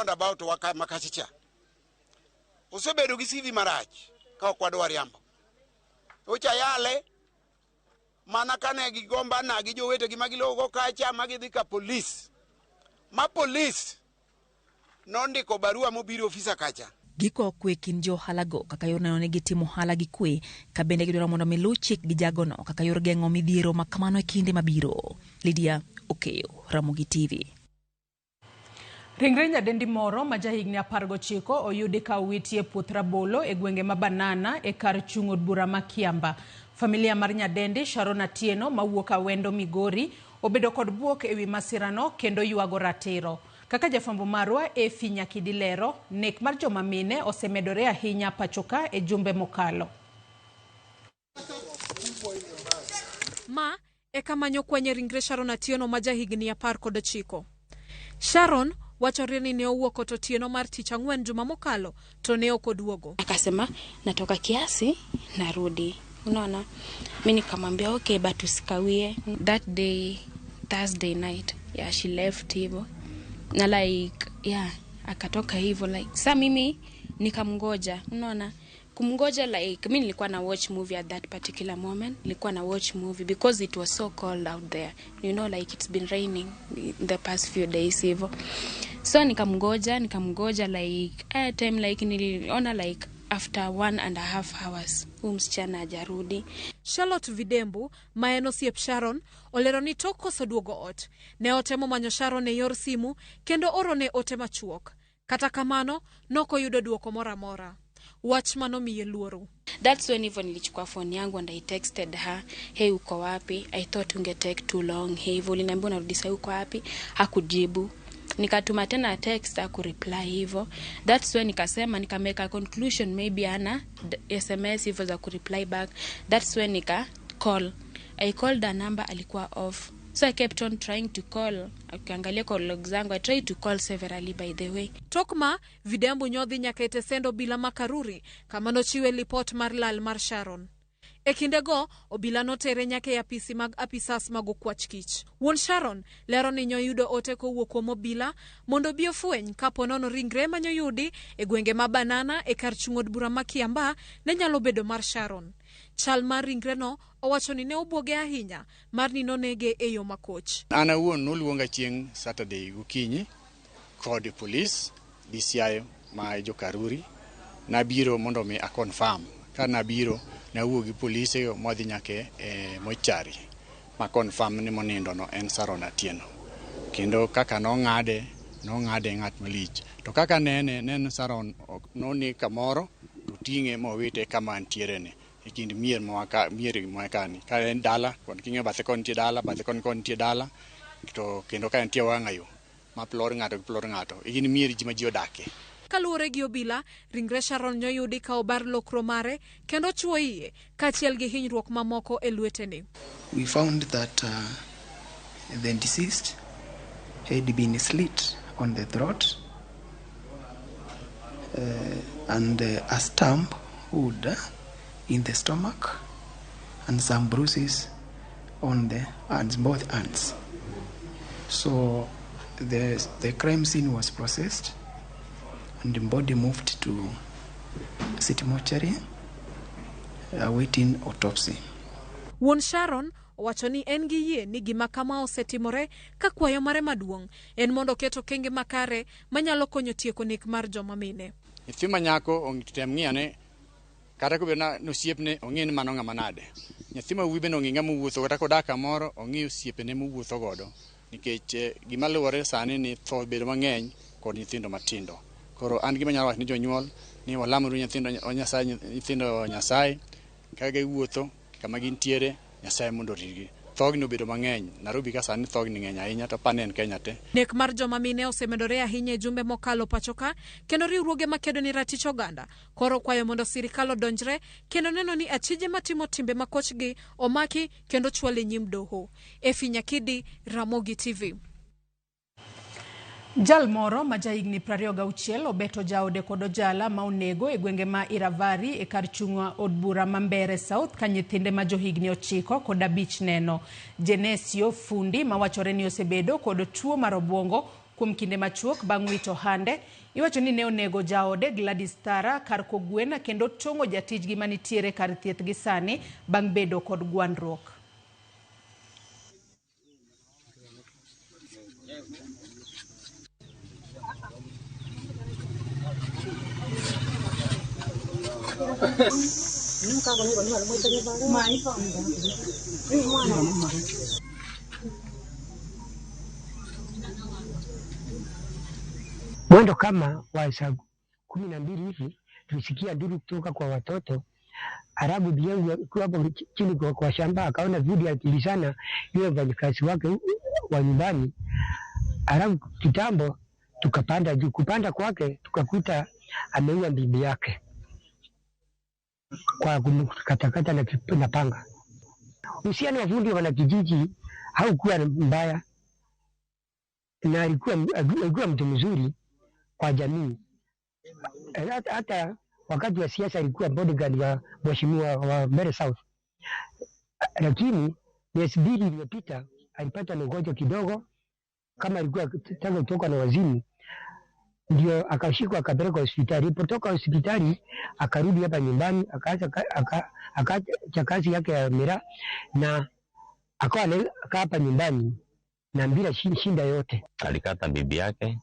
Roundabout wa ka ma kacha cha. Osebedo gi CV marach ka ok wadwa riambo. Ocha yale mana kane gigombana gi jowetegi ma gilogo kacha ma gidhi ka polis. Ma polis nondiko barua mobiro ofisa kacha. Giko kwe kind jo ohalago kaka yor neno ni gitimo ohala gi kwe ka bende gidwaro mondo mi luw chik gi jagono kaka yor geng'o midhiero ma kamano e kinde mabiro. Lydia Okeyo, Ramogi TV. Ringre nyadendi moro ma jahigni 19 oyudi ka owiti e puoth rabolo e gwenge ma Banana e kar chung' od bura ma Kiambaa. Familia mar nyadendi Sharon Atieno mawuok Awendo Migori obedo kod bwok ewi masirano kendo ywago ratiro. Kaka jafwambo marwa Effie Nyakidi lero, nek mar joma mine osemedore ahinya pachoka e jumbe mokalo. Ma e kama nyokwanye ringre Sharon Atieno ma jahigni 19. Sharon wachore ni ne owuok ot otieno mar tich ang'wen juma mokalo to ne ok oduogo. Akasema natoka kiasi narudi, unaona. Mi nikamwambia okay, but usikawie. That day Thursday night, yeah, she left hivyo na like yeah, akatoka hivyo like sa mimi nikamngoja, unaona kumngoja like mi nilikuwa na watch movie at that particular moment, nilikuwa na watch movie because it was so cold out there, you know, like it's been raining in the past few days hivyo, so nikamngoja nikamngoja like time like niliona like after 1.5 hours huyu msichana hajarudi. Charlotte Vidembu ma en osiep Sharon olero ni tok koso duogo ot ne otemo manyo Sharon e yor simu kendo orone ote machuok. Kata kamano nokoyudo duoko moro amora. Wach manomiye luoro. That's when hivyo nilichukua phone yangu and I texted her, hey, uko wapi? I thought unge take too long. Hey, hivyo uliniambia unarudi sasa, uko wapi? Hakujibu. Nikatuma tena text, hakureply hivyo. That's when nikasema nikamake a conclusion maybe ana SMS hivyo za kureply back. That's when nika call. I called her number, alikuwa off. So I kept on trying to call. Ukiangalia call log zangu, I tried to call severally by the way. Tok ma Vidembu nyodhi nyaka e tesend obila ma Karuri kama nochiwe lipot mar lal mar Sharon. E kindego, obila notere nyaka e apisi mag apisas mag okwach kich. Wuon Sharon lero ni nyoyudo ote kowuok kuom obila mondo obi ofweny kapo nono ringre manyoyudi e gwenge ma Banana e kar chung' od bura ma Kiambaa ne nyalo bedo mar Sharon. Chal mar ringreno owacho ni ne obwoge ahinya mar ni nonege e yo makoch. An awuon noluonga chieng' Saturday gokinyi kod polis DCI ma jo Karuri. Nabiro mondo mi a confirm. Ka nabiro nawuok gi polise modhi nyaka e mochari ma confirm ni monindo no en Sharon Atieno. Kendo kaka nong'ade, nong'ade ng'at malich. To kaka nene, neno Sharon noneg kamoro to ting'e mowite kama antiere ni. E kind mier ma mier ma kani. Ka en dala, kod king'iyo bathe koni nitie dala, bathe koni koni nitie dala, to kendo ka nitie wang'ayo ma plor ng'ato gi plor ng'ato. Gin mier ji ma ji odake. Kaluwore gi obila, ringre Sharon nyoyudi ka obar lokro mare kendo chuo iye kaachiel gi hinyruok mamoko e lwetene. We found that the deceased had been slit on the throat and a stump wound in the stomach and some bruises on the hands, both hands. So the crime scene was processed and the body moved to city mortuary awaiting autopsy. Wuon Sharon owacho ni en gi yie ni gima kama osetimore ka kwayo mare maduong' en mondo oket okenge makare manyalo konyo tieko nek mar joma mine. Nyathi ma nyako tem ng'iyo ne kata kobedo na osiepne ong'e ni mano ng'ama nade. Nyathi ma wuoyi bende ong'e ng'ama owuotho kata kodak kamoro ong'i osiepene mowuotho godo. Nikech gima luwore sani ni tho bedo mang'eny kod nyithindo matindo. Koro an gima anyalo wacho ni jonyuol ni walamuru nyithindo Nyasaye, nyithindo Nyasaye kaka giwuotho kama gintiere Nyasaye mondo oritgi. Thogni obedo mang'eny. Nairobi ka sani thogni ng'eny ahinya to apani en Kenya te. Nek mar joma mine osemedore ahinya e jumbe mokalo pacho ka kendo riwruoge makedo ni ratich oganda koro kwayo mondo sirikal odonjre kendo neno ni achije matimo timbe makochgi omaki kendo chwal e nyim doho. Effie Nyakidi, Ramogi TV. Jal moro ma jahigni 26 obeto jaode kod ojala ma onego e gwenge ma Iravari e kar chung' od bura ma Mbeere South ka nyithinde ma johigni 9 kod 5 neno. Genesio Fundi mawachore ni osebedo kod tuo mar obwongo Kuom kinde machuok bang' wito hande, iwacho ni ne onego jaode Gladys Thara kar kogwen kendo tong'o jatijgi manitiere kar thieth gi sani bang' bedo kod gwandruok. Mwendo kama wa saa 12 hivi tulisikia nduru kutoka kwa watoto. Arabu bibi yangu akiwa hapo chini kwa shamba akaona vudi akilizana yule mfanyakazi wake wa nyumbani. Arabu kitambo tukapanda juu, kupanda kwake tukakuta ameua bibi yake kwa kumkatakata na panga. Uhusiano wa fundi wanakijiji haukuwa mbaya, na alikuwa mtu mzuri kwa jamii. Hata wakati wa siasa alikuwa bodyguard wa mheshimiwa wa Mbeere South. Lakini miezi 2 iliyopita alipata na ugonjwa kidogo, kama alikuwa tangu kutoka na wazimu, ndio akashikwa akapelekwa hospitali. Alipotoka hospitali akarudi hapa nyumbani, akaacha kazi yake ya miraa na akawa anakaa hapa nyumbani na bila shinda yote. Alikata bibi yake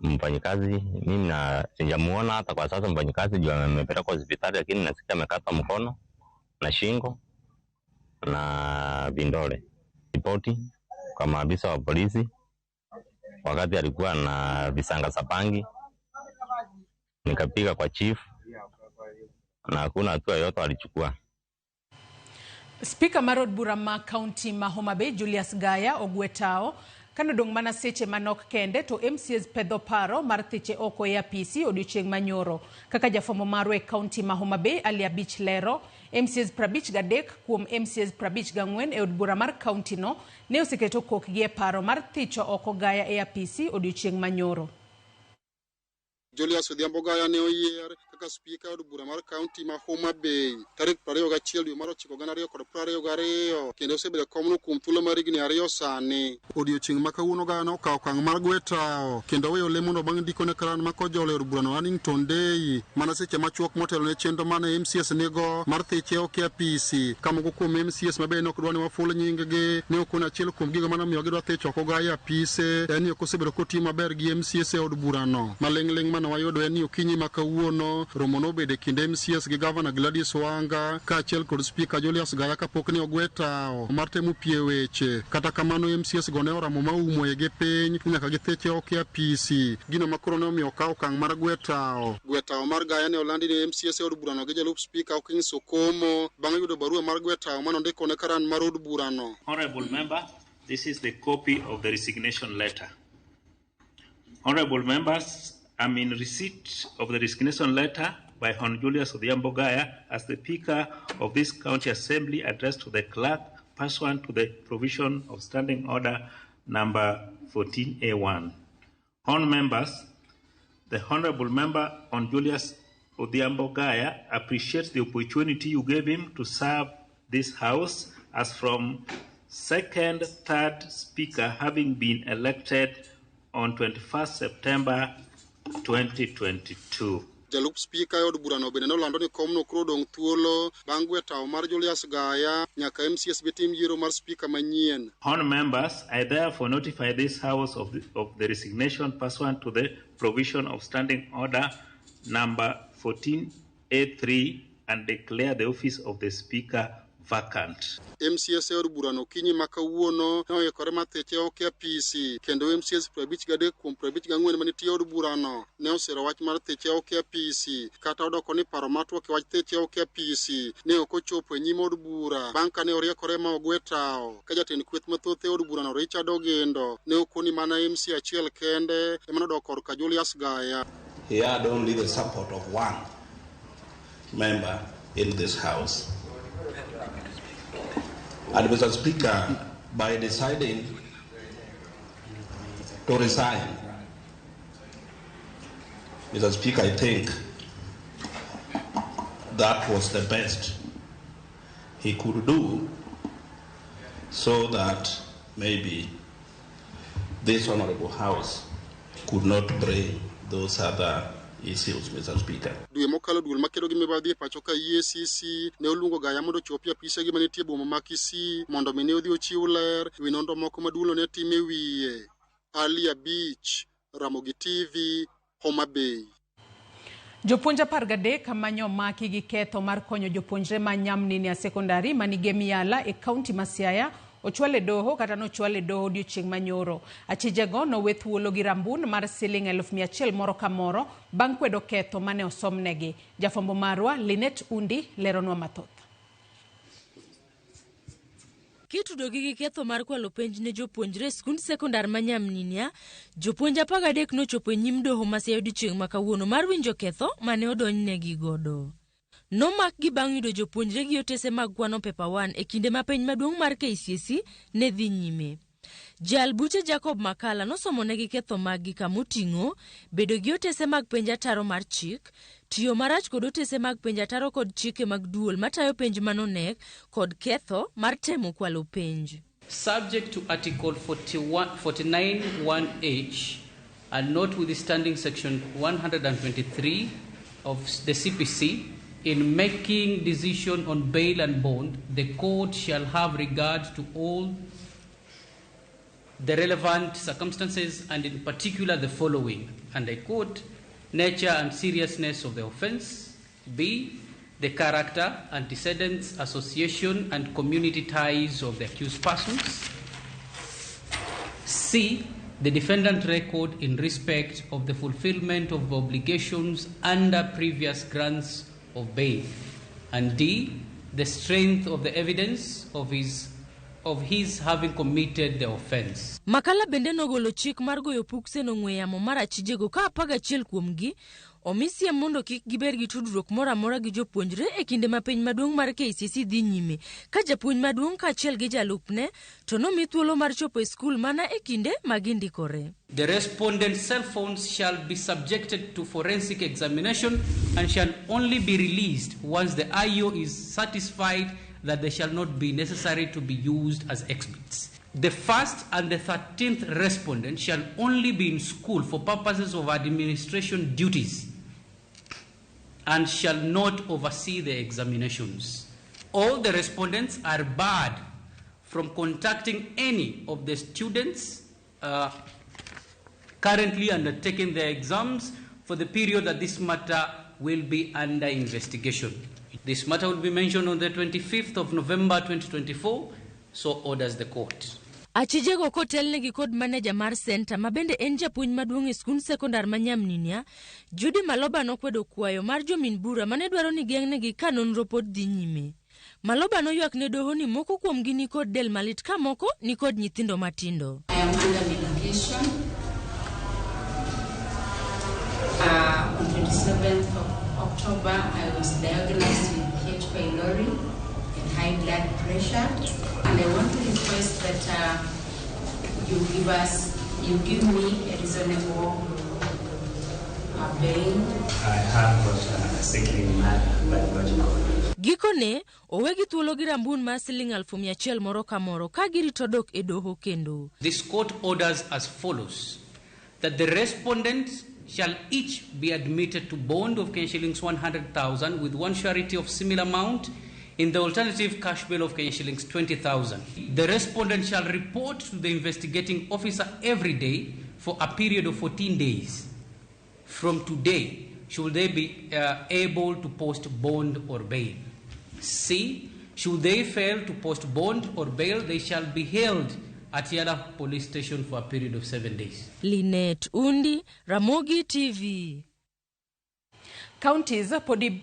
mfanyikazi, mimi na sijamuona hata kwa sasa mfanyikazi juu amepelekwa hospitali, lakini nasikia amekata mkono na shingo na vindole. Ripoti kwa maafisa wa polisi wakati alikuwa na visanga sapangi, nikapiga kwa chief na hakuna hatua yoyote alichukua. Spika mar od bura ma kaunti ma Homa Bay Julius Gaya ogwe tao kanodong' mana seche manok kende to MCAs pedho paro mar thiche oko e apisi odiochieng' manyoro. Kaka jafwambo marwa e kaunti ma Homa Bay Ali Abich lero, MCAs 53 kuom MCAs 54 e od bura mar kaunti no ne oseketo kokgi e paro mar thicho oko Gaya e apisi odiochieng' manyoro. Julius Odhiambo Gaya ne oyier kaka spika od bura mar kaunti ma Homa Bay tarik 21 dwe mar 9 2022 kendo osebedo komno kuom thuolo mar higni 2 sani. Odiochieng' ma kawuono Gaya nokawo okang' mar gwe tao kendo weyo lemono bang' ndiko ne karan ma kojolo e od burano Hannington Day mana seche machuok motelo ne chenro mane MCAs nigo mar thiche oko e apisi. Ka moko kuom MCAs ma bende ok dwa ni waful nying-gi ne okon achiel kuom gigo manomiyo gidwa thicho oko Gaya e apise en ni ok osebedo kotiyo maber gi MCAs e od burano. Maling'ling' mane wayudo en ni okinyi ma kawuono romo nobedo e kind MCAs gi Gavana Gladys Wanga kaachiel kod Spika Julius Gaya kapok ne ogwe tao mar temo pie weche. Kata kamano MCAs go ne oramo maumo igi piny nyaka githiche oko e apisi, gino ma koro ne omiyo okaw okang' mar gwe tao. Gwe tao mar Gaya ne olandi ne MCAs e od burano gi jalup Spika Okinyi Sokomo bang' yudo barua mar gwe tao manondiko ne karan mar od burano. Honorable member, this is the copy of the resignation letter. Honorable members, I'm in receipt of the resignation letter by Hon Julius Odhiambo Gaya as the Speaker of this County Assembly addressed to the clerk pursuant to the provision of Standing Order number 14A1. Hon members, the Honorable Member Hon Julius Odhiambo Gaya appreciates the opportunity you gave him to serve this House as from second, third Speaker having been elected on 21st September 2022. Jalup Spika e od burano bende nolando ni komno koro odong' thuolo bang' gwe tao mar Julius Gaya nyaka MCAs bitim yiero mar spika manyien. Hon members, I therefore notify this House of the resignation pursuant to the provision of Standing Order number 14A3 and declare the office of the Speaker vacant. MCAs e od burano okinyi ma kawuono ne oikore mar thiche oko e apisi kendo MCAs 53 kuom 54 manitie e od burano ne osiro wach mar thiche oko e apisi kata odoko ni paro mar twak e wach thiche oko e apisi ne ok ochopo e nyim od bura bang' kane oriekore ma ogwe tao ka jatend kweth mathoth e od burano Richard Ogendo ne okoni mana MCA achiel kende ema nodok korka Julius Gaya. He had only the support of one member in this house. And Mr. Speaker, by deciding to resign, Mr. Speaker, I think that was the best he could do so that maybe This Honorable House could not bring those other issues, Mr. Speaker. Dwe mokalo duol makedo gi mibadhi e pacho ka EACC ne oluongo Gaya mondo ochopi e apisegi manitie e boma ma Kisii mondo mi ne odhi ochiw ler e wi nonro moko ma duolno ne timo e wiye. Ali Abich, Ramogi TV, Homa Bay. Jopuonj 13 manyo omaki gi ketho mar konyo jopuonjre ma Nyamninia Sekondari manigi Miala e kaunti ma Siaya ochwal e doho kata nochwal e doho odiochieng' manyoro. Achijego nowe thuolo gi rambun mar siling 100,000 moro ka moro bang' kwedo ketho mane osomnegi. Jafwambo marwa Linet Undi leronwa mathoth. Kitudogi gi ketho mar kwalo penj ne jopuonjre e skund sekondar ma Nyamninia, jopuonj 13 nochopo e nyim doho ma Siaya odiochieng' ma kawuono mar winjo ketho mane odonjnegi godo. Nomakgi bang' yudo jopuonjre gi otese mag kwano paper 1 e kinde ma penj maduong' mar KCSE ne dhi nyime. Jal buche Jacob Makala nosomonegi ketho maggi kamoting'o bedo gi otese mag penj ataro mar chik, tiyo marach kod otese mag penj ataro kod chike mag duol matayo penj manonek kod ketho mar temo kwalo penj. Subject to Article 49(1)H and notwithstanding Section 123 of the CPC, in making decision on bail and bond, the court shall have regard to all the relevant circumstances and in particular the following, and I quote, nature and seriousness of the offense, B, the character, antecedents, association and community ties of the accused persons, C, the defendant record in respect of the fulfillment of obligations under previous grants of bail, and D, the strength of the evidence of his having committed the offense. Makala bende nogolo chik mar goyo pukse no ong'we yamo mar achijego ka 11 kuomgi omi siem mondo kik gibed gi tudruok moro amora gi jopuonjre e kinde ma penj maduong' mar KCSE dhi nyime, ka japuonj maduong' kaachiel gi jalupne to nomi thuolo mar chopo e skul mana e kinde ma gindikore. The respondent's cell phones shall be subjected to forensic examination and shall only be released once the IO is satisfied that they shall not be necessary to be used as exhibits. The first and the 13th respondent shall only be in school for purposes of administration duties and shall not oversee the examinations. All the respondents are barred from contacting any of the students currently undertaking their exams for the period that this matter will be under investigation. This matter will be mentioned on the 25th of November 2024, so orders the court. Achijego kotelnegi kod maneja mar senta ma bende en japuonj maduong' e skund sekondar ma Nyamninia, Judy Maloba nokwedo kwayo mar jomin bura mane dwaro ni geng'negi ka nonro pod dhi nyime. Maloba noywak ne doho ni moko kuomgi ni kod del malit ka moko ni kod nyithindo matindo. I am under medication. On 27th of October, I was diagnosed with H. pylori and high blood pressure, and I want to request that you give me a reasonable bail. I have got a sickling mother, biological. Gikone, owegi thuolo gi rambun mar siling 1,100 moro ka moro ka girito dok e doho kendo. This court orders as follows, that the respondents shall each be admitted to bond of Kenya shillings 100,000 with one surety of similar amount in the alternative cash bail of Kenya shillings 20,000. The respondent shall report to the investigating officer every day for a period of 14 days. From today, should they be able to post bond or bail. C, should they fail to post bond or bail, they shall be held at Yala Police Station for a period of 7 days. Linet Undi, Ramogi TV. Counties podi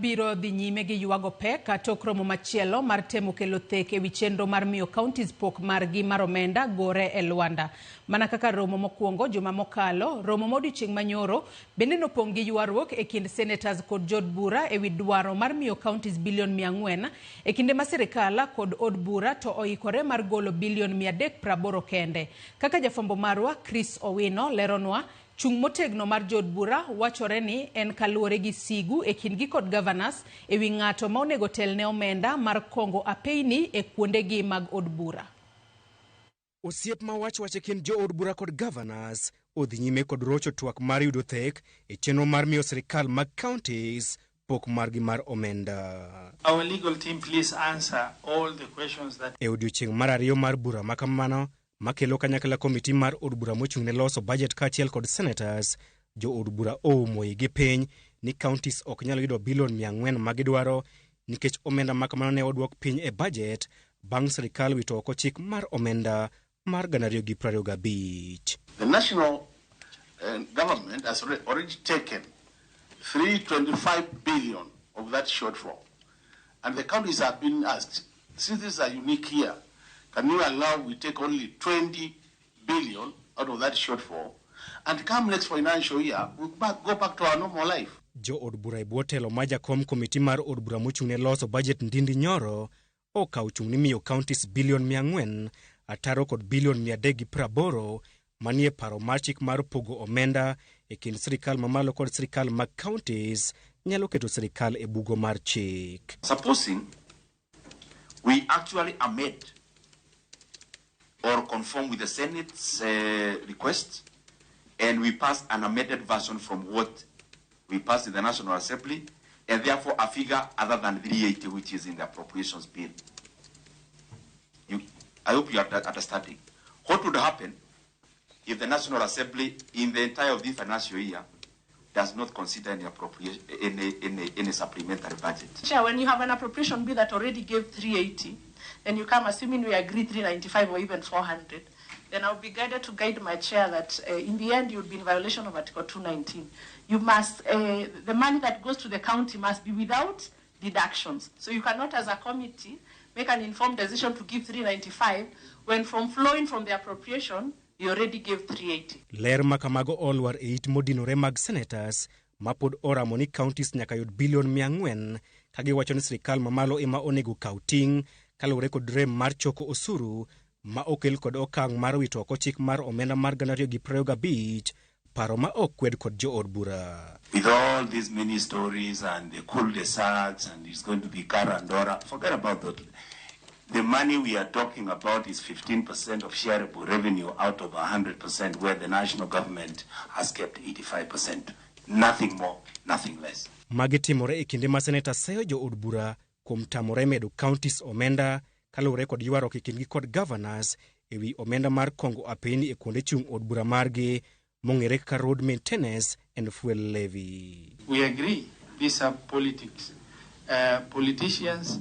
biro dhi nyime gi ywago pek tok romo machielo mar temo kelo thek ewi chenro mar miyo counties pok margi mar omenda gore e Luanda. Mana kaka romo mokwongo juma mokalo, romo modiochieng' manyoro bende nopong' gi ywaruok e kind senators kod jood bura ewi dwaro mar miyo counties bilion 400 e kinde ma sirikal kod od bura to oikore mar golo bilion 380 kende. Kaka jafwambo marwa Chris Owino leronwa, chung' motegno mar jood bura wachore ni en kaluwore gi sigu e kindgi kod governors ewi ng'ato ma onego telne omenda mar kongo apeyni e kuondegi mag od bura. Osiep ma wach wach e kind jood bura kod governors odhi nyime kod rocho twak mar yudo thek e chenro mar miyo sirikal mag counties pok margi mar omenda. Our legal team, please answer all the questions that E odiochieng' mar ariyo mar bura ma kamano makelo kanyakla komiti mar od bura mochung' ne loso budget kaachiel kod senators, jo od bura oumo igi piny ni counties ok nyal yudo bilion 400 ma gidwaro nikech omenda ma kamano ne odwok piny e budget bang' sirikal wito oko chik mar omenda mar 2025. The national government has already taken 325 billion of that shortfall. And the counties have been asked, since this is a unique year, can you allow we take only 20 billion out of that shortfall? And come next financial year, we'll go back to our normal life. Jo od bura e bwo telo ma jakom komiti mar od bura mochung' ne loso budget Ndindi Nyoro okawo chung' ni miyo counties bilion 400 ataro kod bilion 380 manie paro mar chik mar pogo omenda e kind sirikal mamalo kod sirikal mag counties nyalo keto sirikal e bugo mar chik. Supposing we actually amend or conform with the Senate's request and we pass an amended version from what we passed in the National Assembly, and therefore a figure other than 380, which is in the appropriations bill. I hope you are understanding. What would happen if the National Assembly, in the entire of this financial year, does not consider any appropriation, any supplementary budget? Chair, when you have an appropriation bill that already gave 380, then you come, assuming we agree 395 or even 400, then I'll be guided to guide my chair that in the end you'll be in violation of Article 219. You must, the money that goes to the county must be without deductions. So you cannot, as a committee, make an informed decision to give 395 when from flowing from the appropriation, you already gave 380. Ler ma kamago olwar e it modinore mag senators ma pod oramo ni counties nyaka yud bilion 400 ka giwacho ni sirikal mamalo ema onego kaw ting' kaluwore kod rem mar choko osuru ma okel kod okang' mar wito oko chik mar omenda mar 2025, paro ma ok kwed kod jood bura. With all these many stories and the cul-de-sacs and it's going to be Karandora, forget about that. The money we are talking about is 15% of shareable revenue out of 100%, where the national government has kept 85%. Nothing more, nothing less. Magi timore e kinde ma seneta seyo jood bura kuom tamore medo counties omenda kaluwore kod ywaruok e kindgi kod governors e wi omenda mar kongo apeni e kuonde chung' od bura margi mong'ere kaka road maintenance and fuel levy. We agree these are politics. Politicians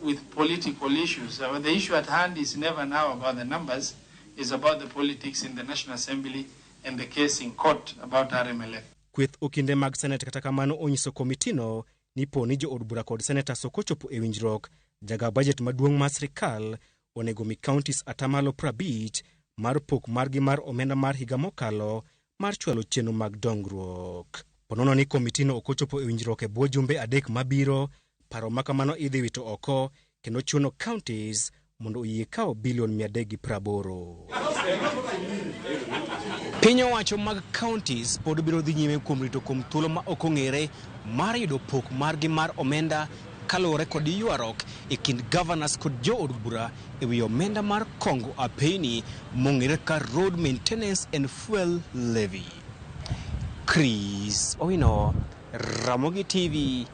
with political issues. The issue at hand is never now about the numbers, it's about the politics in the National Assembly and the case in court about RMLF. Kweth okinde mag Senate kata kamano onyiso komitino ni po ni jood bura kod senators ok ochopo e winjruok, jaga budget maduong' mar sirikal onego mi counties atamalo 50 mar pok margi mar omenda mar higa mokalo mar chwalo chenro mag dongruok. Ponono ni komitino ok ochopo e winjruok e bwo jumbe 3 mabiro, paro ma kamano idhi wito oko kendo chuno counties mondo oyie kawo bilion 380. Piny owacho mag counties pod biro dhi nyime kuom rito kuom thuolo ma ok ong'ere mar yudo pok margi mar omenda kaluwore kod ywaruok e kind governors kod jood bura e wi omenda mar kongo apeni mong'ere ka road maintenance and fuel levy. Chris Owino, Ramogi TV,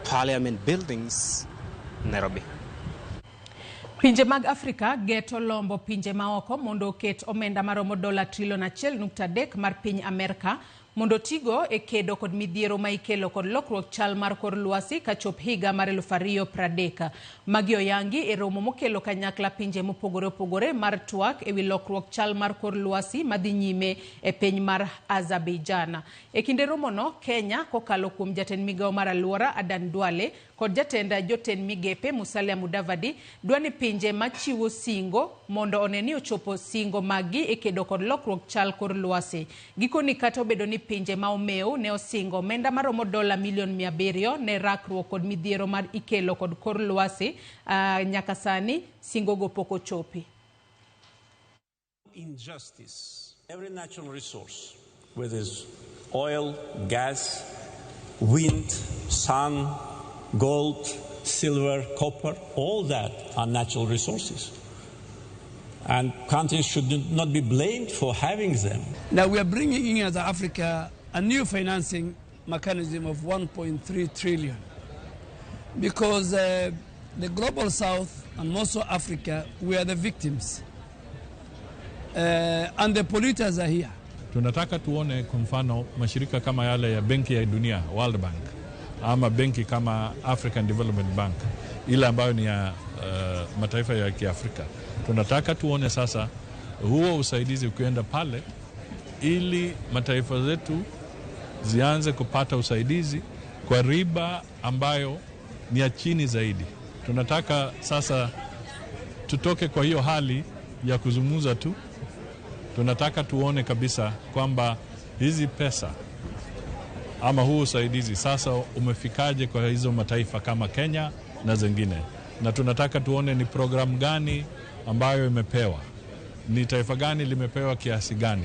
Parliament Buildings, Nairobi. Pinje mag Afrika geto lombo pinje maoko mondo oket omenda maromo dola trilion 1.3 mar piny Amerka mondo tigo e kedo kod midhiero ma ikelo kod lokruok chal mar kor lwasi kachop higa mar 2030. Magi oyangi e romo mokelo kanyakla pinje mopogore opogore mar twak ewi lokruok chal mar kor lwasi madhi nyime e piny mar Azerbaijan. E kinde romono, Kenya kokalo kuom jatend migawo mar alwora Adan Duale kod jatend jotend migepe Musalia Mudavadi dwani pinje machiwo singo mondo one ni ochopo singo maggi e kedo kod lokruok chal kor lwasi. Gikoni kata obedo ni pinje ma omeo ne osingo omenda maromo dola milion 700 ne rakruok kod midhiero mar ikelo kod kor lwasi, nyaka sani singo go pok ochopi. Injustice. Every natural resource, whether it's oil, gas, wind, sun, gold, silver, copper, all that are natural resources. And countries should not be blamed for having them. Now we are bringing in as Africa a new financing mechanism of 1.3 trillion because the global south and most of Africa, we are the victims. And the polluters are here. Tunataka tuone kwa mfano mashirika kama yale ya Benki ya Dunia, World Bank, ama benki kama African Development Bank, ile ambayo ni ya mataifa ya Kiafrika. Tunataka tuone sasa huo usaidizi ukienda pale, ili mataifa zetu zianze kupata usaidizi kwa riba ambayo ni ya chini zaidi. Tunataka sasa tutoke kwa hiyo hali ya kuzungumza tu. Tunataka tuone kabisa kwamba hizi pesa ama huu usaidizi sasa umefikaje kwa hizo mataifa kama Kenya na zingine, na tunataka tuone ni programu gani ambayo imepewa, ni taifa gani limepewa kiasi gani.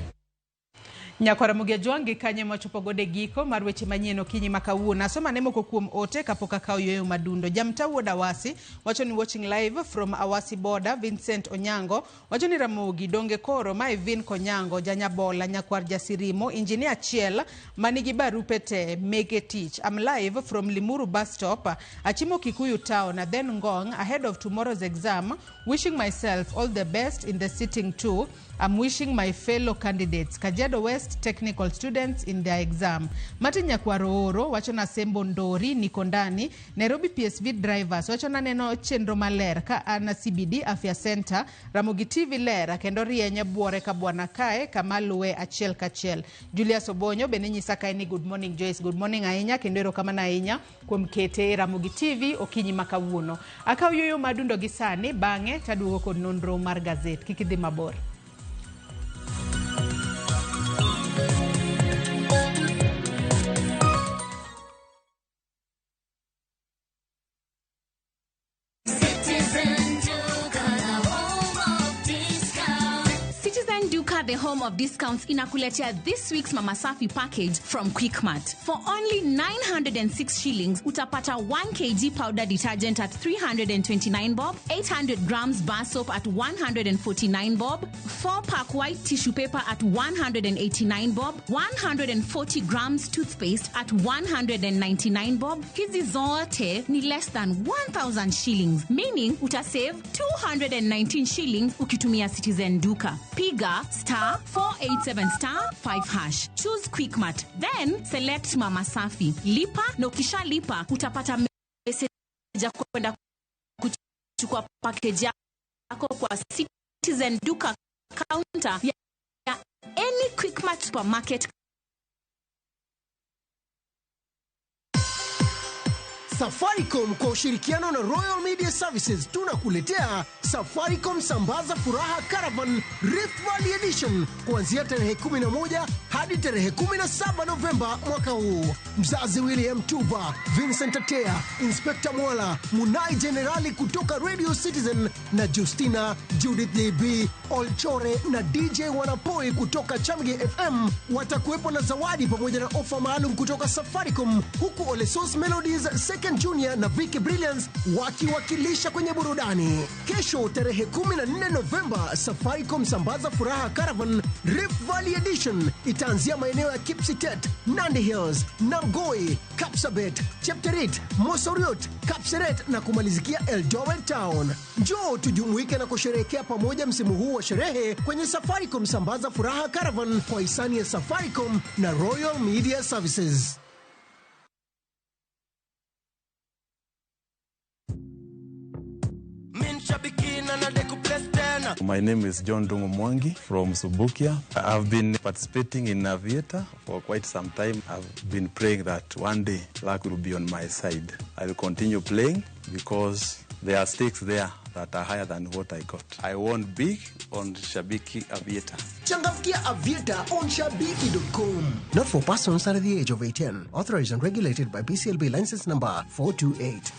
Nyakwara Mugejwangi kanye machopo gode giko mar weche manyien okinyi ma kawuono. Asoma ne moko kuom ote kapok akawo yueyo madundo. Jamta wuod Awasi wacho ni watching live from Awasi border. Vincent Onyango wacho ni Ramogi donge koro mae Vin Konyango Janyabola nyakwar Jasirimo injinia achiel manigi barupe te mege tich. I'm live from Limuru bus stop Achimo Kikuyu town and then Ngong ahead of tomorrow's exam, wishing myself all the best in the sitting too. I'm wishing my fellow candidates Kajiado West technical students in their exam. Martin Nyakwaro Oro wacho na Sembo Ndori niko ndani. Nairobi PSV drivers wacho na neno chenro maler ka ana CBD Afya Center. Ramogi TV ler kendo rienye buore ka bwana kae kama luwe achiel kachiel. Julius Obonyo bende nyisa kae ni good morning Joyce, good morning ahinya kendo erokamano ahinya kuom kete Ramogi TV okinyi ma kawuono. Akaw yueyo madundo gi sani bang'e taduogo kod nonro mar gazet. Kik idhi mabor. Citizen Duka, the home of discounts, inakuletea this week's Mama Safi package from Quickmart. For only 906 shillings, utapata 1 kg powder detergent at 329 bob, 800 grams bar soap at 149 bob, 4-pack white tissue paper at 189 bob, 140 grams toothpaste at 199 bob. Hizi zote ni less than 1,000 shillings, meaning utasave 219 shillings ukitumia Citizen Duka. Piga star 487 star 5 hash. Choose Quickmart, then select Mama Safi. Lipa na ukishalipa utapata message ya kwenda kuchukua package yako kwa Citizen Duka counter ya any Quickmart supermarket. Safaricom kwa ushirikiano na Royal Media Services tunakuletea Safaricom Sambaza Furaha Caravan Rift Valley Edition kuanzia tarehe 11 hadi tarehe 17 Novemba mwaka huu. Mzazi William Tuva, Vincent Atea, Inspector Mwala, Munai Generali kutoka Radio Citizen na Justina, Judith JB, Olchore na DJ Wanapoi kutoka Chamge FM watakuwepo na zawadi pamoja na ofa maalum kutoka Safaricom, huku Olesos Melodies Second Junior na Vicky Brilliance wakiwakilisha kwenye burudani. Kesho tarehe 14 Novemba, Safaricom Sambaza Furaha Caravan Rift Valley Edition itaanzia maeneo ya Kipsitet, Nandi Hills, Namgoi, Kapsabet, Chepterit, Mosoriot, Kapseret na kumalizikia Eldoret Town. Njoo tujumuike na kusherehekea pamoja msimu huu wa sherehe kwenye Safaricom Sambaza Furaha Caravan kwa hisani ya Safaricom na Royal Media Services. My name is John Dungu Mwangi from Subukia. I've been participating in Aviator for quite some time. I've been praying that one day luck will be on my side. I will continue playing because there are stakes there that are higher than what I got. I won big on Shabiki Aviator. Changamkia Aviator on Shabiki.com. Not for persons under the age of 18. Authorized and regulated by PCLB license number 428.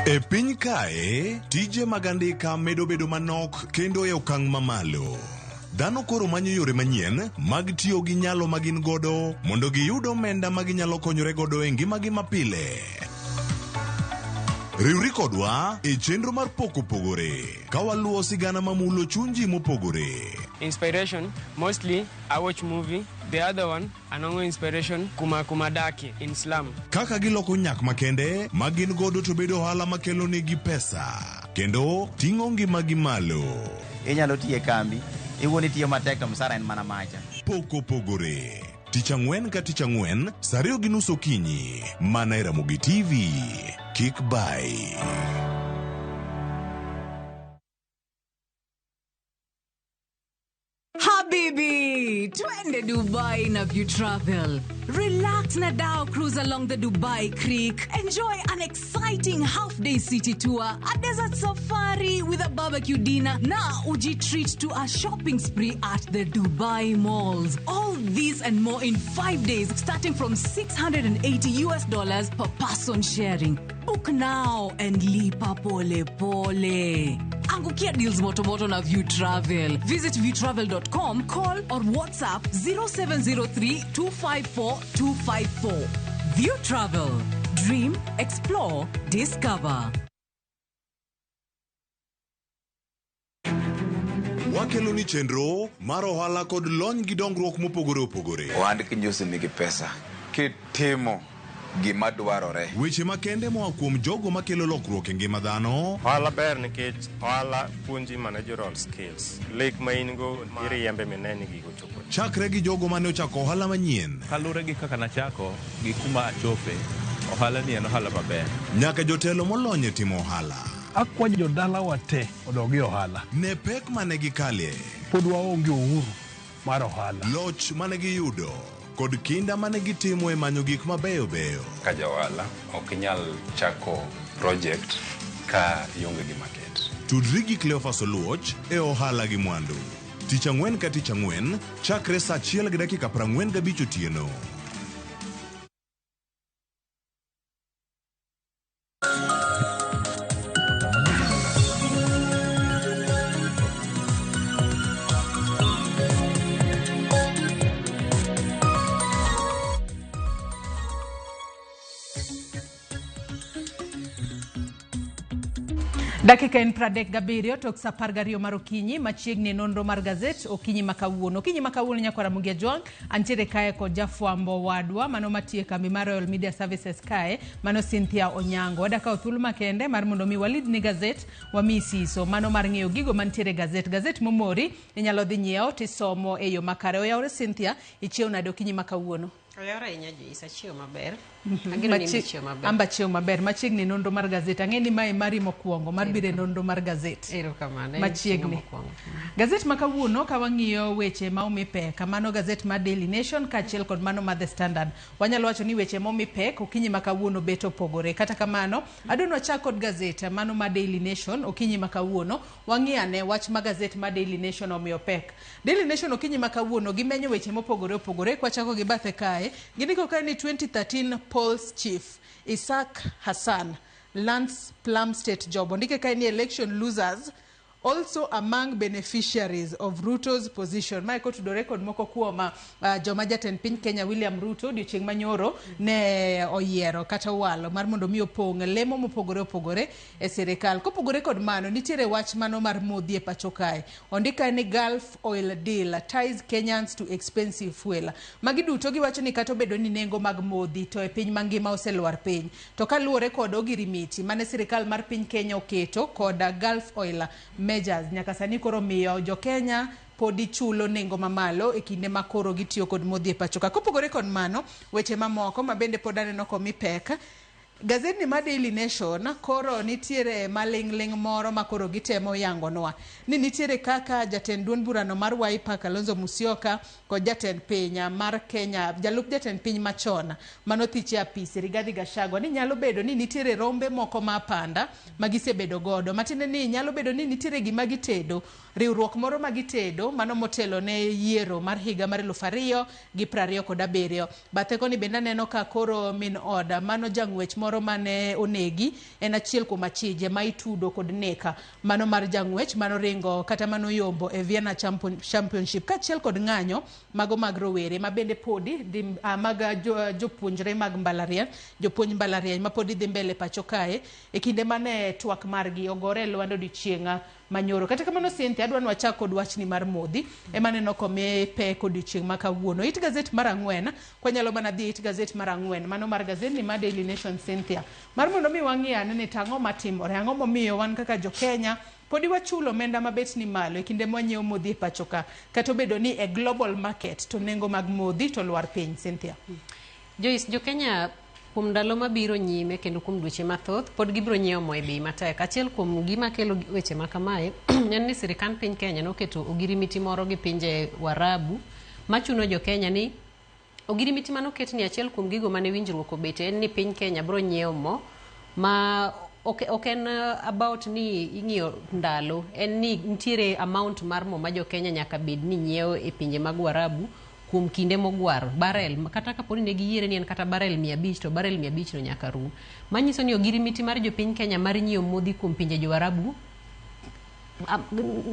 E piny kae, tije mag andika medo bedo manok kendo e okang' mamalo. Dhano koro manyo yore manyien mag tiyo gi nyalo ma gin godo mondo giyud omenda ma ginyalo konyore godo e ngimagi mapile. Riwri kodwa e chenro mar Pok Opogore ka waluwo sigana mamulo chuny ji mopogore. Inspiration, mostly I watch movie. The other one, anongo inspiration kuma kuma daki in slum. Kaka giloko nyak makende ma gin godo to bedo ohala makelo negi pesa kendo ting'o ngimagi malo. Inyalo tiyo e kambi, iwuon itiyo matek to msara en mana macha. Pok Opogore. Tich ang'wen ka tich ang'wen, saa 2:30 okinyi, mana e Ramogi TV. Kik bai. Habibi, twende Dubai na View Travel. Relax na dhow cruise along the Dubai Creek. Enjoy an exciting half-day city tour, a desert safari with a barbecue dinner, na uji treat to a shopping spree at the Dubai malls. All this and more in 5 days, starting from $680 US per person sharing. Book now and lipa pole pole. Angukia deals motomoto na View Travel. Visit viewtravel.com, call or WhatsApp 0703 254 254. View Travel. Dream, explore, discover. Wakelo ni chenro mar ohala kod lony gi dongruok mopogore opogore. Ohand kinjusi nigi pesa. Kitimo gima dwarore. Weche makende moa kuom jogo makelo lokruok e ngima dhano. Ohala ber nikech ohala puonji managerial skills. Lek ma in go iriembe mine ni gigo chopo. Chakre gi jogo mane ochako ohala manyien. Kaluwore gi kaka nachako gi kuma achope, ohala ni en ohala maber. Nyaka jotelo molony e timo ohala. Akwayo jodalawa te odog e ohala. Ne pek mane gikalie. Pod waonge uhuru mar ohala. Loch mane giyudo kod kinda mane gitimo e manyo gik mabeyo beyo. Ka ja ohala ok inyal chako project ka ionge gi market. Tudri gi Cleophas Oluoch e ohala gi mwandu. Tich ang'wen ka tich ang'wen, chakre saa 1:45 otieno. Dakika en 37 tok saa 12 mar okinyi machiegni e nonro mar gazet okinyi ma kawuono. Okinyi ma kawuono nyakwar Ramogi Ajwang' antiere kae kod jafwambo wadwa mano matiyo e kambi mar Royal Media Services kae mano Cynthia Onyango. Wadwa kawo thuolo makende mar mondo mi walidni gazet wamiyi siso mano mar ng'eyo gigo mantiere e gazet. Gazet momori inyalo dhi nyiewo tisomo e yo makare. Oyawore Cynthia, ichiew nade okinyi ma kawuono? Oyawore ahinya Joyce, achiew maber. Ageno ni in ichiew maber. Amba achiew maber. Machiegni nonro mar gazet. Ang'e ni mae mari mokwongo mar biro e nonro mar gazet. Erokamano. En Machiegni. chieng'a mokwongo. Gazet ma kawuono ka wang'iyo weche ma omi pek, mano gazet mar Daily Nation kaachiel kod mano mar The Standard. Wanyalo wacho ni weche momi pek okinyi ma kawuono bet opogore. Kata kamano, adwa ni wachak kod gazet mano mar Daily Nation okinyi ma kawuono. Wang'i ane wach ma gazet mar Daily Nation omiyo pek. Daily Nation okinyi ma kawuono gimenyo weche mopogore opogore. Kwachako gi bathe kae, gindiko kae ni 2013 polls chief Isaac Hassan lands Plum State job. Ondike kae ni election losers also among beneficiaries of Ruto's position. Mae kotudore kod moko kuom joma jatend piny Kenya William Ruto odiochieng' manyoro ne oyiero kata owalo mar mondo mi opong' lemo mopogore opogore e sirikal. Kopogore kod mano, nitiere wach mano mar modhi e pacho kae. Ondik kae ni Gulf Oil deal ties Kenyans to expensive fuel. Magi duto giwacho ni kata obedo ni nengo mag modhi to e piny mangima oselwar piny. To kaluwore kod ogirimiti mane sirikal mar piny Kenya oketo kod Gulf Oil measures nyaka sani koro miyo jo Kenya podi chulo nengo mamalo e kinde ma koro gitiyo kod modhi e pacho ka. Kopogore kod mano, weche mamoko ma bende pod aneno komi pek, gazetni mar Daily Nation koro nitiere maling'ling' moro ma koro gitemo yangonwa ni nitiere kaka jatend duond burano mar Wiper Kalonzo Musyoka kod jatend piny mar Kenya, jalup jatend piny machon mano thiche apisi Rigathi Gachagua ni nyalo bedo ni nitiere rombe moko ma apanda ma gisebedo godo, matiende ni nyalo bedo ni nitiere gima gitedo, riwruok moro ma gitedo mano motelo ne yiero mar higa mar 2027. Bathe koni bende aneno ka koro min oda mano jang'wech moro mane onegi en achiel kuom achije ma itudo kod neka mano mar jang'wech manoringo kata manoyombo e Vienna Championship kaachiel kod ng'anyo mago mag rowere ma bende podi dhi mag jopuonjre mag mbalariany, jopuonj mbalariany ma podi dhi mbele pacho kae e kinde mane twak margi ogore e lwanda odiochieng' manyoro. Kata kamano Cynthia, adwa ni wachak kod wachni mar modhi ema aneno komi pek odiochieng' ma kawuono. It gazet mar 4, kwanyalo mana dhi it gazet mar 4, mano mar gazetni mar Daily Nation Cynthia, mar mondo mi wang'i ane ni to ang'o matimore, ang'o momiyo wan kaka jo Kenya podi wachulo omenda mabet ni malo e kinde mwanyiewo modhi e pacho ka, kata obedo ni e global market to nengo mag modhi to lwar piny. Cynthia. Joyce, jo Kenya kuom ndalo mabiro nyime kendo kuom dweche mathoth pod gibiro nyiewo mo e bei matek. Achiel kuom gima kelo weche ma kamae en ni sirikand piny Kenya noketo ogirimiti moro gi pinje Warabu machuno jo Kenya ni ogirimiti manoket ni achiel kuom gigo mane winjruok obete en ni piny Kenya biro nyiewo mo ma ok en about ni ing'iyo ndalo, en ni nitiere amount mar mo ma jo Kenya nyaka bed ni nyiewo e pinje mag Warabu kuom kinde mogwaro. Barrel, kata kapo ni ne giyiere ni en kata barrel 500 to barrel 500 no nyaka rum. Manyiso ni ogirimiti mar jopiny Kenya mar nyiewo modhi kuom pinje jo Warabu,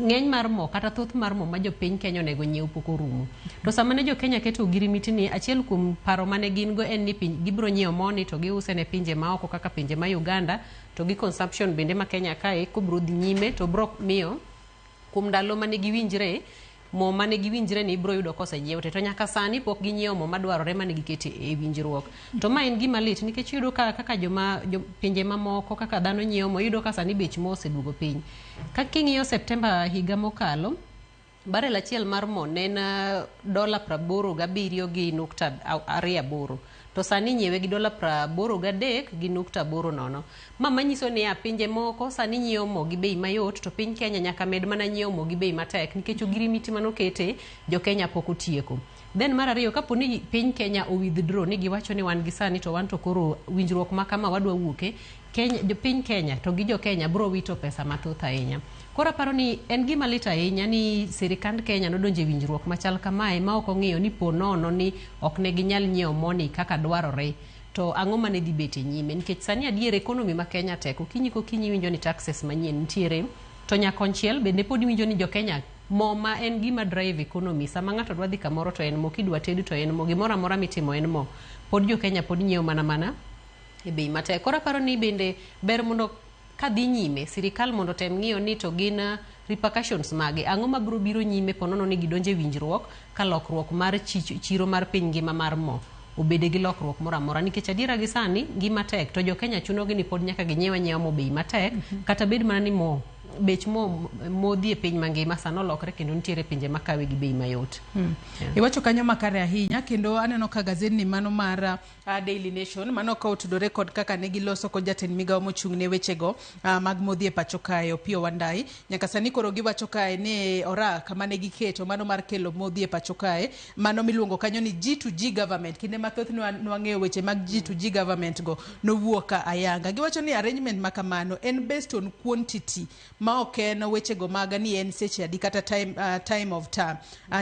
ng'eny mar mo kata thoth mar mo ma jopiny Kenya onego nyiew pok orumo. To sama ne jo Kenya keto ogirimiti ni, achiel kuom paro mane gin go en ni piny, gibiro nyiewo moni to giuse ne pinje maoko kaka pinje ma Uganda, to gi consumption bende ma Kenya kae kobro dhi nyime to bro miyo kuom ndalo mane giwinjre mo mane giwinjre ni ibro yudo kosenyiew te, to nyaka sani pok ginyiewo mo madwarore mane giketo e winjruok. To ma en gima lit nikech iyudo ka kaka joma jo, pinje mamoko kaka dhano nyiewo mo, iyudo ka sani bech mo oseduogo piny. Ka king'iyo September higa mokalo, barrel achiel mar mo ne en dola 87.28, to sani nyiewe gi dola 83.80. Ma manyiso niya, pinje moko sani nyiewo mo gi bei mayot, to piny Kenya nyaka med mana nyiewo mo gi bei matek nikech ogirimiti manokete jo Kenya pok otieko. Then mar ariyo, kapo ni piny Kenya o withdraw ni giwacho ni wan gi sani to wan to koro winjruok ma kama wadwa wuoke, Kenya, jopiny Kenya to gi jo Kenya bro wito pesa mathoth ahinya. Koro aparo ni en gima lit ahinya ni sirikand Kenya nodonjo e winjruok machal kamae ma ok ong'iyo ni po nono ni ok ne ginyal nyiewo moni kaka dwarore, to ang'o mane dhi bet e nyime, nikech sani adier economy ma Kenya tek. Okinyi kokinyi iwinjo ni taxes manyien nitiere, to nyakonchiel bende pod iwinjo ni jo Kenya mo ma en gima drive economy. Sama ng'ato dwa dhi kamoro to en mo, kidwa ted to en mo, gimoro amora mitimo en mo, pod jo Kenya pod nyiewo mana e bei matek. Koro aparo ni bende ber mondo kadhi nyime sirikal mondo otem ng'iyo ni to gin repercussions mage, ang'o mabiro biro nyime ponono ni gidonjo e winjruok ka lokruok mar chiro mar piny ngima mar mo obede gi lokruok moro amora, nikech adiera gi sani ngima tek to jo Kenya chunogi ni pod nyaka ginyiew anyiewa mo bei matek, kata bed mana ni mo bech mo modhi e piny mangima sani olokre kendo nitiere pinje makawe gi bei mayot. Iwacho kanyo makare ahinya, kendo aneno ka gazetni mano mar Daily Nation mano ka otudore kod kaka ne giloso kod jatend migawo mochung' ne wechego mag modhi e pacho kae, Opiyo Wandayi. Nyaka sani koro giwacho kae ni orak mane giketo mano mar kelo modhi e pacho kae, mano miluongo kanyo ni G2G government. Kinde mathoth nwang'eyo weche mag G2G government go nowuok ayanga. Giwacho ni arrangement ma kamano en based on quantity ma ok en wechego mag ni en seche adi kata time of term.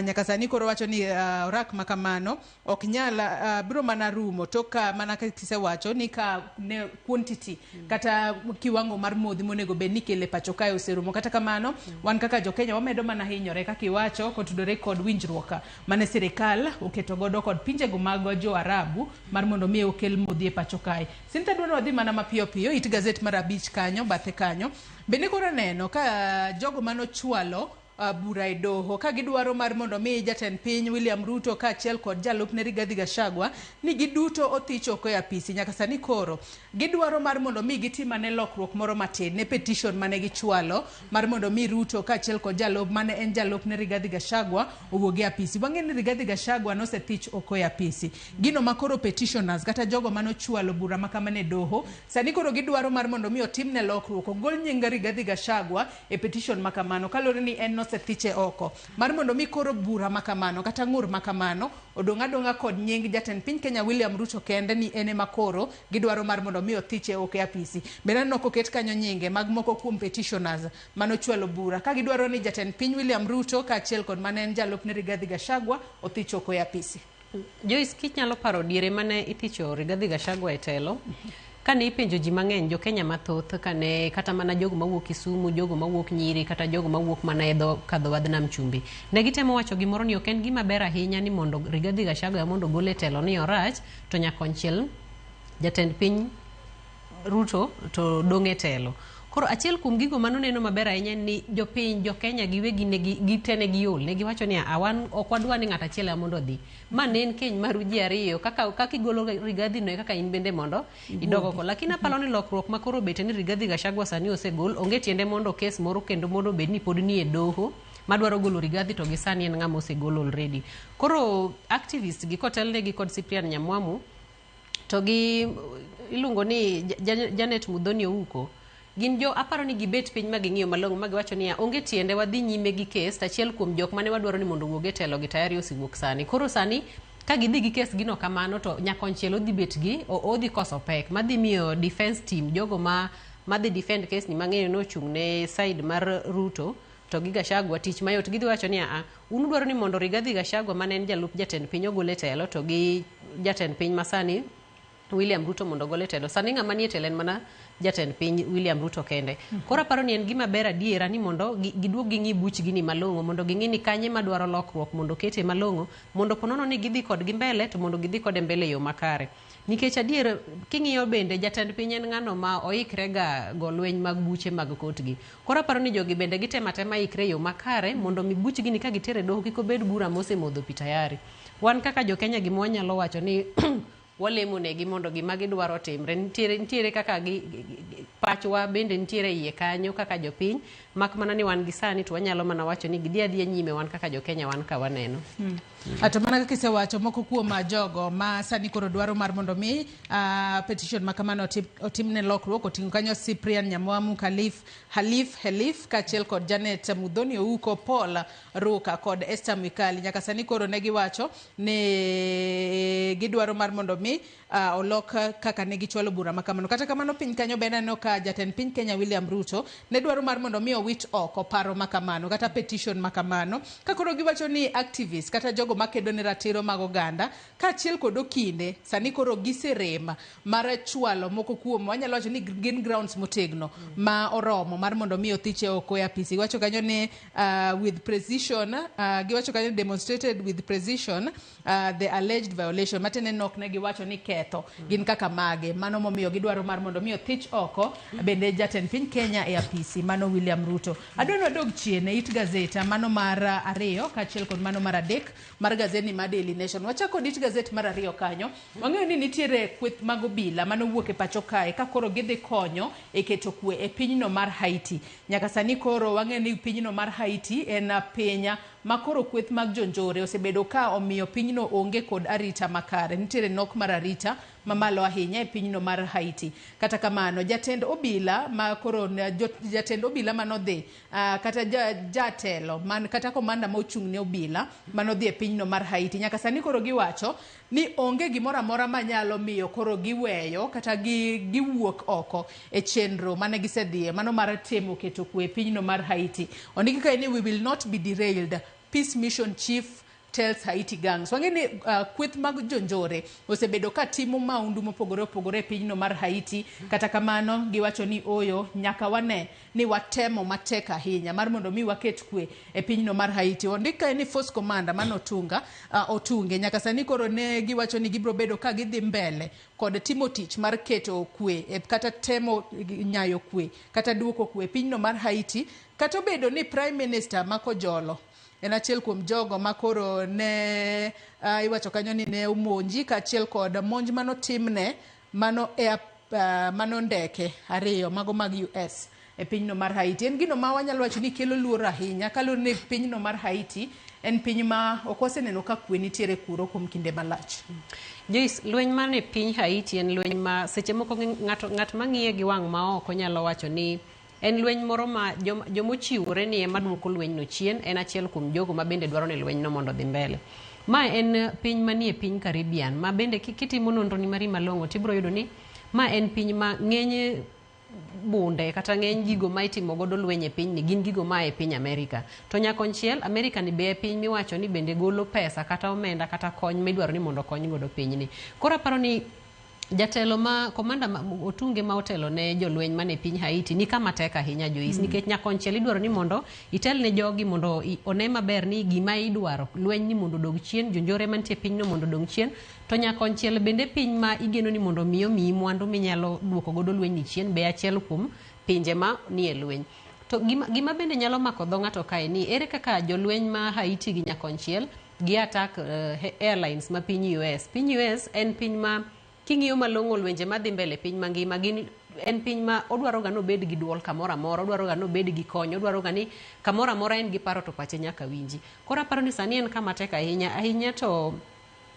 Nyaka sani koro wacho ni orak ma kamano ok nyal biro mana rumo tok ka mana kisewacho ni ka ne quantity kata kiwango mar modhi monego bed ni ikelo e pacho kae oserumo. Kata kamano wan kaka jo Kenya wamedo mana hinyore kaka iwacho kotudore kod winjruok mane sirikal oketo godo kod pinjego mag jo Arabu mar mondo mi okel modhi e pacho kae. Cynthia, dwaro wadhi mana mapiyo piyo it gazet mar 5 kanyo bathe kanyo bende koro neno ka jogo manochwalo bura e doho ka gidwaro mar mondo mi jatend piny William Ruto kaachiel kod jalupne Rigathi Gachagua ni giduto othich oko e apisi. Nyaka sani koro gidwaro mar mondo mi gitim ane lokruok moro matin ne petition mane gichwalo mar mondo mi Ruto kaachiel kod jalup mane en jalupne Rigathi Gachagua owuog e apisi. Wang'e ni Rigathi Gachagua nosethich oko e apisi. Gino ma koro petitioners kata jogo manochwalo bura ma kamano e doho sani koro gidwaro mar mondo mi otimne lokruok, ogol nying Rigathi Gachagua e petition ma kamano kaluwore ni en nosethiche oko, mar mondo mi koro bura ma kamano kata ng'ur ma kamano odong' adong'a kod nying jatend piny Kenya William Ruto kende ni en ema koro gidwaro mar mondo mi othiche oko e apisi. Bende aneno koket kanyo nyinge mag moko kuom petitioners manochwalo bura ka gidwaro ni jatend piny William Ruto kaachiel kod mane en jalupne Rigathi Gachagua othich oko e apisi. Joyce, kinyalo paro diere mane ithicho Rigathi Gachagua e telo, Kane ipenjo ji mang'eny, jo Kenya mathoth, kane kata mana jogo mawuok Kisumu, jogo mawuok Nyiri, kata jogo mawuok mana e dho kadho wadh nam chumbi, ne gitemo wacho gimoro ni ok en gima ber ahinya ni mondo Rigathi Gachagua mondo ogol e telo ni orach, to nyakonchiel jatend piny Ruto to dong' e telo. Koro achiel kuom gigo manoneno maber ahinya en ni jopiny, jo Kenya giwegi ne gite ne giol. Ne giwacho ni a wan ok wadwa ni ng'ato achiel ema mondo odhi. Ma ne en keny maru ji ariyo, kaka kaka igolo Rigathi no e kaka in bende mondo idog oko. Lakini aparo ni lokruok ma koro obete ni Rigathi Gachagua sani osegol, onge tiende mondo kes moro kendo mondo obed ni pod nie doho madwaro golo Rigathi to gi sani en ng'ama osegol already. Koro activist gi kotelnegi kod Cyprian Nyamwamu to gi iluongo ni Janet Muthoni Ouko, gin jo aparo ni gibet piny ma ging'iyo malong'o ma giwacho niya onge tiende wadhi nyime gi kes to achiel kuom jok mane wadwaro ni mondo owuog e telo gi tayari osewuok sani. Koro sani ka gidhi gi kes gino kamano to nyakonchiel odhi bet gi odhi koso pek madhi miyo defense team jogo ma madhi defend kes ni mang'eyo ni ochung' ne side mar Ruto to gi Gachagua tich mayot. Gidhi wacho ni a un udwaro ni mondo Rigathi Gachagua mane en jalup jatend piny ogol e telo to gi jatend piny masani William Ruto mondo ogol e telo. Sani ng'ama nie telo en mana jatend piny William Ruto kende. Koro aparo ni en gima ber adiera ni mondo giduog ging'i buchgi ni malong'o mondo ging'i ni kanye madwaro lokruok mondo okete malong'o mondo ponono ni gidhi kodgi mbele to mondo gidhi kode mbele e yo makare. Nikech adier king'iyo bende jatend piny en ng'ano ma oikre ga go lweny mag buche mag kotgi. Koro aparo ni jogi bende gitemo atema ikre e yo makare mondo mi buchgi ni ka gitere e doho kik obed bura mosemodho pi tayari. Wan kaka jo Kenya gima wanyalo wacho ni walemo negi mondo gima gidwaro timre. Nitiere, nitiere kaka gi, pachwa bende nitiere iye kanyo kaka jopiny, mak mana ni wan gi sani to wanyalo mana wacho ni gidhi adhiya nyime wan kaka jo Kenya wan ka waneno. Ato mana kaka isewacho moko kuom jogo ma sani koro dwaro mar mondo mi petition ma kamano otimne lokruok oting'o kanyo Cyprian Nyamwamu, Khalif Halif Helif kaachiel kod Janet Muthoni Ouko, Paul Ruka kod Esther Mwikali. Nyaka sani koro ne giwacho ni gidwaro mar mondo mi olok kaka ne gichwalo bura ma kamano. Kata kamano piny kanyo bende aneno ka jatend piny Kenya William Ruto ne dwaro mar mondo mi owit oko paro ma kamano kata petition ma kamano. Ka koro giwacho ni activists kata jogo makedo ne ratiro mag oganda kaachiel kod okinde sani koro giserem mar chwalo moko kuom wanyalo wacho ni gin grounds motegno ma oromo mar mondo mi othiche oko e apisi. Giwacho kanyo ni with precision giwacho kanyo demonstrated with precision the alleged violation matiende ni ok ne giwacho ni ketho gin kaka mage. Mano momiyo gidwaro mar mondo mi othich oko bende jatend piny Kenya e apisi mano William Ruto. Adwa ni wadog chien e it gazeta mano mar 2 kaachiel kod mano mar 3 mar gazeti mar Daily Nation. Wachako kod it gazet mar 2 kanyo. Wang'eyo ni nitiere kweth mag obila manowuok e pacho kae ka koro gidhi konyo e keto kwe e pinyno mar Haiti. Nyaka sani koro wang'eyo ni pinyno mar Haiti en piny ma koro kweth mag jonjore osebedo ka omiyo pinyno onge kod arita makare. Nitiere nok mar arita mamalo ahinya e pinyno mar Haiti. Kata kamano, jatend obila ma koro jatend obila manodhi kata jatelo man kata komanda mochung' ne obila manodhi e pinyno mar Haiti. Nyaka sani koro giwacho ni onge gimoro amora manyalo miyo koro giweyo kata giwuok oko e chenro mane gisedhiye mano mar temo keto kwe e pinyno mar Haiti. Ondiki kae ni we will not be derailed. Peace Mission Chief tells Haiti gangs. Wang'e ni kweth mag jonjore osebedo ka timo maundu mopogore opogore e pinyno mar Haiti. Kata kamano giwacho ni oyo nyaka wane ni watemo matek ahinya mar mondo mi waket kwe e pinyno mar Haiti. Ondik kae ni Force Commander mano Otunga Otunge nyaka sani koro ne giwacho ni gibiro bedo ka gidhi mbele kod timo tich mar keto kwe kata temo nyayo kwe kata duoko kwe e pinyno mar Haiti. Kata obedo ni Prime Minister Makojolo en achiel kuom jogo ma koro ne iwacho kanyo ni ne omonji kaachiel kod monj manotimne mano air mano ndeke 2 mago mag US e pinyno mar Haiti. En gino ma wanyalo wacho ni kelo luoro ahinya kaluwore ni pinyno mar Haiti en piny ma ok waseneno ka kwe nitiere kuro kuom kinde malach. Joyce, lweny man e piny Haiti en lweny ma seche moko ng'at mang'iye gi wang' ma oko nyalo wacho ni en lweny moro ma jomochiwore ni ema duoko lweny no chien, en achiel kuom jogo ma bende dwaro ni lweny no mondo odhi mbele. Ma en piny manie piny Caribbean ma bende kitimo nonro ni mari malong'o tibiro yudo ni ma en piny ma ng'eny bunde kata ng'eny gigo ma itimo godo lweny e piny ni gin gigo ma e piny Amerika. To nyakonchiel Amerika ni be e piny miwacho ni bende golo pesa kata omenda kata kony midwaro ni mondo okony godo pinyni. Koro aparo ni Jatelo ma komanda ma, Otunge ma otelo ne jolweny mane piny Haiti ni kama tek ahinya Joyce, nikech nyakonchiel idwaro ni mondo itel ne jogi mondo one maber ni gima idwaro lweny ni mondo odog chien, jonjore mantie e pinyno mondo odong chien, to nyakonchiel bende piny ma igeno ni mondo mi omiyi mwandu minyalo duoko godo lweny ni chien be achiel kuom pinje ma nie lweny. To gima bende nyalo mako dho ng'ato kae ni ere kaka jolweny ma Haiti gi nyakonchiel gi attack airlines ma piny US. Piny US en piny ma king'iyo malong'o lwenje madhi mbele piny mangima gin en piny ma odwaro ga nobed gi duol kamoro amora, odwaro ga nobed gi kony, odwaro ga ni kamoro amora en gi paro to pache nyaka winji. Koro aparo ni sani en kama tek ahinya, ahinya to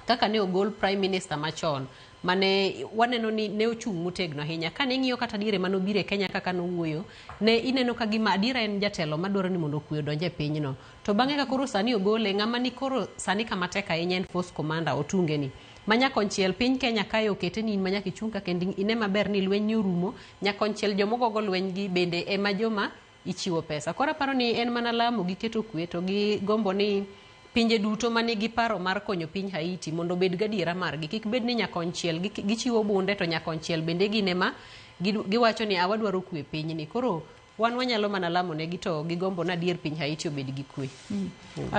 kaka ne ogol Prime Minister machon mane waneno ni ne ochung' motegno ahinya. Kane ing'iyo kata diere mane obiro e Kenya kaka nowuoyo, ne ineno ka gima adiera en jatelo madwaro ni mondo kwe odonj e pinyno. To bang'e ka koro sani ogole, ng'ama ni koro sani kama tek ahinya en Force Commander Otunge ni. Ma nyakonchiel piny Kenya kae okete ni in ma nyaka ichung' ka kendo ine maber ni lweny ni orumo, nyakonchiel jomogogo lweny gi bende ema joma ichiwo pesa. Koro aparo ni en mana lamo gi keto kwe to gi gombo ni pinje duto manigi paro mar konyo piny Haiti mondo obed gadiera margi. Kik bed ni nyakonchiel gichiwo bunde to nyakonchiel bende gin ema giwacho ni awadwaro kwe pinyni. Koro wan wanyalo mana lamo negi to gigombo ni adier piny Haiti obed gi kwe.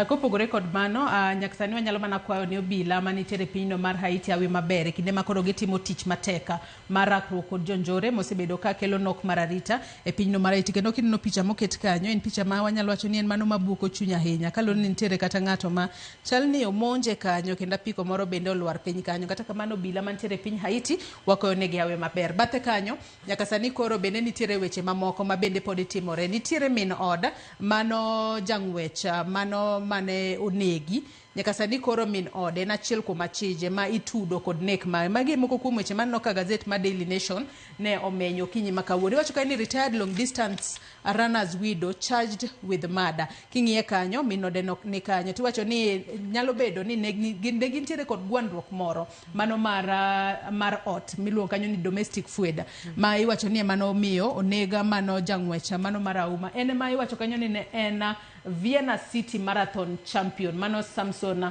Kopogore kod mano, nyaka sani wanyalo mana kwayo ne obila manitiere e pinyno mar Haiti awi maber e kinde ma koro gitimo tich matek mar rakruok kod jonjore mosebedo ka kelo nok mar arita e pinyno mar Haiti. Kendo kineno picha moket kanyo, en picha ma wanyalo wacho ni en mano mabuoko chuny ahinya, kaluwore ni nitiere kata ng'ato ma chal ni omonje kanyo kendo apiko moro bende olwar piny kanyo. Kata kamano obila mantiere e piny Haiti wakwayo negi awe maber. Bathe kanyo, nyaka sani koro bende nitiere weche mamoko ma bende pod timore. Nitiere min od mano jang'wech mano mane onegi. Nyaka sani koro min ode en achiel kuom achije ma itudo kod nek mare. Magi moko kuom weche maneno ka gazet mar Daily Nation ne omenyo okinyi ma kawuono. Iwacho ka ni retired long distance runners widow charged with murder. King'iye kanyo min ode no ni kanyo. Tiwacho ni nyalo bedo ni ne gintiere kod gwandruok moro mano mar ot miluongo kanyo ni domestic feud ma iwacho ni mano omiyo onega mano jang'wech mano mar auma. En ma iwacho kanyo ni ne en Vienna City Marathon champion mano Samson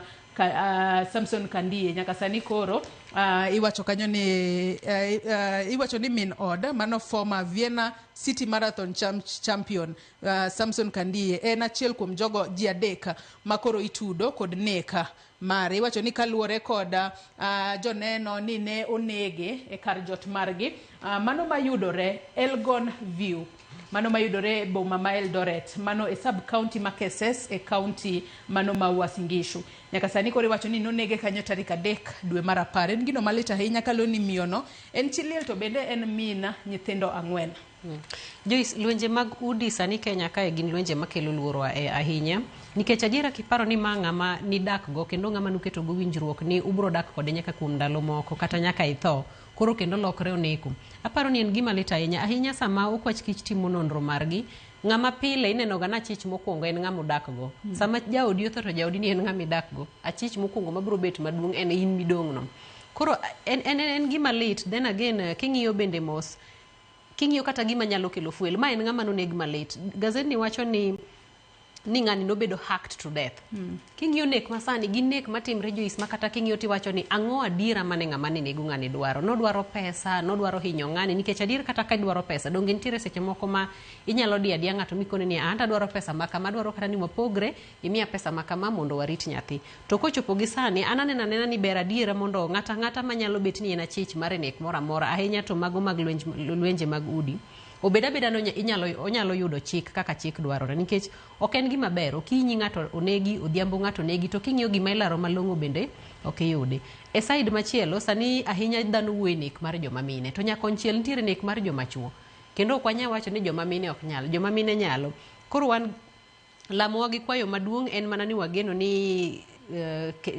Kandie. Nyaka sani koro iwacho kanyo ni iwacho ni min od mano former Vienna City Marathon champion Samson Kandie en achiel kuom jogo ji adek ma koro itudo kod neka mare. Iwacho ni kaluwore kod joneno ni ne onege e kar jot margi mano mayudore Elgon View, mano mayudore e boma ma Eldoret, mano e sub county ma Keses e county mano ma Uasin Gishu. Nyaka sani koro iwacho ni nonege kanyo tarik 3 dwe mar 10. En gino malit ahinya kaluwore ni miyono en chi liel to bende en min nyithindo 4. Joyce, lwenje mag udi sani Kenya kae gin lwenje makelo luoro ahinya nikech adiera kiparo ni ma ng'ama nidak go kendo ng'ama nuketo go winjruok ni ubro dak kode nyaka kuom ndalo moko kata nyaka itho, koro kendo lokre oneko. Aparo ni en gima lit ahinya ahinya sama okwach kich timo nonro margi. Ng'ama pile ineno ga na achich mokwongo en ng'ama odak go. Sama jaodi otho to jaodi ni en ng'ama idak go. Achich mokwongo mabiro bet maduong' en in midong' no. Koro en gima lit. Then again king'iyo bende mos, king'iyo kata gima nyalo kelo fuel, ma en ng'ama noneg malit. Gazetni wacho ni ng'ani nobedo hacked to death. King'iyo nek masani gin nek matimre Joyce ma kata king'iyo tiwacho ni ang'o adiera mane ng'ama ne nego ng'ani dwaro. Nodwaro pesa, nodwaro hinyo ng'ani nikech adier kata ka idwaro pesa donge nitiere seche moko ma inyalo diyo adiya ng'ato mikone ni an adwaro pesa ma kama, adwaro kata ni wapogre, imiya pesa ma kama mondo warit nyathi. To kochopo gi sani an aneno anena ni ber adiera mondo ng'ata ng'ata manyalo bet ni en achich mar nek moro amora ahinya to mago mag lwenje mag udi obed abeda no onyalo yudo chik kaka chik dwarore nikech ok en gima ber okinyi ng'ato onegi, odhiambo ng'ato onegi to king'iyo gima ilaro malong'o bende ok iyudi. E side machielo sani ahinya dhano wuoyo e nek mar joma mine to nyakonchiel nitiere nek mar joma chuo kendo ok wanyal wacho ni joma mine ok nyal, joma mine nyalo. Koro wan lamowa gi kwayo maduong' en mana ni wageno ni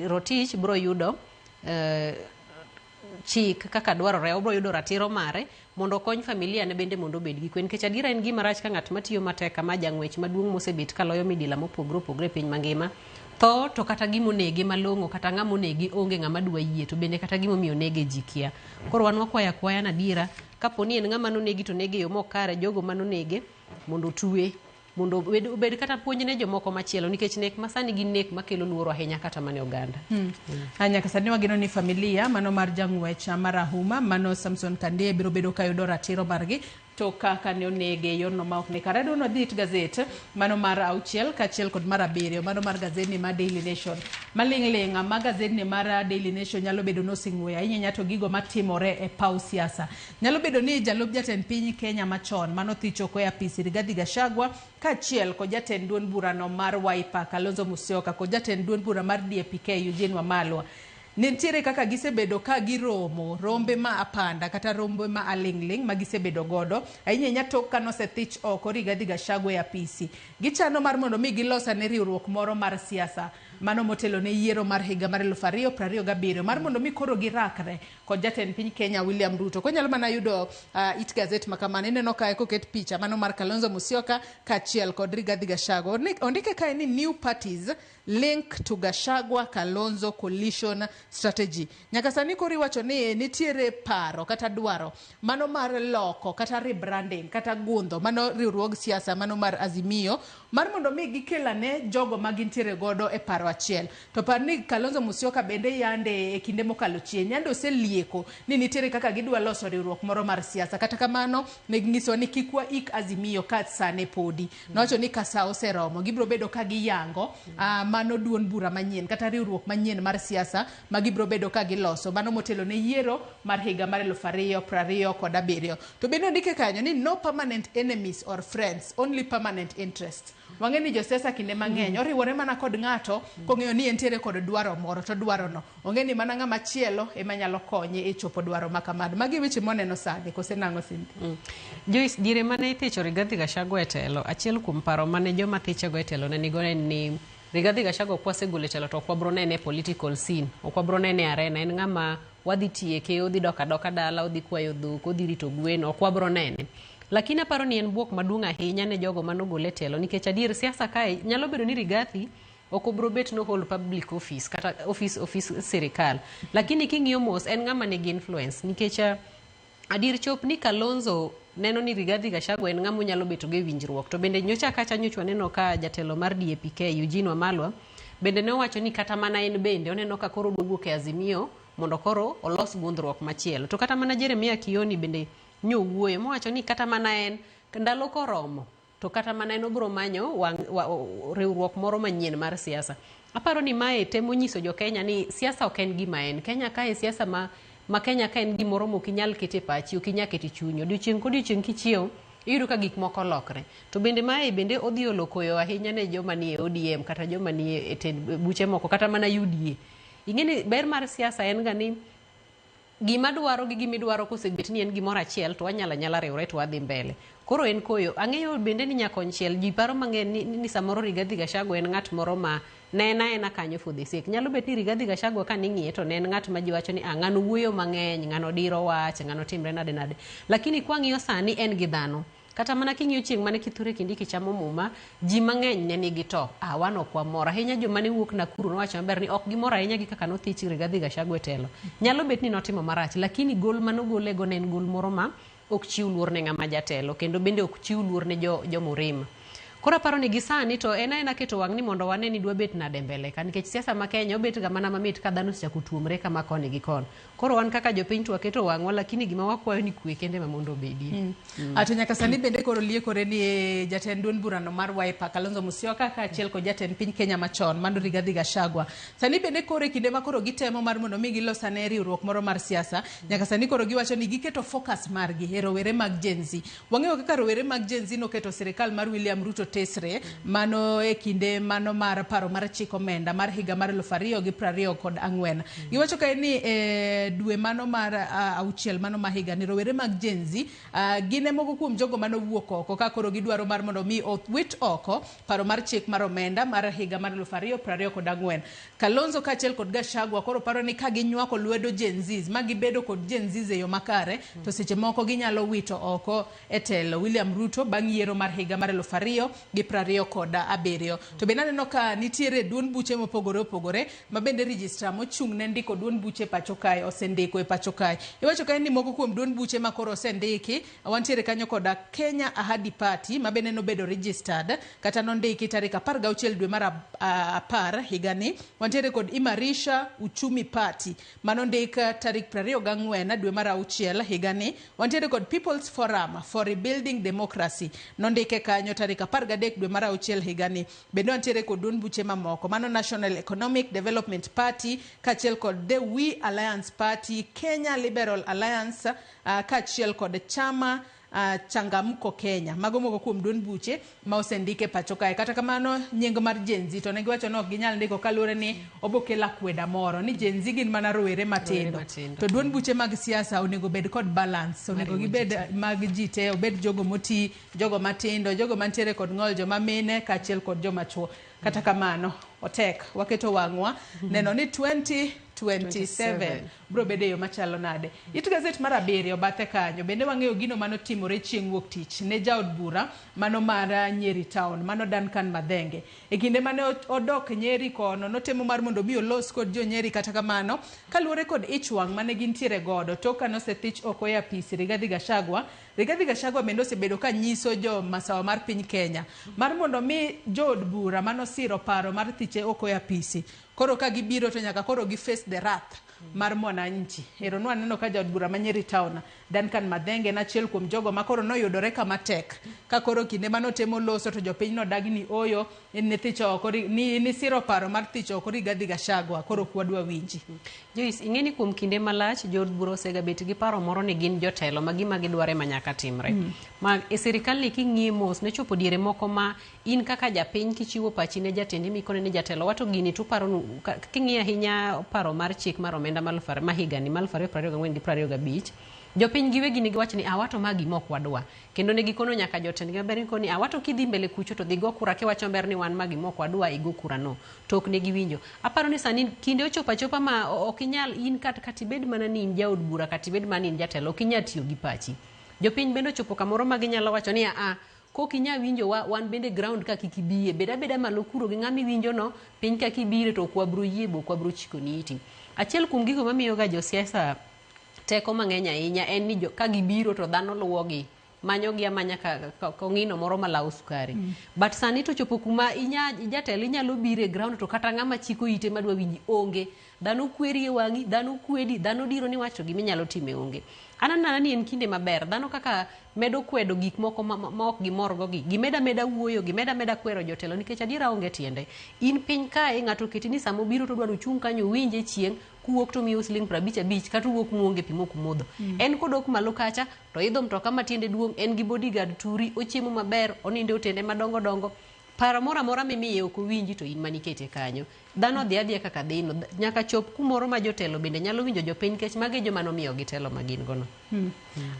Rotich biro yudo chik kaka dwarore, obiro yudo ratiro mare mondo okony familia ne bende mondo obed gi kwe nikech adiera en gima rach ka ng'at matiyo matek kama jang'wech maduong' mosebet kaloyo midila mopogore opogore e piny mangima tho to kata gima onege malong'o kata ng'ama onege onge ng'ama dwa yie to bende kata gimomiyo onege ji kia. Koro wan wakwayo akwaya na adiera kapo ni en ng'ama nonegi to nege e yo mok kare, jogo manonege mondo otwe. Mondo obed kata puonj ne jomoko machielo, nikech nek masani gin nek makelo luoro ahinya kata mana e oganda. Nyaka sani wageno ni familia mano mar jang'wech marahuma mano Samson Kandie biro bedo ka yudo ratiro margi to kaka ne onege e yorno ma ok ni kare. Adwa ni wadhi it gazet mano mar 6 kaachiel kod mar 7 mano mar gazedni mar Daily Nation. Maling' ling' ma gazedni mar Daily Nation nyalo bedo ni oseng'weyo ahinya ahinya to gigo matimore e paw siasa. Nyalo bedo ni jalup jatend piny Kenya machon mano thich oko e apisi Rigathi Gachagua kaachiel kod jatend duond burano mar Wiper Kalonzo Musyoka kod jatend duond bura mar DAP-K Eugene Wamalwa nitiere kaka gisebedo ka giromo rombe ma apanda kata rombe ma aling'ling' ma gisebedo godo ahinya ahinya tok kanosethich oko Rigathi Gachagua e apisi. Gichano mar mondo mi gilos ane riwruok moro mar siasa mano motelo ne yiero mar higa mar 2027 mar mondo mi koro girakre kod jatend piny Kenya William Ruto. Konyalo mana yudo it gazet ma kamano, ineno kae koket picha mano mar Kalonzo Musyoka kaachiel kod Rigathi Gachagua. Ondike kae ni new parties link to Gachagua Kalonzo coalition strategy. Nyaka sani koro iwacho ni nitiere paro kata dwaro mano mar loko kata rebranding kata gundho mano riwruog siasa mano mar Azimio mar mondo mi gikel ane jogo ma gintiere godo e paro achiel. To par ni Kalonzo Musyoka bende yande e kinde mokalo chien yande oselieko ni nitiere kaka gidwa loso riwruok moro mar siasa. Kata kamano ne ginyisowa ni kik waik Azimio ka sane podi. Nowacho ni ka sa oseromo gibiro bedo ka giyango mano duond bura manyien kata riwruok manyien mar siasa ma gibiro bedo ka giloso mano motelo ne yiero mar higa mar 2027. To bende ondike kanyo ni no permanent enemies or friends, only permanent interests. Wang'e ni josiasa kinde mang'eny oriwore mana kod ng'ato kong'eyo ni entiere kod dwaro moro to dwaro no ong'e ni mana ng'ama chielo ema nyalo konye e chopo dwaro ma kamano. Magi weche moneno sani kose nang'o Cynthia? Joyce, diere mane ithicho Rigathi Gachagua e telo, achiel kuom paro mane joma thichego e telo ne nigo en ni Rigathi Gachagua kwasegolo e telo to ok wabro nene e political scene, ok wabro nene e arena, en ng'ama wadhi tieke, odhi dok adoka dala, odhi kwayo dhok, odhi rito gwen, ok wabro nene. Lakini aparo ni en buok maduong' ahinya ne jogo manogole e telo nikech adier siasa kae nyalo bedo ni Rigathi ok obro bet no hold public office kata office sirikal, lakini king'iyo mos en ng'ama nigi influence nikech adier chop ni Kalonzo neno ni Rigathi Gachagua en ng'ama onyalo beto go e winjruok. To bende nyocha kacha nyocha waneno ka jatelo mar DAP-K Eugene Wamalwa bende ne owacho ni kata mana en bende oneno ka koro odwa wuok e Azimio mondo koro olos gundhruok machielo. To kata mana Jeremiah Kioni bende nyowuoyo mowacho ni kata mana en ndalo koromo to kata mana en obro manyo riwruok moro manyien mar siasa. Aparo ni mae temo nyiso jo Kenya ni siasa ok en gima en. Kenya kae siasa ma Kenya ka en gimoro mok inyal keto e pachi, ok inyal keto e chunyi. Odiochieng' kodiochieng' kichiew, iyudo ka gik moko lokre. To bende mae bende odhi olo koyo ahinya ne joma nie ODM kata joma nie e tend buche moko kata mana UDA. Ing'e ni ber mar siasa en ga ni gima dwaro gi gimidwaro kosebet ni en gimoro achiel to wanyalo anyala riwre to wadhi mbele. Koro en koyo. Ang'eyo bende ni nyakonchiel ji paro mang'eny ni samoro Rigathi Gachagua en ng'at moro ma ne en aena kanyo for the sake. Nyalo bet ni Rigathi Gachagua ka ning'iye to ne en ng'at ma ji wacho ni ng'ano wuoyo mang'eny, ng'ano diro wach, ng'ano timre nade nade. Lakini kwang'iyo sani en gi dhano. Kata mana king'iyo chieng' mane Kithure Kindiki chamo muma, ji mang'eny ne nigi to. Wan ok wamor. Ahinya joma ne wuok Nakuru nowacho maber ni ok gimor ahinya gi kaka nothich Rigathi Gachagua e telo. Nyalo bet ni notimo marach, lakini gol manogolego ne en gol moro ma ok chiw luor ne ng'ama jatelo, kendo bende ok chiw luor ne jomurima. Koro aparo ni gi sani to en aena keto wang' ni mondo wane ni dwa bet nade mbele ka, nikech siasa ma Kenya obet ga mana mamit ka dhano osechako tuomre kama koni gi koni. Koro wan kaka jopiny to waketo wang'wa, lakini gima wakwayo ni kwe kende ma mondo obedie. To nyaka sani bende koro liekore ni jatend duond burano mar Wiper Kalonzo Musyoka kaachiel kod jatend piny Kenya machon mano Rigathi Gachagua. Sani bende koro e kinde ma koro gitemo mar mondo mi gilos ane riwruok moro mar siasa, nyaka sani koro giwacho ni giketo focus margi e rowere mag Gen Z. Wang'eyo kaka rowere mag Gen Z noketo sirikal mar William Ruto tesre mano e kinde mano mar paro mar chik omenda mar higa mar 2024. Giwacho kae ni dwe mano mar 6 mano ma higa ni rowere mag Gen Z gin e moko kuom jogo manowuok oko ka koro gidwaro mar mondo mi owit oko paro mar chik mar omenda mar higa mar 2024. Kalonzo kaachiel kod Gachagua koro paro ni ka ginywako lwedo Gen Zs ma gibedo kod Gen Zs e yo makare to seche moko ginyalo wito oko e telo William Ruto bang' yiero mar higa mar 2027. To bende aneno ka nitiere duond buche mopogore opogore ma bende registrar mochung' ne ndiko duond buche e pacho kae osendiko e pacho kae. Iwacho kae ni moko kuom duond buche ma koro osendiki wantiere kanyo koda Kenya Ahadi Party ma bende nobedo registered kata nondiki tarik 16 dwe mar 10 higani. Wantiere kod Imarisha Uchumi Party manondik tarik 24 dwe mar 6 higani. Wantiere kod People's Forum for Rebuilding Democracy nondike kanyo tarik 13 dwe mar 6 higani. Bende wantiere kod duond buche mamoko mano National Economic Development Party kaachiel kod The We Alliance Party, Kenya Liberal Alliance kaachiel kod chama Changamko Kenya. Mago moko kuom duond buche ma osendike pacho kae. Kata kamano nying mar Gen Z to ne giwacho ni ok ginyal ndiko kaluwore ni obokelo akweda moro ni Gen Z gin mana rowere matindo. To duond buche mag siasa onego bed kod balance, onego gibed mag ji te, obed jogo moti, jogo matindo, jogo mantiere kod ng'ol, joma mine kaachiel kod joma chuo. Kata kamano otek waketo wang'wa neno ni 2027 bro bedo e yo machalo nade. It gazet mar 7 bathe kanyo bende wang'eyo gino manotimore chieng' wuok tich ne jaod bura mano mar Nyeri Town mano Duncan Mathenge. E kinde mane odok Nyeri kono notemo mar mondo mi olos kod jo Nyeri, kata kamano kaluwore kod ich wang' mane gintiere godo tok ka nosethich oko e apis Rigathi Gachagua. Rigathi Gachagua bende osebedo ka nyiso jo masawa mar piny Kenya mar mondo mi jood bura manosiro paro mar thiche oko e apisi koro ka gibiro to nyaka koro gi face the wrath mar mwananchi. Ero nwaneno ka jaod bura ma Nyeri Town Duncan Mathenge en achiel kuom jogo ma koro noyudore kama tek ka koro kinde manotemo loso to jopiny nodagi ni oyo ni thicho oko ni siro paro mar thicho oko Rigathi Gachagua koro ok wadwa winji. Joyce, ing'e ni kuom kinde malach jood bura osegabet gi paro moro ni gin jotelo ma gima gidwaro ema nyaka timre. Ma e sirikal ni king'iye mos ne chopo diere moko ma in kaka japiny kichiwo pachi ne jatendi mikone ni jatelo wato gini to uparo king'iyo ahinya paro mar chik mar omenda ma higani mar 2024 gi 25 jopiny giwegi ne giwacho ni awato ma gima ok wadwa, kendo ne gikono nyaka jotendgi maber ni koni awato kidhi mbele kucho to dhi go kura kiwacho maber ni wan ma gima ok wadwa igo kura no, to ok ne giwinjo. Aparo ni sani kinde ochopo achopa ma ok inyal in kata ibed mana ni in jaod bura kata ibed mana ni in jatelo ok inyal tiyo gi pachi. Jopiny bende ochopo kamoro ma ginyalo wacho ni a kok inyal winjo wan bende ground ka kik ibiye, bed abeda malo kuro gi ng'ama iwinjo no, piny ka kibire to ok wabro yie bo ok wabro chikoni iti. Achiel kuom gigo mamiyo ga josiasa teko mang'eny ahinya en ni ka gibiro to dhano luwogi, manyogi amanya ka ong'ino moro malawo sukari. But sani to chopo kuma jatelo inyalo biro e ground to kata ng'ama chiko ite madwa winji onge. Dhano kweri e wang'i, dhano kwedi, dhano diro ni wach to giminyalo time onge. An aneno ni en kinde maber, dhano kaka medo kwedo gik moko ma ok gimorgo gi, gimeda meda wuoyo, gimeda meda kwero jotelo nikech adiera onge tiende. In piny kae ng'ato oketi ni sama obiro to odwaro ochung' kanyo owinje chieng' kuwuok to miyo siling 55 kata owuok muonge pi mok umodho. En kodok malo kacha to idho mtoka ma tiende duong', en gi bodyguard turi, ochiemo maber, onindo e otende madongo dongo. Paro moro amora mimiye ok owinji to in manikete kanyo. Dhano dhi adhiya kaka dhino, nyaka chop kumoro ma jotelo bende nyalo winjo jopiny nikech mago e joma nomiyogi telo ma gin gono.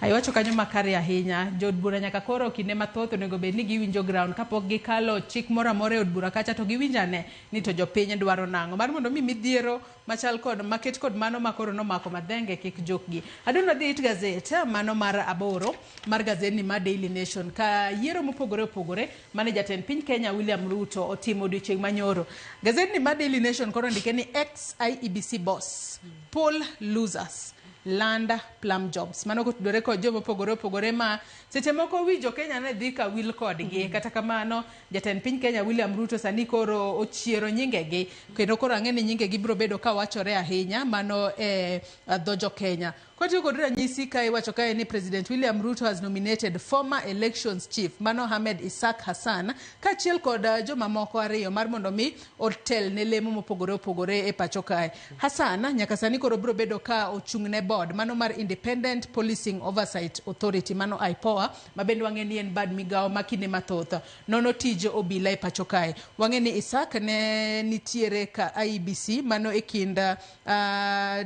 Iwacho kanyo makare ahinya. Jood bura nyaka koro kinde mathoth onego bed ni giwinjo ground kapok gikalo chik moro amora e od bura kacha to giwinjo ane ni to jopiny dwaro nang'o. Mar mondo mi midhiero machal kod maket kod mano ma koro nomako Mathenge kik jokgi. Adwaro dhi it gazet mano mar 8 mar gazet ni mar Daily Nation ka yiero mopogore opogore mane jatend piny Kenya William Ruto otimo odiochieng' manyoro. Gazet ni mar Daily Nation koro ndike ni ex-IEBC boss poll losers land plum jobs. Mano kotudore kod joma opogore opogore ma seche moko wi jo Kenya ne dhi ka wil kodgi. Kata kamano jatend piny Kenya William Ruto sani koro ochiero nyingegi kendo koro ang'e ni nyingegi biro bedo ka wachore ahinya mano e dho jo Kenya. Kotiyo kod ranyisi ka iwacho kae ni President William Ruto has nominated former elections chief mano Ahmed Isaac Hassan kaachiel kod jomamoko ariyo mar mondo mi otel ne lemo mopogore opogore e pacho kae. Hassan nyaka sani koro biro bedo ka ochung' ne board mano mar Independent Policing Oversight Authority mano IPOA ma bende wang'e ni en bad migawo ma kinde mathoth nono tij obila e pacho kae. Wang'e ni Isaac ne nitiere ka IEBC mano e kind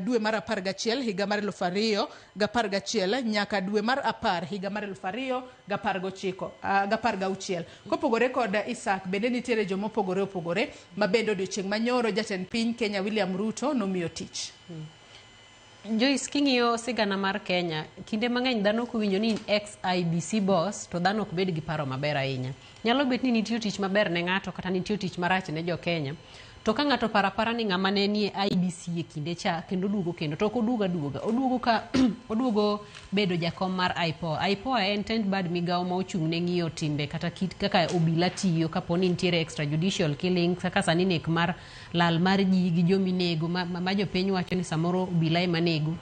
dwe mar 11 higa mar 2011 nyaka dwe mar 10 higa mar 2019 16. Kopogore kod Isaac bende nitiere joma opogore opogore ma bende odiochieng' manyoro jatend piny Kenya William Ruto nomiyo tich. Joyce, king'iyo sigana mar Kenya, kinde mang'eny dhano kowinjo ni in ex IEBC boss to dhano ok bed gi paro maber ahinya. Nyalo bet ni nitiyo tich maber ne ng'ato kata nitiyo tich marach ne jo Kenya. To ka ng'ato paro apara ni ng'ama ne nie IEBC e kinde cha kendo oduogo kendo to ok oduogo aduoga, oduogo ka oduogo bedo jakom mar IPOA. IPOA en tend bad migawo ma ochung' ne ng'iyo timbe kata kit kaka obila tiyo kapo ni nitiere extrajudicial killing kaka sani nek mar lal mar ji gi jominego ma jopiny wacho ni samoro obila ema nego.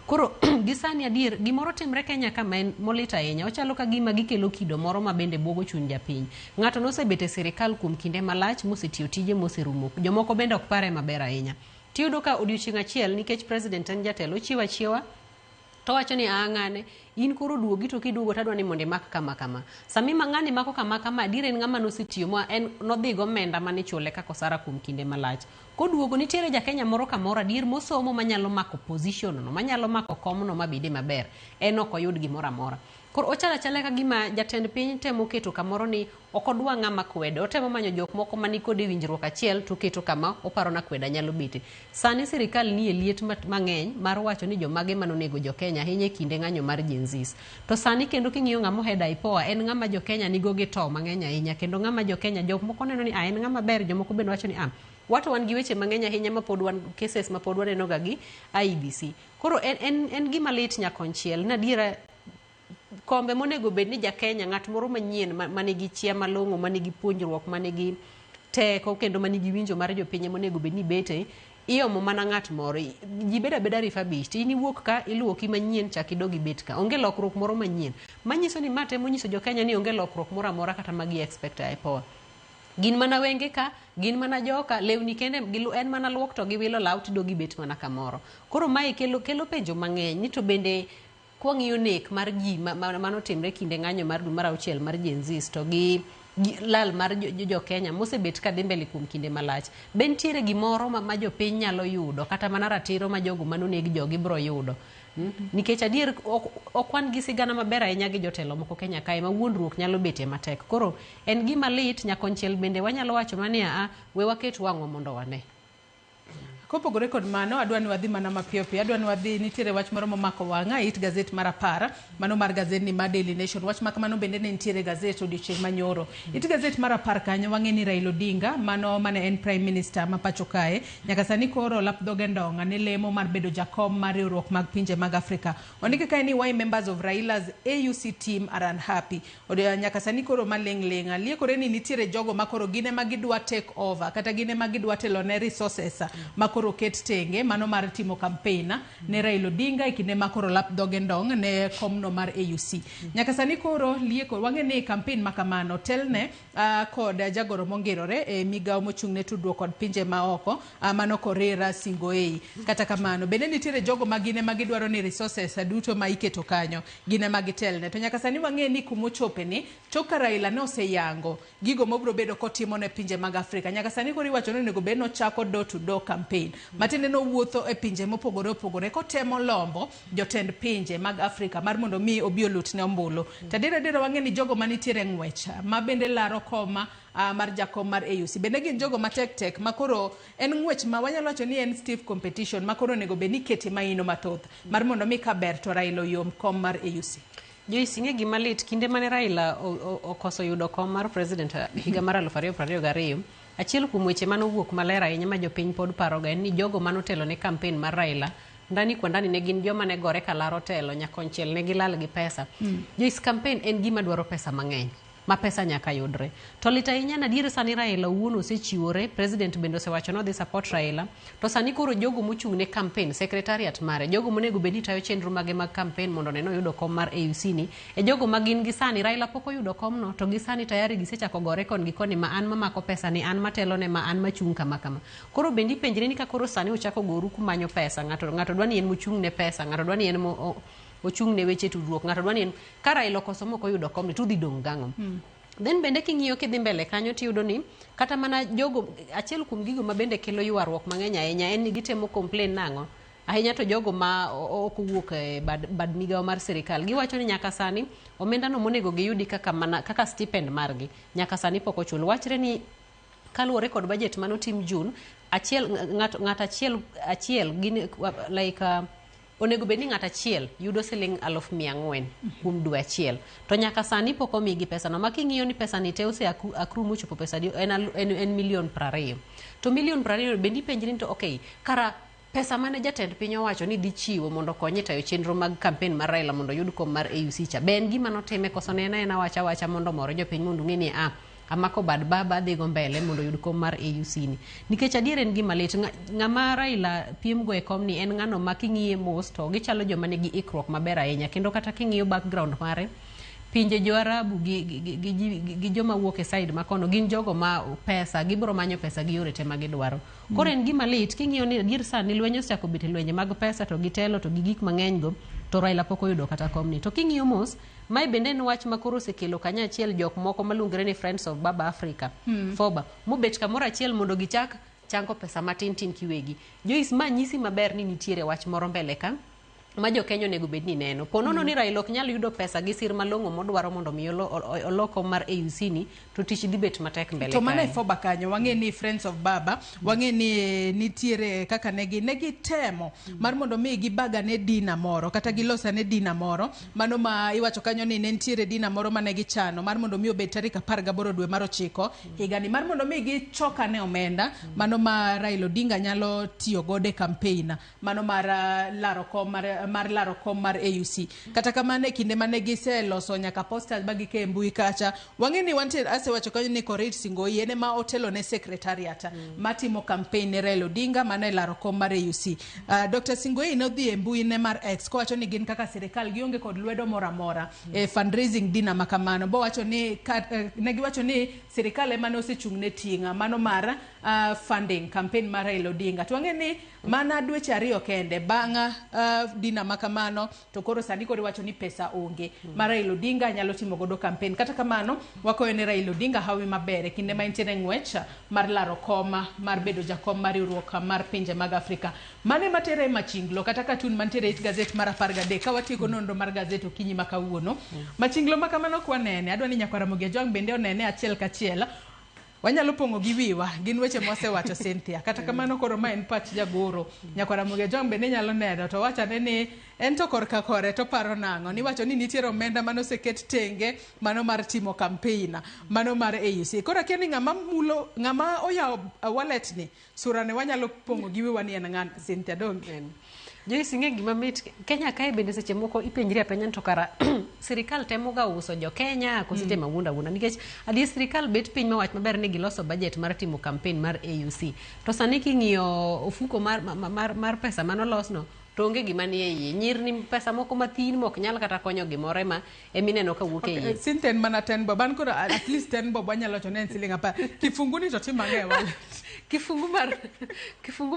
Koro gi sani adier gimoro timre Kenya ka ma en molit ahinya. Ochalo ka gima gikelo kido moro ma bende buogo chuny japiny. Ng'ato nosebet e sirikal kuom kinde malach mosetiyo tije moserumo. Jomoko bende ok pare maber ahinya. Tiyudo ka odiochieng' achiel nikech president en jatelo ochiwo achiewa to wacho ni aa ng'ane in koro duogi to kiduogo to adwa ni mondo imak kama kama. Sami ma ng'ani mako kama kama adier en ng'ama nosetiyo ma en nodhi gomenda manichule kaka osara kuom kinde malach. Koduogo nitiere ja Kenya moro kamoro adier mosomo manyalo mako position no, manyalo mako komno mabede maber. En ok oyud gimoro amora. Koro ochalo achala ka gima jatend piny temo keto kamoro ni ok odwa ng'ama kwedo. Otemo manyo jok moko mani kode winjruok achiel to oketo kama oparo ni akweda nyalo bete. Sani sirikal nie liet mang'eny mar wacho ni jomage manonego jo Kenya ahinya e kinde ng'anyo mar Gen Zs. To sani kendo king'iyo ng'ama ohead IPOA en ng'ama jo Kenya nigo gi to mang'eny ahinya kendo ng'ama jo Kenya jok moko neno ni en ng'ama ber jomoko bende wacho ni wato wan gi weche mang'eny ahinya mapod wan cases mapod waneno ga gi IEBC. Koro en gima lit nyakonchiel ni adiera kombe monego bed ni ja Kenya ng'at moro manyien manigi chia malong'o manigi puonjruok manigi teko kendo manigi winjo mar jopiny monego bed ni bete iomo mana ng'at moro. Ji bedo abeda refurbish to in iwuok ka iluoki manyien chak idog ibet ka. Onge lokruok moro manyien. Manyiso ni ma temo nyiso jo Kenya ni onge lokruok moro amora kata ma gi expect e IPOA. Gin mana wenge ka, gin mana joka, lewni kende en mana luok to giwilo law tidog ibet mana kamoro. Koro mae kelo penjo mang'eny ni to bende kwang'iyo nek mar ji manotimre kinde ng'anyo mar dwe mar auchiel mar Gen Zs to gi lal mar jo Kenya mosebet ka dhi mbele kuom kinde malach. Be nitiere gimoro ma jopiny nyalo yudo kata mana ratiro ma jogo manoneg jogi bro yudo. Nikech adier ok wan gi sigana maber ahinya gi jotelo moko Kenya kae ma wuondruok nyalo betie matek. Koro en gima lit nyakonchiel bende wanyalo wacho mani we waket wang'wa mondo wane. Kopogore kod mano, adwa ni wadhi mana mapiyo piyo. Adwa ni wadhi, nitiere wach moro momako wang'a it gazet mar 10, mano mar gazet ni mar Daily Nation. Wach ma kamano bende ne nitiere gazet odiochieng' manyoro. It gazet mar 10 kanyo wang'e ni Raila Odinga, mano mane en Prime Minister ma pacho kae, nyaka sani koro lap dhoge ndong'a ne lemo mar bedo jakom mar riwruok mag pinje mag Afrika. Ondike kae ni why members of Raila's AUC team are unhappy. Nyaka sani koro maling' ling'. Liekore ni nitiere jogo ma koro gin ema gidwa take over kata gin ema gidwa telo ne resources ma koro ket tenge mano mar timo campaign ne Raila Odinga e kinde ma koro lap dhoge ndong' ne komno mar AUC. Nyaka sani koro lieko wang'e ni campaign ma kamano telne kod jagoro mongirore e migawo mochung' ne tudruok kod pinje maoko mano Korir Sing'oei. Kata kamano bende nitiere jogo ma gin ema gidwaro ni resources duto ma iketo kanyo gin ema gitelne. To nyaka sani wang'e ni kumochope ni tok ka Raila ne oseyango gigo mobiro bedo kotimo ne pinje mag Afrika. Nyaka sani koro iwacho ni onego bed nochako door to door campaign. Matiende nowuotho e pinje mopogore opogore kotemo lombo jotend pinje mag Afrika mar mondo mi obi olutne ombulu. To adier adier wang'e ni jogo manitiere ng'wech ma bende laro koma mar jakom mar AUC bende gin jogo matek tek ma koro en ng'wech ma wanyalo wacho ni en stiff competition ma koro onego bed ni ikete maino mathoth mar mondo mi kaber to Raila oyom kom mar AUC. Joyce, ing'e gima lit kinde mane Raila okoso yudo kom mar president higa mar 2022, achiel kuom weche manowuok maler ahinya ma jopiny pod paroga en ni jogo manotelo ne campaign mar Raila ndani kwa ndani ne gin joma ne gore kalaro telo nyakonchiel ne gilal gi pesa. Joyce, campaign en gima dwaro pesa mang'eny ma pesa nyaka yudre. To lit ahinya na adier sani Raila owuon osechiwore, president bende osewacho ni odhi support Raila. To sani koro jogo mochung' ne campaign, secretariat mare, jogo monego bed ni tayo chenro mage mag campaign mondo one ni oyudo kom mar AUC ni, e jogo ma gin gi sani Raila pok oyudo komno to gi sani tayari gisechako gore kon gi koni ma an mamako pesa ni, an matelo ne ma, an machung' kama kama. Koro bende ipenjri ni ka koro sani uchako goru kumanyo pesa, ng'ato dwa ni en mochung' ne pesa, ng'ato dwa ni en ochung' ne weche tudruok, ng'ato dwa ni en ka Raila okoso mok oyudo komni to udhi dong' gang'o? Then bende king'iyo kidhi mbele kanyo tiyudo ni kata mana jogo achiel kuom gigo ma bende kelo ywaruok mang'eny ahinya en ni gitemo complain nang'o ahinya to jogo ma ok owuok e bad migawo mar sirikal giwacho ni nyaka sani omenda no monego giyudi kaka mana kaka stipend margi nyaka sani pok ochul. Wachre ni kaluwore kod budget manotim June achiel ng'at achiel gin like Onego bed ni ng'ato achiel yudo siling 4,000 kuom dwe achiel. To nyaka sani pok omigi pesano. Ma king'iyo ni pesani te ose accrue mochopo pesa adi, en milion 20. To milion 20 bende ipenjri ni to okay, kara pesa mane jatend piny owacho ni dhi chiwo mondo okony e tayo chenro mag campaign mar Raila mondo oyud kom mar AUC cha. Be en gima notime koso ne en aena wacha wacha mondo omor jopiny mondo ong'e ni ah, amako bad baba adhigo mbele mondo oyud kom mar AUC ni. Nikech adier en gima lit, ng'ama Raila piem go e kom ni en ng'ano ma king'iye mos to gichalo joma nigi ikruok maber ahinya kendo kata king'iyo background mare pinje jo Arabu gi joma wuok e side makono gin jogo ma pesa gibiro manyo pesa gi yore te ma gidwaro. Koro en gima lit king'iyo ni adier sani lweny osechako bet e lwenje mag pesa to gi telo to gi gik mang'eny go to Raila pok oyudo kata komni. To king'iyo mos, mae bende en wach ma koro osekelo kanyachiel jok moko maluongore ni Friends of Baba Africa, FOBA, mobet kamoro achiel mondo gichak chango pesa matin tin kiwegi. Joyce, ma nyisi maber ni nitiere wach moro mbele ka ma jo Kenya onego bed ni neno. Po nono ni Raila ok nyal yudo pesa gi sir malong'o modwaro mondo mi olo kom mar AUC ni, to tich dhi bet matek mbele To mana e kae. FOBA kanyo wang'e ni Friends of Baba, wang'e ni nitiere kaka negi temo mar mondo mi gibagane dina moro kata gilosane dina moro mano ma iwacho kanyo ni ne nitiere dina moro mane gichano mar mondo mi obed tarik 18 dwe mar 9 higani mar mondo mi gichokane omenda mano ma Raila Odinga nyalo tiyo godo e campaign mano mar laro kom mar laro kom mar AUC. Kata kamano e kinde mane giseloso nyaka posters ma gike e mbui kacha, wang'e ni wantie asewacho kanyo ni Korir Sing'oei en ema otelo ne secretariat matimo campaign ne Raila Odinga mano e laro kom mar AUC. Dr. Sing'oei nodhi e mbui ne mar X kowacho ni gin kaka sirikal gionge kod lwedo moro amora e fundraising dinner ma kamano. Bowacho ni ne giwacho ni sirikal ema ne osechung' ne ting'a mano mar funding campaign mar Raila Odinga. To wang'e ni mana dweche 2 kende bang' dina ma kamano to koro sani koro iwacho ni pesa onge ma Raila Odinga nyalo timo godo campaign. Kata kamano wakoyo ne Raila Odinga hawi maber e kinde ma entiere ng'wech mar laro kom mar bedo jakom mar riwruok mar pinje mag Afrika. Mane matere machinglo kata katun mantiere it gazet mar 13 ka watieko nonro mar gazet okinyi ma kawuono. Machinglo ma kamano kwa nene adwa ni nyakwara Ramogi Ajwang' bende onene achiel kachiel. Wanyalo pong'o gi wiwa, gin weche mwasewacho Cynthia. Kata kamano koro ma en pach jagoro. Nyakwara Ramogi Ajwang' bende nyalo neno to wachane ni en to korka kore to paro nang'o. Niwacho ni nitiere omenda mane oseket tenge mano mar timo campaign mano mar AUC. Koro akia ni ng'ama mulo ng'ama oyawo wallet ni sura ne wanyalo pong'o gi wiwa ni en ng'an Cynthia donge. Joyce, ing'e gima mit Kenya kae bende seche moko ipenjri apenja to kara sirikal temo ga uso jo Kenya koso itemo awuond awuonda nikech adier sirikal bet piny mawach maber ni giloso budget mar timo campaign mar AUC to sani king'iyo ofuko mar pesa manolosno to onge gima nie iye nyirni pesa moko mathin mok nyal kata konyo gimoro ema emineno ka wuok e iye. Cynthia en mana 10 bob an koro at least 10 bob wanyalo wacho ni en siling 10 kifungu ni to timo ang'e wallet. Kifungu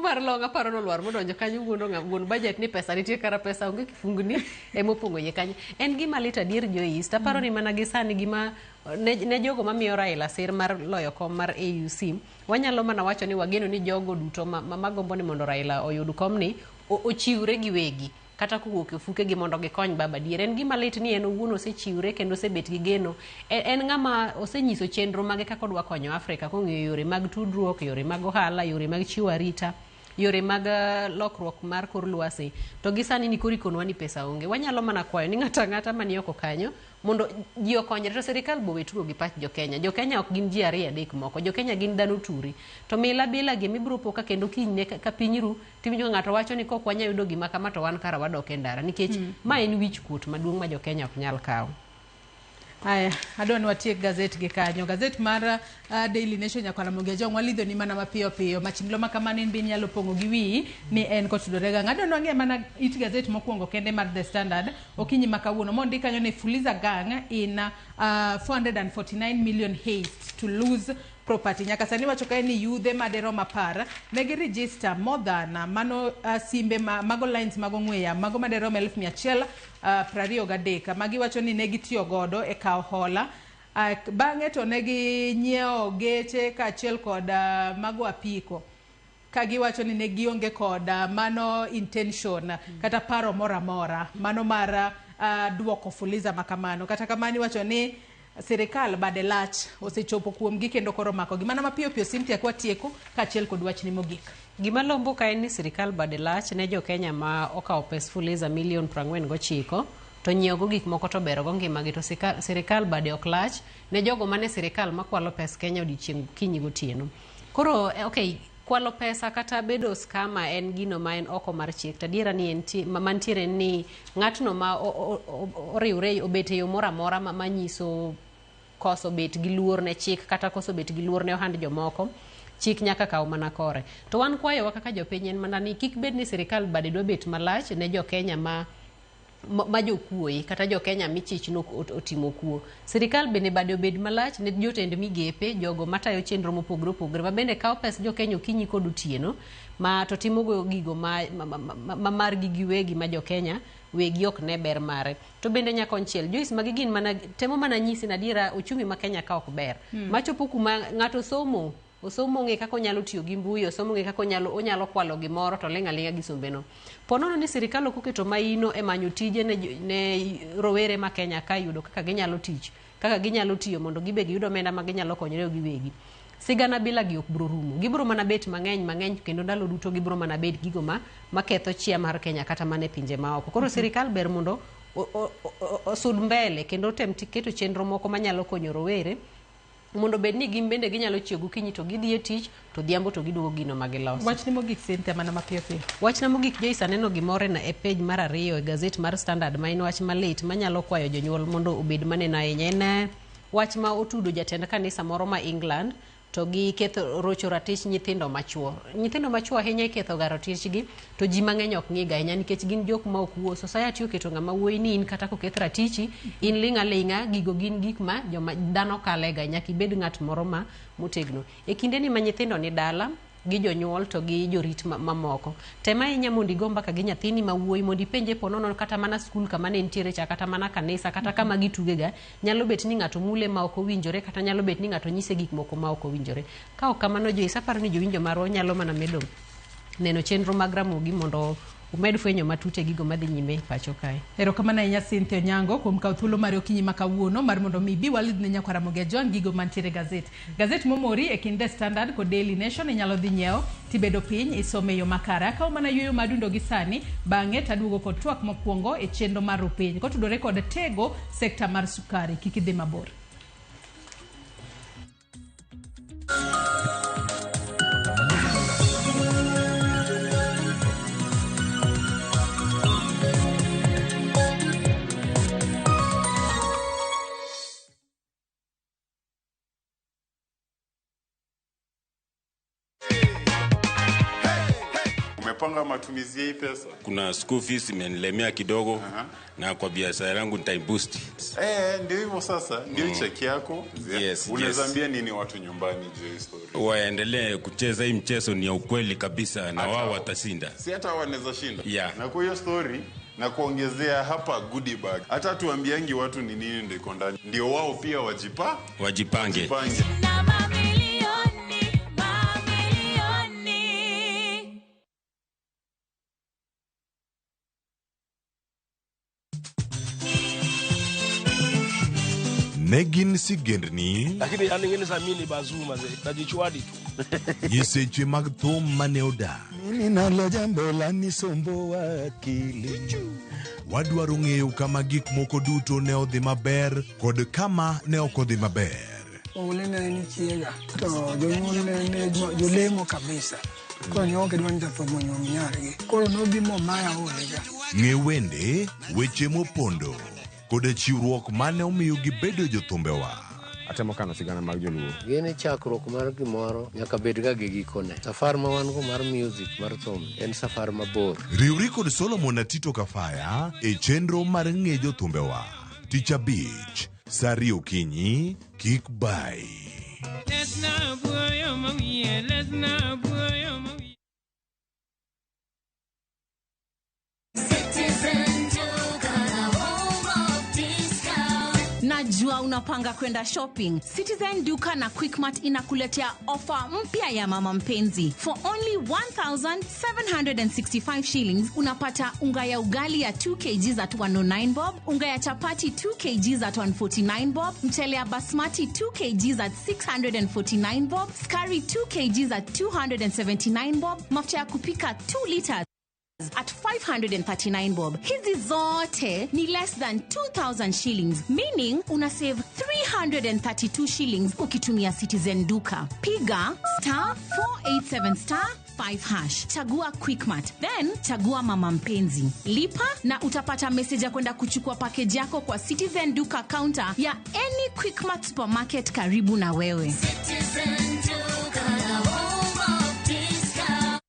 mar long aparo nolwar modonjo kanyo wuondo ng'a wuon budget ni pesa nitie kara pesa onge kifungu ni emopong'o iye kanyo. En gima lit adier Joyce, taparo ni mana gi sani gima ne jogo mamiyo Raila sir mar loyo kom mar AUC wanyalo mana wacho ni wageno ni jogo duto magombo ni mondo Raila oyud komni ochiwre giwegi kata kowuok e ofukegi mondo gikony baba dier. En gima lit ni en owuon osechiwre kendo osebet gi geno. En ng'ama osenyiso chenro mage kaka odwa konyo Afrika kong'iyo yore mag tudruok, yore mag ohala, yore mag chiwo arita, yore mag lokruok mar kor lwasi. To gi sani ni koro ikonwa ni pesa onge. Wanyalo mana kwayo ni ng'ato ang'ata mani oko kanyo mondo ji okonyre to sirikal bo we tugo gi pach jo Kenya. Jo Kenya ok gin ji 2 3 moko. Jo Kenya gin dhano turi. To mila bila gi mibiro po ka kendo kinyne ka piny ru tiwinjo ng'ato wacho ni kok wanya yudo gima kama to wan kara wadok e ndara nikech ma en wich kuot maduong' ma jo Kenya ok nyal kawo. Aya, adwa ni watiek gazet gi kanyo. Gazet mar Daily Nation nyakwara Ramogi Ajwang' walidho ni mana mapiyo piyo. Machinglo ma kamano in be inyalo pong'o gi wiyi ni en kotudore gang'o. Adwa ni wang'e mana it gazet mokwongo kende mar The Standard okinyi ma kawuono. Mondik kanyo ni Fuliza gang in 449 million haste to lose property. Nyaka sani wacho kae ni yudhe maderom 10 negi register more than mano simbe mago lines mago ong'we yamo mago maderom 1,123 magi wacho ni negi tiyo godo e kawo hola. Bang'e to negi nyiewo geche kaachiel kod mago apiko ka giwacho ni ne gionge kod mano intention kata paro moro amora mano mar duoko Fuliza makamano. Kata kamano iwacho ni sirikal bade lach osechopo kuomgi kendo koro makogi. Mana mapiyo piyo Cynthia kwatieko kaachiel kod wachni mogik. Gima lombo ka en ni sirikal bade lach ne jo Kenya ma okawo pes Fuliza milion 49 to nyiewogo gik moko to berogo ngimagi to sirikal bade ok lach ne jogo mane sirikal makwalo pes Kenya odiochieng' okinyi gotieno. Koro okay, kwalo pesa kata bedo scammer en gino ma en oko mar chik to adiera ni entie mantiere en ni ng'atno ma oriwre obet e yo moro amora manyiso koso bet gi luor ne chik kata koso bet gi luor ne ohand jomoko chik nyaka kaw mana kore. To wan kwayowa kaka jopiny en mana ni kik bed ni sirikal bade dwa bet malach ne jo Kenya ma jokuoye kata jo Kenya michich no otimo kuo. Sirikal bende bade obed malach ne jotend migepe, jogo matayo chenro mopogore opogore ma bende kawo pes jo Kenya okinyi kod otieno ma to timogo gigo ma margi giwegi ma jo Kenya wegi ok ne ber mare. To bende nyakonchiel Joyce, magi gin mana temo mana nyisi na adiera uchumi ma Kenya ka ok ber. Machopo kuma ng'ato somo osomo ng'e kaka onyalo tiyo gi mbui, osomo ng'e kaka onyalo kwalo gimoro to ling' aling'a gi sombeno. Ponono ni sirikal ok oketo maino e manyo tije ne rowere ma Kenya ka yudo kaka ginyalo tich, kaka ginyalo tiyo mondo gibe giyud omenda ma ginyalo konyore giwegi. Sigana bila gi ok biro rumo. Gibiro mana bet mang'eny mang'eny kendo ndalo duto gibiro mana bet gigo ma ketho chia mar Kenya kata mana e pinje maoko. Koro sirikal ber mondo osud mbele kendo otem keto chenro moko manyalo konyo rowere mondo bed ni gin bende ginyalo chiew gokinyi to gidhi e tich to odhiambo to giduogo gino ma giloso. Wachni mogik Cynthia mana mapiyo piyo. Wachna mogik Joyce, aneno gimoro e page mar 2 e gazet mar Standard ma en wach malit manyalo kwayo jonyuol mondo obed maneno ahinya. En wach ma otudo jatend kanisa moro ma England to gi ketho rocho ratich nyithindo machuo. Nyithindo machuo ahinya iketho ga ratichgi to ji mang'eny ok ng'iga ahinya nikech gin jok ma ok wuo. Society oketo ng'ama wuoyi ni in kata koketh ratichi in ling' aling'a, gigo gin gik ma joma dhano kalega, nyaka ibed ng'at moro ma motegno. E kinde ni ma nyithindo ni dala gi jonyuol to gi jorit mamoko, tem ahinya mondo igo mbaka gi nyathini ma wuoyi mondo ipenje ponono kata mana skul kama ne nitiere cha, kata mana kanisa, kata kama gitugega. Nyalo bet ni ng'ato mule ma ok owinjore kata nyalo bet ni ng'ato nyise gik moko ma ok owinjore. Ka ok kamano Joyce, aparo ni jowinjo marwa nyalo mana medo neno chenro mag Ramogi mondo umed fwenyo matut e gigo madhi nyime pacho kae. Erokamano ahinya Cynthia Onyango kuom kawo thuolo mari okinyi ma kawuono mar mondo mi ibi walidh ne nyakwa Ramogi Ajwang' gigo mantiere e gazet. Gazet momori e kind The Standard kod Daily Nation inyalo dhi nyiewo tibedo piny isome e yo makare. Akawo mana yueyo madundo gi sani, bang'e taduogo kod twak mokwongo e chenro mar Rupiny kotudore kod tego sekta mar sukari. Kik idhi mabor. Umepanga matumizi ya hii pesa? Kuna school fees imenilemea kidogo. Na kwa biashara yangu nitaiboost. Ndio hivyo sasa, ndio cheki yako. Yes, unaweza ambia nini watu nyumbani juu ya story? Waendelee kucheza hii mchezo, ni ya ukweli kabisa na wao watashinda. Si hata wanaweza shinda. Yeah. Na kwa hiyo story na kuongezea hapa goodie bag. Hata tuambiangi watu ni nini ndio iko ndani. Ndio wao pia wajipange. Ne gin sigendni lakini yani samini bazuma ze najichwadi tu nyiseche mag thum mane odak. Mimi nalo jambo la nisomboa akili. Wadwaro ng'eyo kama gik moko duto ne odhi maber kod kama ne ok odhi maber. Oule ne en chiega to jonyuol ne jolemo kabisa. Koro ne ok gidwa ni jatho monyuom nyargi. Koro nobi momaya olega. Ng'e wende, weche mopondo kod chiwruok mane omiyo gibedo jothumbewa. Atemo kano sigana mag joluo. Gini chakruok mar gimoro nyaka bed ga gi gikone. Safar ma wan go mar music mar thum en safar mabor. Riwri kod Solomon Atito Kafaya e chenro mar ng'e jothumbewa. Tich abich, saa ariyo okinyi, kik bai. Najua Ama unapanga kwenda shopping? Citizen Duka na Quickmart inakuletea ofa mpya ya mama mpenzi. For only 1765 shillings unapata unga ya ugali ya 2 kgs at 109 bob, unga ya chapati 2 kgs at 149 bob, mchele ya basmati 2 kgs at 649 bob, skari 2 kgs at 279 bob, mafuta ya kupika 2 liters at 539 bob. Hizi zote ni less than 2000 shillings, meaning una save 332 shillings ukitumia Citizen Duka. Piga star 487 star 5 hash, chagua Quickmart, then chagua mama mpenzi, lipa na utapata message ya kwenda kuchukua package yako kwa Citizen Duka counter ya any Quickmart supermarket karibu na wewe. Citizen Duka, the home of discount.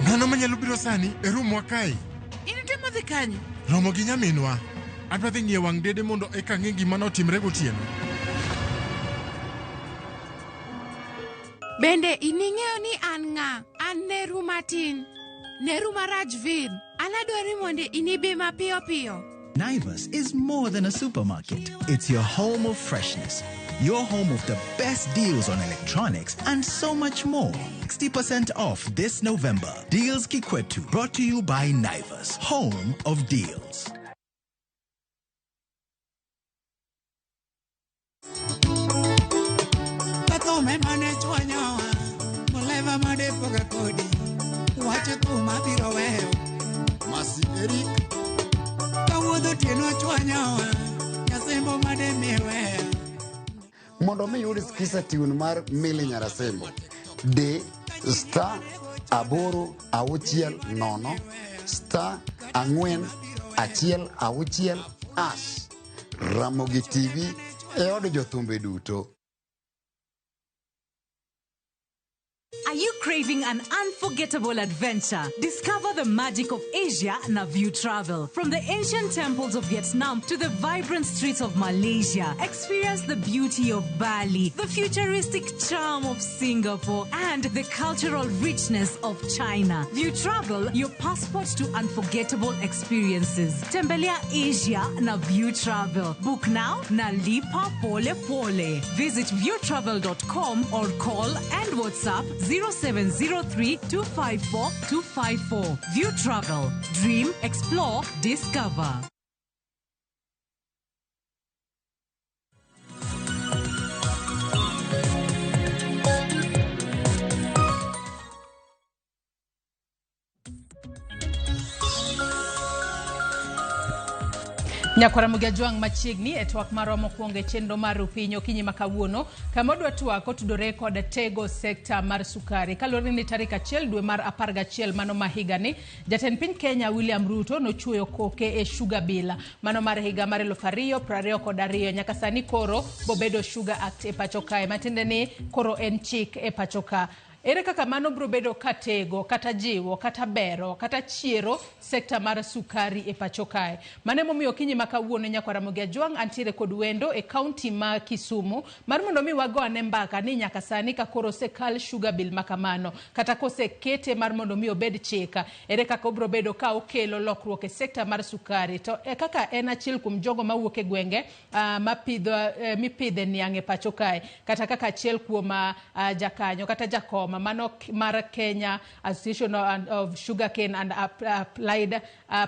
Ng'ano manyalo biro sani e rumwa kae? In itemo dhi kanye? Romo gi nyaminwa. Adwa dhi ng'iyo wang' dede mondo eka ang'e gima notimre gotieno. Bende ining'eyo ni an ng'a? An Neru matin. Neru marajvir. An adwaro mondo inibi mapiyo piyo. Naivas is more than a supermarket. It's your home of freshness, your home of the best deals on electronics, and so much more. 60% off this November. Deals Kikwetu, brought to you by Naivas, home of deals. Katome mane chwanyowa, muleva madepoga kodi, wacho thum abiro weyo. Masi Eric. Kawuodho otieno chwanyowa, nyasembo made miweya. Mondo mi yud skiza tune mar Milly Nyarasembo, di star 8 6 0 star 4 1 6 hash. Ramogi TV e od jothumbe duto. Are you craving an unforgettable adventure? Discover the magic of Asia na View Travel. From the ancient temples of Vietnam to the vibrant streets of Malaysia, experience the beauty of Bali, the futuristic charm of Singapore, and the cultural richness of China. View Travel, your passport to unforgettable experiences. Tembelea Asia na View Travel. Book now na lipa pole pole. Visit viewtravel.com or call and WhatsApp 0703 254 254. View Travel. Dream, explore, discover. Nyakwara Ramogi Ajwang' machiegni e twak marwa mokwongo e chenro mar Rupiny okinyi ma kawuono, kama wadwa twak otudore kod tego sekta mar sukari. Kaluwore ni tarik 1 dwe mar 11 mano ma higani, jatend piny Kenya William Ruto nochuoyo koke e Sugar Bill mano mar higa mar 2022. Nyaka sani koro bobedo Sugar Act e pacho kae, matiende ni koro en chik e pacho ka. Ere kaka mano biro bedo ka tego, kata jiwo, kata bero, kata chiero sekta mar sukari e pacho kae? Mano emomiyo okinyi ma kawuono Nyakwara Ramogi Ajwang' antiere kod wendo e kaunti ma Kisumu mar mondo mi wago ane mbaka ni nyaka sani ka koro osekal Sugar Bill ma kamano, kata kosekete mar mondo mi obed chik, ere kaka obiro bedo ka okelo lokruok e sekta mar sukari? To e kaka en achiel kuom jogo mawuok e gwenge mipidhe niang' e pacho kae, kata kaka achiel kuom jakanyo kata jakoma mano mar Kenya Association of Sugarcane and Applied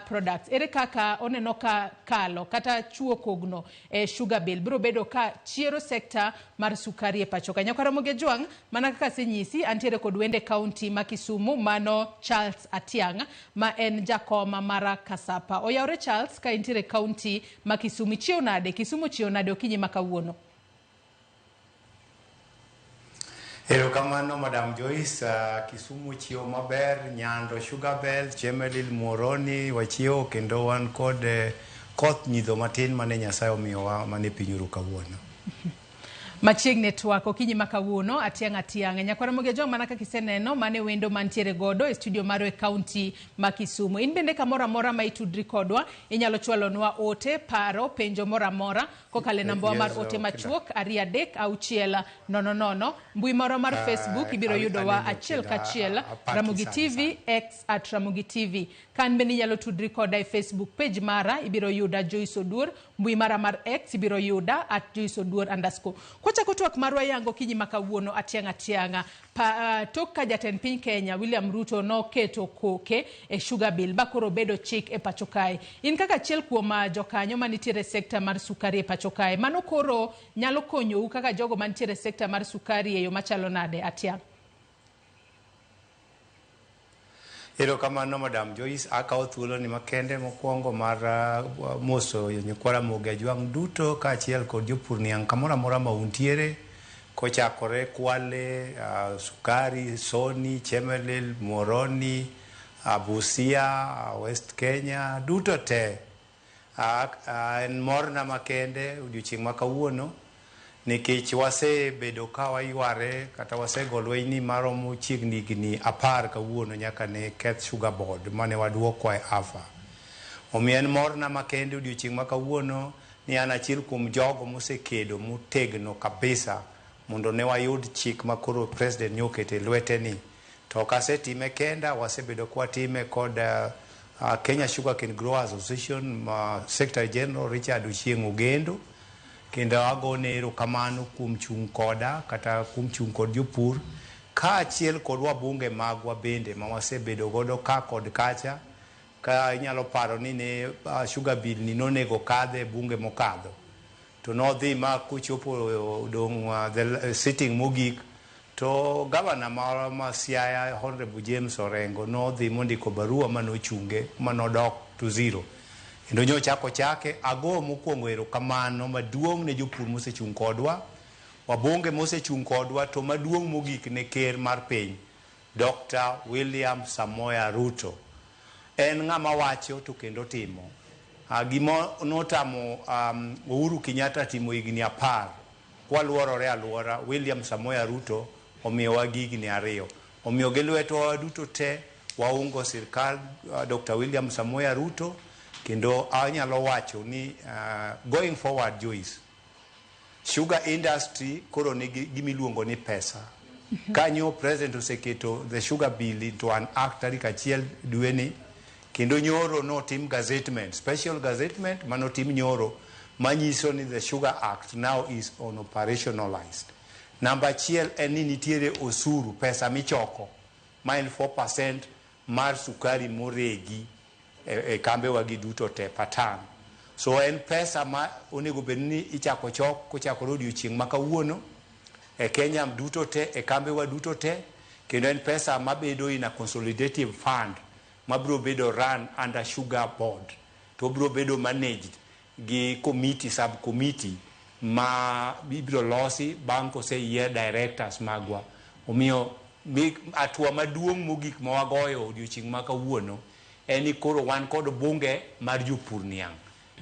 Products. Ere kaka oneno ka kalo kata chuo kogno e Sugar Bill biro bedo ka chiero sekta mar sukari e pacho ka? Nyakwara Ramogi Ajwang', mana kaka asenyisi, antiere kod wende kaunti ma Kisumu mano Charles Atiang' ma en jakoma mar Kasapa. Oyawre Charles, ka intiere kaunti ma Kisumu, ichiew nade? Kisumu chiew nade okinyi ma kawuono? Erokamano Madam Joyce, Kisumu chiew maber, Nyando Sugar Bell, Chemelil Muhoroni wachiew kendo wan kod koth nyidho matin mane Nyasaye omiyowa mane piny oru kawuono. Machiegni twak okinyi ma kawuono atiang' atiang'. Nyakwara Ramogi Ojwang' mana kaka iseneno mane wendo mantiere godo e studio marwa e kaunti ma Kisumu. In bende kamoro amora ma itudri kodwa, inyalo chwalonwa ote, paro, penjo moro amora kokalo e namba wa mar Yes, ote okay. machuok 2 3 6 0 0. Mbui marwa mar Facebook ibiro yudowa aneno achiel Kinda, kachiel apaki Ramogi sana TV X at Ramogi TV. Kan bende inyalo tudri koda e Facebook page mara ibiro yuda Joyce Oduor, mbui mara mar X ibiro yuda at Joyce Oduor underscore. Kwachako twak marwa yango kinyi ma kawuono atiang' atiang'a tok ka jatend piny Kenya William Ruto noketo koke e sugar bill ba koro bedo chik e pacho kae. In kaka achiel kuom jokanyo manitiere e sekta mar sukari e pacho kae, mano koro nyalo konyou kaka jogo mantiere e sekta mar sukari e yo machalo nade atiang'? Erokamano Madam Joyce, akawo thuolo ni makende mokwongo mar moso nyikwa Ramogi Ajwang' duto kaachiel kod jopur niang' kamoro amora ma untiere kochakore Kwale, Sukari, Soni, Chemelil, Muhoroni, Busia, West Kenya, duto te. En morna makende odiochieng' ma kawuono nikech wasebedo ka wayware kata wasego lweny ni maromo chiegni higni 10 kawuono nyaka ne keth Sugar Board mane waduokwa e AFA. Omiyo en morna makende odiochieng' ma kawuono ni an achiel kuom jogo mosekedo motegno kabisa mondo ne wayud chik ma koro President nyoketo e lwete ni. To ok asetime kenda, wasebedo kwatime kod Kenya Sugarcane Growers Association Secretary General Richard Ochieng' Ogendo, kendo agone erokamano kuom chung' koda kata kuom chung' kod jopur kaachiel kod wabunge magwa bende ma wasebedo godo ka kod kacha. Ka inyalo paro ni ne sugar bill ni nonego kadhe e bunge mokadho, to nodhi ma kochopo odong' the sitting mogik to gavana marwa ma Siaya Honorable James Orengo nodhi mondiko barua manochunge manodok to zero. Kendo nyochako chake ago mokwongo erokamano maduong' ne jopur mosechung' kodwa, wabunge mosechung' kodwa, to maduong' mogik ne ker mar piny Dr. William Samoei Ruto. En ng'ama wacho to kendo timo. Gima notamo Uhuru Kenyatta timo higni 10 kwaluorore aluora, William Samoei Ruto omiyowa gi higni 2. Omiyo gi lwetwa waduto te waungo sirkal Dr. William Samoei Ruto, kendo anyalo wacho ni going forward Joyce, sugar industry koro nigi gimiluongo ni pesa. Kanyo President oseketo the sugar bill into an act tarik 1 dweni, kendo nyoro notim gazettement, special gazettement manotim nyoro manyiso ni the Sugar Act now is on operationalized. Namba 1 en ni nitiere osuru, pesa michoko ma en 4% mar sukari moregi e kambewa gi duto te patan. So en pesa ma onego bed ni ichako chok kochakore odiochieng' ma kawuono e Kenya duto te, e kambewa duto te, kendo en pesa mabedo in a consolidative fund mabiro bedo run under Sugar Board, to obiro bedo managed gi committee, sub committee ma ibiro losi bang' koseyier directors magwa. Omiyo hatua maduong' mogik ma wagoyo odiochieng' ma kawuono en ni koro wan kod bunge mar jopur niang'.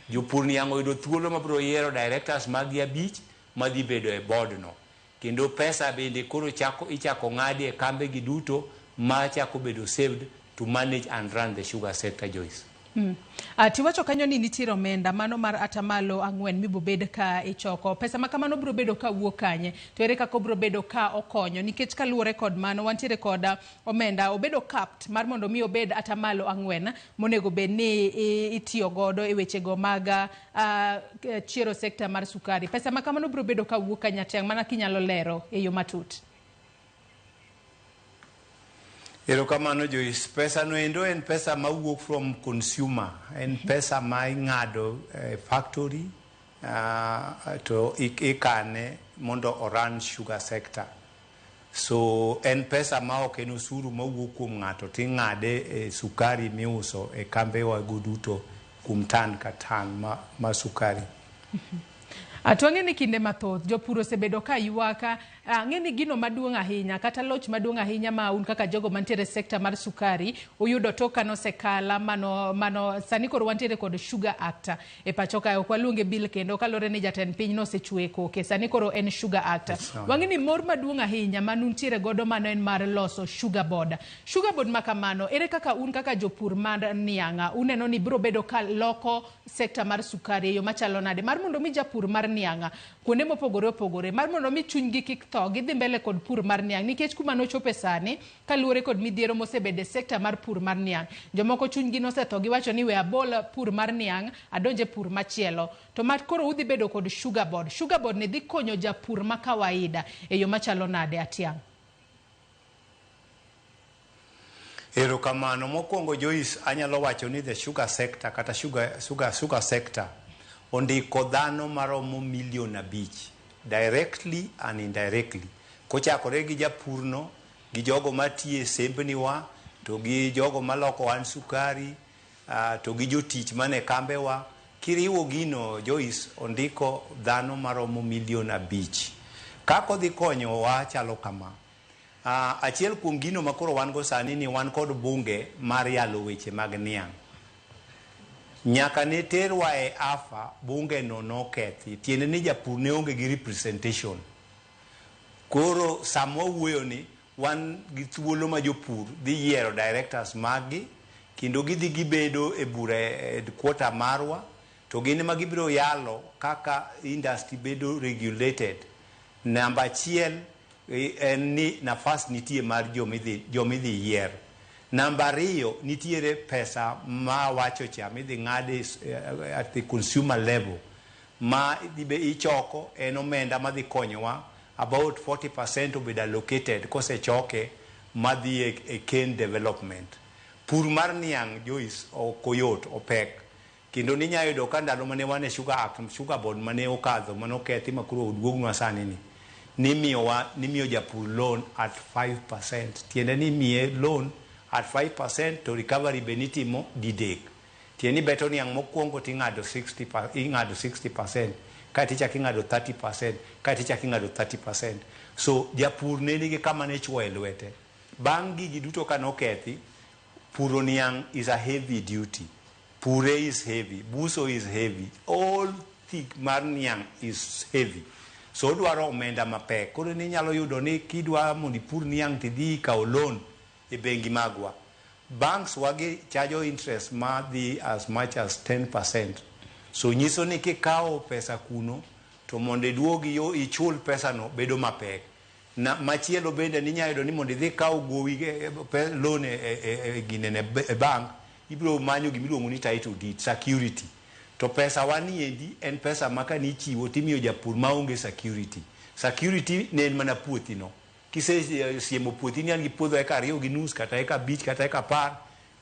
Jopur niang' oyudo thuolo mabiro yiero directors maggi 5 madhi bedo e board no. Kendo pesa bende koro ichako ng'adi e kambe gi duto ma chako bedo saved to manage and run the sugar sector, Joyce. Tiwacho kanyo ni nitiere omenda mano mar atamalo 4 mibobed ka ichoko. Pesa ma kamano biro bedo ka wuok kanye? To ere kaka obiro bedo ka okonyo? Nikech kaluwore kod mano, wantiere kod omenda obedo capped mar mondo mi obed atamalo 4 monego bed ni itiyo godo e wechego mag chiero sekta mar sukari. Pesa ma kamano biro bedo ka wuok kanye Atiang', mana kinyalo lero e yo matut. Erokamano Joyce. Pesa no endo en pesa mawuok from consumer. En pesa ma ing'ado factory to ikane mondo oran sugar sector. So en pesa ma ok en osuru mawuok kuom ng'ato ting'ade e sukari miuso e kambewa go duto kuom tan ka tan ma sukari. Twang'e ni kinde mathoth jopur osebedo ka ywak Ang'e ni gino maduong' ahinya kata loch maduong' ahinya ma un kaka jogo mantiere e sekta mar sukari uyudo tok ka nosekala mano mano sani koro wantiere kod Sugar Act e pacho kae ok waluonge bill kendo kaluwore ni jatend piny nosechwe koke sani koro en Sugar Act. Wang'e ni mor maduong' ahinya manuntiere godo mano en mar loso Sugar Board. Sugar Board ma kamano ere kaka un kaka jopur mar niang' uneno ni biro bedo ka loko sekta mar sukari e yo machalo nade mar mondo mi japur mar niang' kuonde mopogore opogore mar mondo mi chunygi kik tho gidhi mbele kod pur mar niang' nikech kuma nochope sani kaluwore kod midhiero mosebedo e sekta mar pur mar niang' jomoko chunygi nosetho giwacho ni we abol pur mar niang' adonje pur machielo to ma koro udhi bedo kod sugar board. Sugar board ni dhi konyo japur ma kawaida e yo machalo nade Atiang'? Erokamano. Mokwongo Joyce, anyalo wacho ni the sugar sector kata sugar sector ondiko dhano maromo milion 5 directly and indirectly. Kochakore gi japurno, gi jogo matiyo e sembniwa, to gi jogo maloko an sukari, to gi jotich mane kambewa. Kiriwo gino Joyce, ondiko dhano maromo milion 5. Kaka odhi konyowa chalo kama. Achiel kuom gino ma koro wan go sani ni wan kod bunge mar yalo weche mag niang'. Nyaka ne terwa e AFA, bunge no nokethi. Tiende ni japur ne onge gi representation. Koro sama wawuoyo ni, wan gi thuolo ma jopur dhi yiero directors maggi, kendo gidhi gibedo e bura e headquarter marwa, to gin ema gibiro yalo kaka industry bedo regulated. Namba achiel en ni nafas nitie mar jomidhi yier. Namba 2, nitiere pesa ma wacho cha midhi ng'adi at the consumer level ma be ichoko en omenda madhi konyowa about 40% obed allocated kosechoke madhi e cane development. Pur mar niang' Joyce ok oyot, opek. Kendo ninya yudo ka ndalo mane wan e Sugar Act, Sugar Board mane okadho, mane okethi ma koro oduognwa sani ni, nimiyo japur loan at 5%. Tiende ni imiye loan at 5% to recovery be nitimo didek. Tiende ni beto niang' mokwongo ting'ado 60%, kaeto ichako ing'ado 30%, kaeto ichako ing'ado 30%. So japur ne nigi kama ne chwoye lwete. Bang' gigi duto ka nokethi, puro niang' is a heavy duty. Pure is heavy, buso is heavy, all thick mar niang' is heavy. So odwaro omenda mapek. Koro ninyalo yudo ni kidwa mondo ipur niang' tidhi ikawo loan e bengi magwa. Banks wagi charge interest ma dhi as much as 10%. So nyiso ni kikawo pesa kuno to mondo iduogi yo ichul pesa no bedo mapek. Na machielo bende ninya yudo ni mondo idhi kaw gowi loan e ginene e bank, ibiro manyo gimiluongo ni title deed, security. To pesa wani endi en pesa ma kanichiwo timiyo japur maonge security. Security ne en mana puothi no. Kisesiemo puothi ni an gi puodho eka 2.5 kata eka 5 kata eka 10,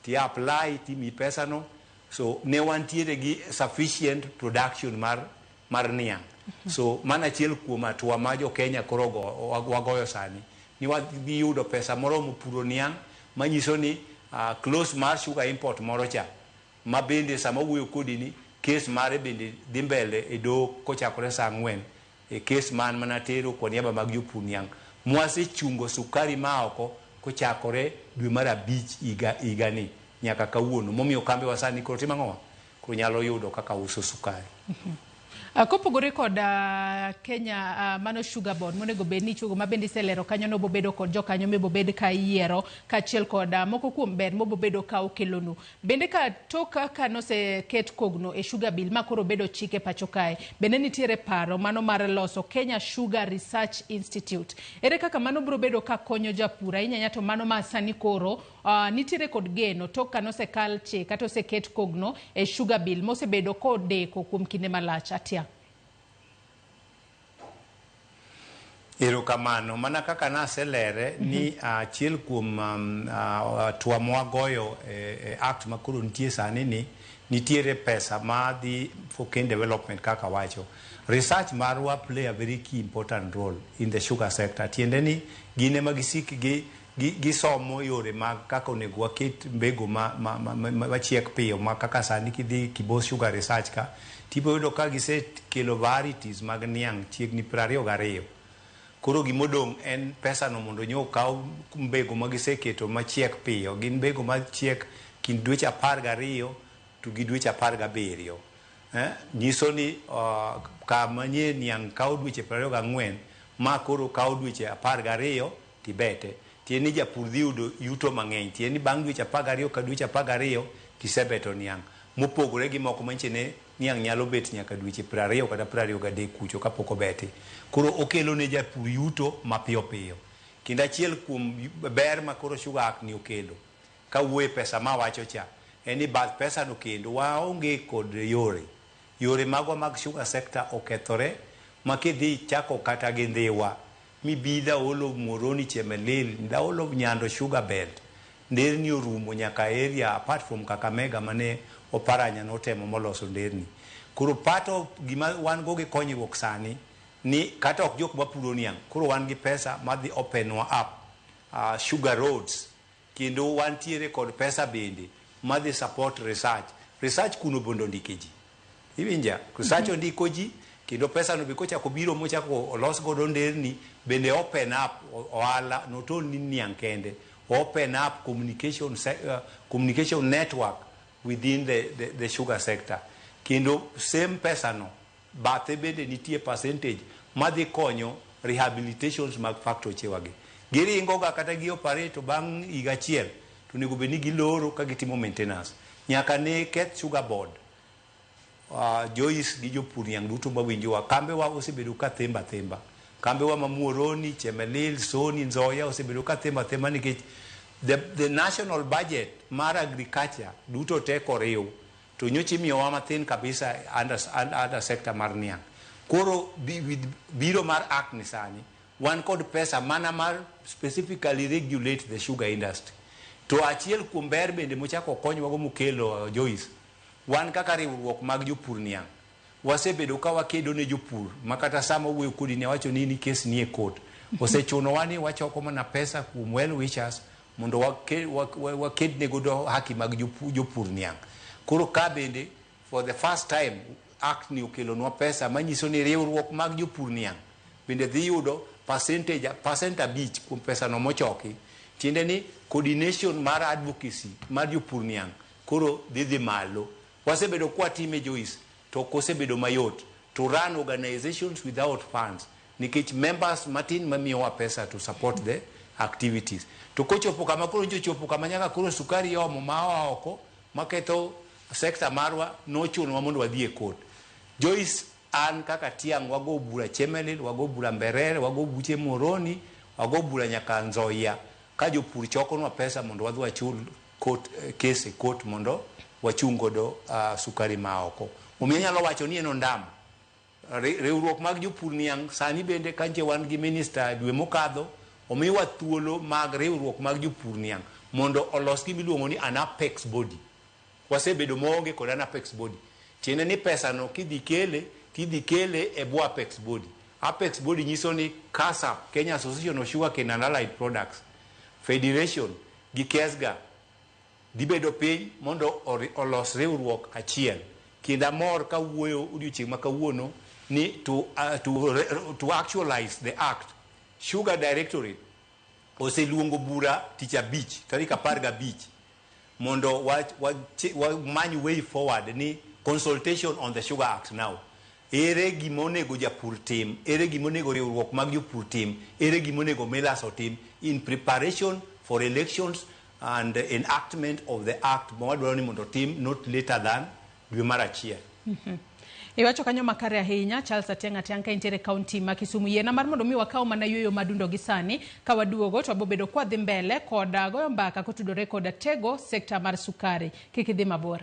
ti apply timiyi pesa no. So ne wantiere gi sufficient production mar niang'. So mano achiel kuom hatua ma jo Kenya koro wagoyo sani. Ni wadhi yudo pesa moromo puro niang' manyiso ni close mar sugar import moro cha ma bende sama wuoyo kodi ni case mare bende dhi mbele e doho kochakore saa 4 e case man mana tero kwa niaba mag jopur niang' mwasechungo sukari ma oko kochakore dwe mar 5 higa ni nyaka kawuono momiyo kambe wa sani koro timo ang'o? Koro nyalo yudo kaka uso sukari. Kopogore kod Kenya mano Sugar Board monego bed ni ichuogo ma bende iselero kanyo no bobedo kod jokanyo mibobed ka iyiero kaachiel kod moko kuom ber mobobedo ka okelonu. Bende ka tok ka noseket kogno e Sugar Bill ma koro bedo chik e pacho kae, bende nitiere paro mano mar loso Kenya Sugar Research Institute. Ere kaka mano biro bedo ka konyo japur ahinya to mano ma sani koro nitiere kod geno tok ka nosekal chik kata oseket kogno e Sugar Bill mosebedo kodeko kuom kinde malach? Atia. Erokamano. Mana kaka naselere ni achiel kuom hatua mwagoyo e act ma koro nitie sani ni nitiere pesa ma dhi for cane development kaka wacho. Research marwa play a very key important role in the sugar sector. Tiende ni gin ema gisik gi gisomo yore mag kaka onego waket mbegu machiek piyo ma kaka sani kidhi Kibos Sugar Research ka tibiro yudo ka gisekelo varieties mag niang' chiegni 22. Koro gimodong' en pesano mondo nyo okaw mbego ma giseketo machiek piyo. Gin mbego machiek kind dweche 12 to gi dweche 17. Nyiso ni kama nye niang' kawo dweche 24, ma koro kawo dweche 12 tibete. Tiende ni japur dhi yudo yuto mang'eny. Tiende ni bang' dweche 12 ka dweche 12 tisebeto niang'. Mopogore gi moko manyiche ne niang' nyalo bet nyaka dweche 20 kata 23 kucho kapok obeti. Koro okelo ne japur yuto mapiyo piyo. Kendo achiel kuom ber ma koro Sugar Act ni okelo, kawuoyo e pesa mawacho cha, en ni bath pesano kendo waonge kod yore. Yore magwa mag sugar sector okethore ma kidhi chako kata gi Ndhiwa, mibi Dhaolo Muhoroni Chemelil, Dhaolo Nyando Sugar Belt, nderni orumo nyaka area apart from Kakamega mane Oparanya notemo moloso nderni. Koro part of gima wan go gi konyruok sani ni kata ok jok mapuro niang', koro wan gi pesa madhi open wa up sugar roads, kendo wantiere kod pesa bende madhi support research. Research kuno bende ondike ji. Iwinja? Research ondiko ji, kendo pesa no be kochako biro mochako olos godo nderni, bende open up ohala, not only niang' kende, open up communication network within the sugar sector. Kendo same pesa no, bathe bende nitie percentage madhi konyo rehabilitations mag factory chewagi. Giringo ga kata gi operate bang' higa achiel, to onego bed ni giloro ka gitimo maintenance. Nyaka ne keth sugar board. Joyce gi jopur niang' duto mawinjowa, kambewa osebedo ka themba themba. Kambewa ma Muhoroni, Chemelil, Soni, Nzoia osebedo ka themba themba nikech the national budget mar agriculture duto te koriw to nyocha imiyowa mathin kabisa under sector mar niang'. Koro with biro mar act ni sani, wan kod pesa mana mar specifically regulate the sugar industry. To achiel kuom ber bende mochako okonywago mokelo Joyce, wan kaka riwruok mag jopur niang', wasebedo ka wakedo ne jopur ma kata sama wuoyo kodi ni awacho ni kes nie court. Osechunowa ni wachoko mana pesa kuom well wishers mondo waked ne godo haki mag jopur niang'. Koro ka bende for the first time act ni okelonwa pesa manyiso ni riwruok mag jopur niang' bende dhi yudo percent 5 kuom pesa no mochoki. Tiende ni coordination mar advocacy mar jopur niang' koro dhi malo. Wasebedo kwatime Joyce, to ok osebedo mayot to run organizations without funds nikech members matin mamiyowa pesa to support the activities. To kochopo kama koro nchochopo kama nyaka koro sukari yomo ma oa oko maketho sector marwa, nochunowa mondo wadhi e court. Joyce, an kaka tiang' wago bura Chemelil, wago bura Mberere, wago buche Muhoroni, wago bura nyaka Nzoia ka jopur chokonwa pesa mondo wadhi wachul court, case e court mondo wachung godo sukari ma oko. Omiyo anyalo wacho ni en ondamo. Riwruok mag jopur niang' sani bende kanche wan gi minister dwe mokadho, omiwa thuolo mag riwruok mag jopur niang' mondo olos gima iluongo ni an apex body. Wasebedo maonge kod an apex body. Tiende ni pesa no kidhi kele, tidhi kele e bwo apex body. Apex body nyiso ni KASAP, Kenya Association of Sugarcane and Allied Products Federation gi KESGA dhi bedo piny mondo olos riwruok achiel. Kendo amor kawuoyo odiochieng' ma kawuono ni to actualize the act, Sugar Directorate oseluongo bura tich abich, tarik 15, mondo wamany way forward ni consultation on the Sugar Act now. Ere gima onego japur tim, ere gima onego riwruok mag jopur tim, ere gima onego millers otim in preparation for elections and enactment of the act ma wadwaro ni mondo otim not later than dwe mar 1. Iwacho kanyo makare ahinya Charles Atiang' Atiang' ka intiere kaunti ma Kisumu. Yiena mar mondo mi wakaw mana yueyo madundo gi sani ka waduogo to wabobedo kwa dhi mbele kod goyo mbaka kotudore kod tego sekta mar sukari. Kik idhi mabor.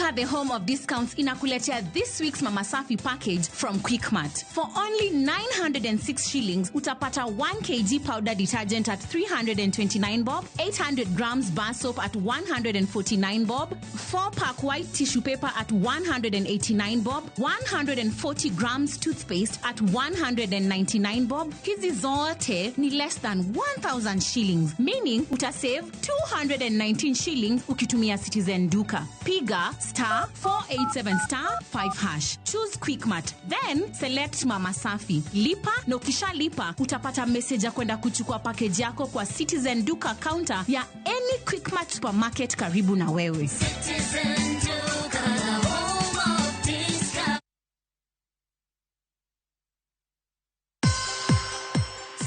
Duka, the home of discounts, inakuletea this week's Mama Safi package from Quickmart. For only 906 shillings, utapata 1 kg powder detergent at 329 bob, 800 grams bar soap at 149 bob, 4 pack white tissue paper at 189 bob, 140 grams toothpaste at 199 bob. Hizi zote ni less than 1000 shillings, meaning utasave 219 shillings ukitumia Citizen Duka. Piga star 487 star 5 hash. Choose Quickmart, then select Mama Safi. Lipa na ukishalipa utapata message ya kwenda kuchukua package yako kwa Citizen Duka counter ya any Quickmart supermarket karibu na wewe. Citizen Duka, the home of discount.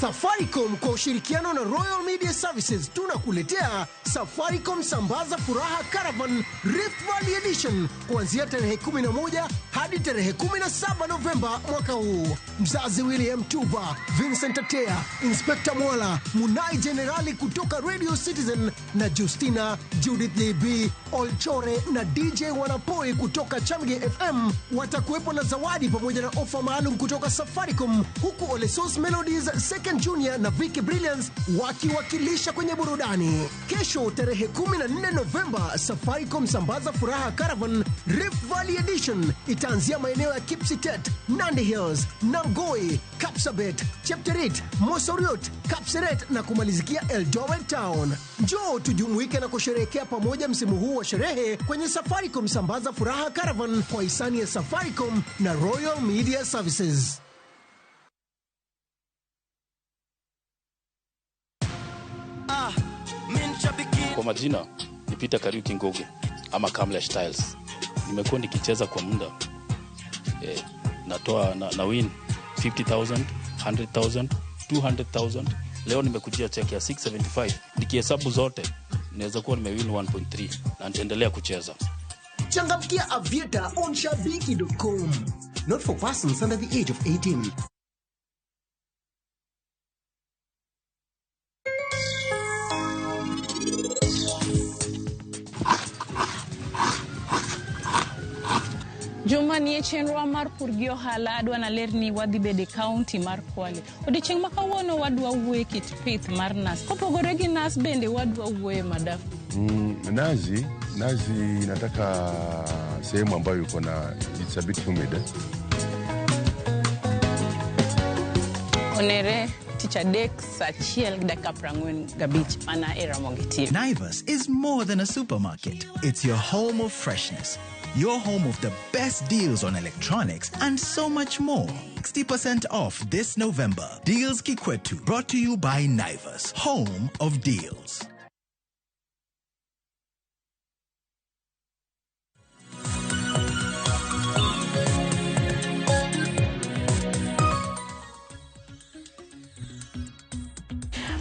Safaricom kwa ushirikiano na Royal Media Services tunakuletea Safaricom Sambaza Furaha Caravan Rift Valley Edition kuanzia tarehe 11 hadi tarehe 17 Novemba mwaka huu. Mzazi William Tuba, Vincent Atea, Inspector Mwala, Munai Jenerali kutoka Radio Citizen na Justina, Judith JB, Olchore na DJ Wanapoi kutoka Chamge FM watakuwepo na zawadi pamoja na ofa maalum kutoka Safaricom, huku Olesos Melodies, Second Junior na Vicky Brilliance wakiwakilisha kwenye burudani. Kesho tarehe 14 Novemba, Safaricom Sambaza Furaha Caravan Rift Valley Edition itaanzia maeneo ya Kipsitet, Nandi Hills, Namgoi, Kapsabet, Chepterit, Mosoriot, Kapseret na kumalizikia Eldoret Town. Njoo tujumuike na kusherehekea pamoja msimu huu wa sherehe kwenye Safaricom Sambaza Furaha Caravan kwa hisani ya Safaricom na Royal Media Services. Kwa majina ni Peter Kariuki Ngugi ama Kamlesh Tiles. Nimekuwa nikicheza kwa muda natoa na win 50,000, 100,000, 200,000. Leo nimekujia check ya 675. Nikihesabu zote naweza kuwa nimewin 1.3 na nitaendelea kucheza. Changamkia Aviator on shabiki.com. Not for persons under the age of 18. Juma nie chenro mar pur gi ohala adwa naler ni wadhi bedo e kaunti mar Kwale. Odiochieng' ma kawuono wadwa wuoye kit pith mar nas. Kopogore gi nas bende wadwa wuoye madafu. Nazi inataka sehemu ambayo iko na it's a bit humid. Onere tich adek saa achiel gi dakika 45 mana e Ramogi TV. Naivas is more than a supermarket. It's your home of freshness, your home of the best deals on electronics and so much more. 60% off this November. Deals Kikwetu, brought to you by Naivas, home of deals.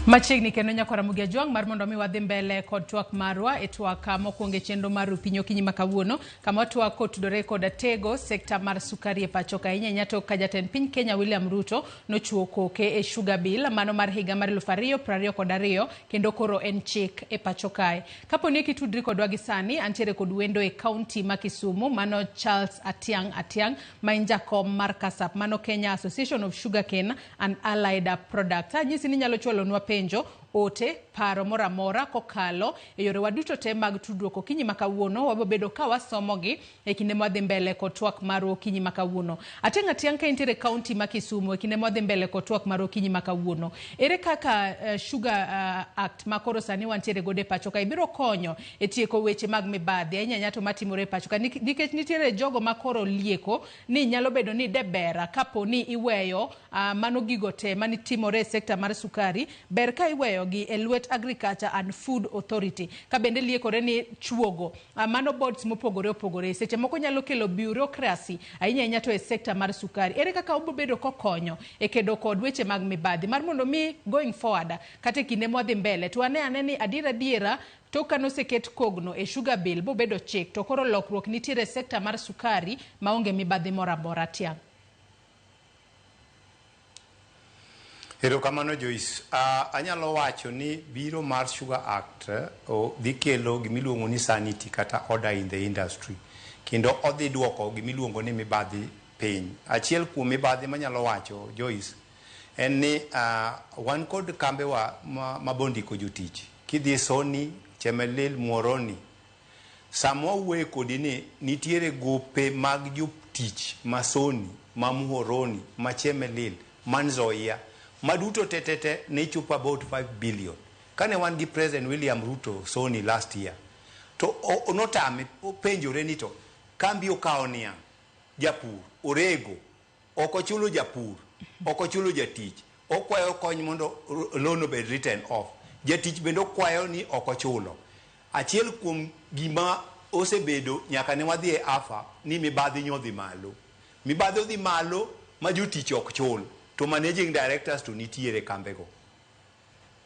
Machiegni kendo nyako Ramogi Ajwang' mar mondo mi wadhi mbele kod twak marwa e twak mokwongo e chenro mar Piny Okinyi ma kawuono, kama twak kotudore kod tego sekta mar sukari e pacho ka ahinya ahinya tok ka jatend piny Kenya William Ruto nochiwo koke e sugar bill mano mar higa mar 2022 kendo koro en chik e pacho kae. Kapo ni kitudri kodwa gi sani, antiere kod wendo e kaunti ma Kisumu mano Charles Atiang' Atiang' ma en jakom mar KASAP mano Kenya Association of Sugarcane and Allied Products. Anyisi ni inyalo chwalonwa penjo, ote, paro moro amora kokalo e yorewa duto te mag tudruok okinyi ma kawuono. Wabobedo ka wasomogi e kinde mwadhi mbele kod twak marwa okinyi ma kawuono. Atiang' Atiang' ka intiere e kaunti ma Kisumu e kinde mwadhi mbele kod twak marwa okinyi ma kawuono, ere kaka Sugar Act ma koro sani wantiere godo e pacho ka ibiro konyo e tieko weche mag mibadhi ahinya ahinya to matimore e pacho ka, nikech nitiere jogo ma koro lieko ni nyalo bedo ni debera kapo ni iweyo mano gigo te manitimore e sekta mar sukari, ber ka iweyo gi e lwet Agriculture and Food Authority, ka bende liekore ni chuogo mano boards mopogore opogore seche moko nyalo kelo bureaucracy ahinya ahinya to e sekta mar sukari. Ere kaka obobedo kokonyo e kedo kod weche mag mibadhi mar mondo mi going forward kata e kinde mwadhi mbele to wane ane ni adiera adiera tok ka noseket kogno e sugar bill bobedo chik to koro lokruok nitiere e sekta mar sukari maonge mibadhi moro amora. Tiang'. Erokamano Joyce. Anyalo wacho ni biro mar Sugar Act dhi kelo gimiluongo ni sanity kata order in the industry. Kendo odhi duoko gimiluongo ni mibadhi piny. Achiel kuom mibadhi manyalo wacho Joyce en ni wan kod kambewa ma bondiko jotich. Kidhi Sony, Chemelil, Muhoroni, sama wawuoye kodi ni nitiere gope mag jotich ma Sony, ma Muhoroni, ma Chemelil, ma Nzoia, ma duto tetete ne chopo about 5 billion. Kane wan gi President William Ruto Sony last year, to notame openjore ni to kambi okawo niang' japur orego ok ochulo japur ok ochulo jatich okwayo kony mondo loan obed written off jatich bende okwayo ni ok ochulo achiel kuom gima osebedo nyaka ne wadhi e AFA ni mibadhi nyodhi malo mibadhi odhi malo ma jotich ok chul to managing directors to nitiere kambego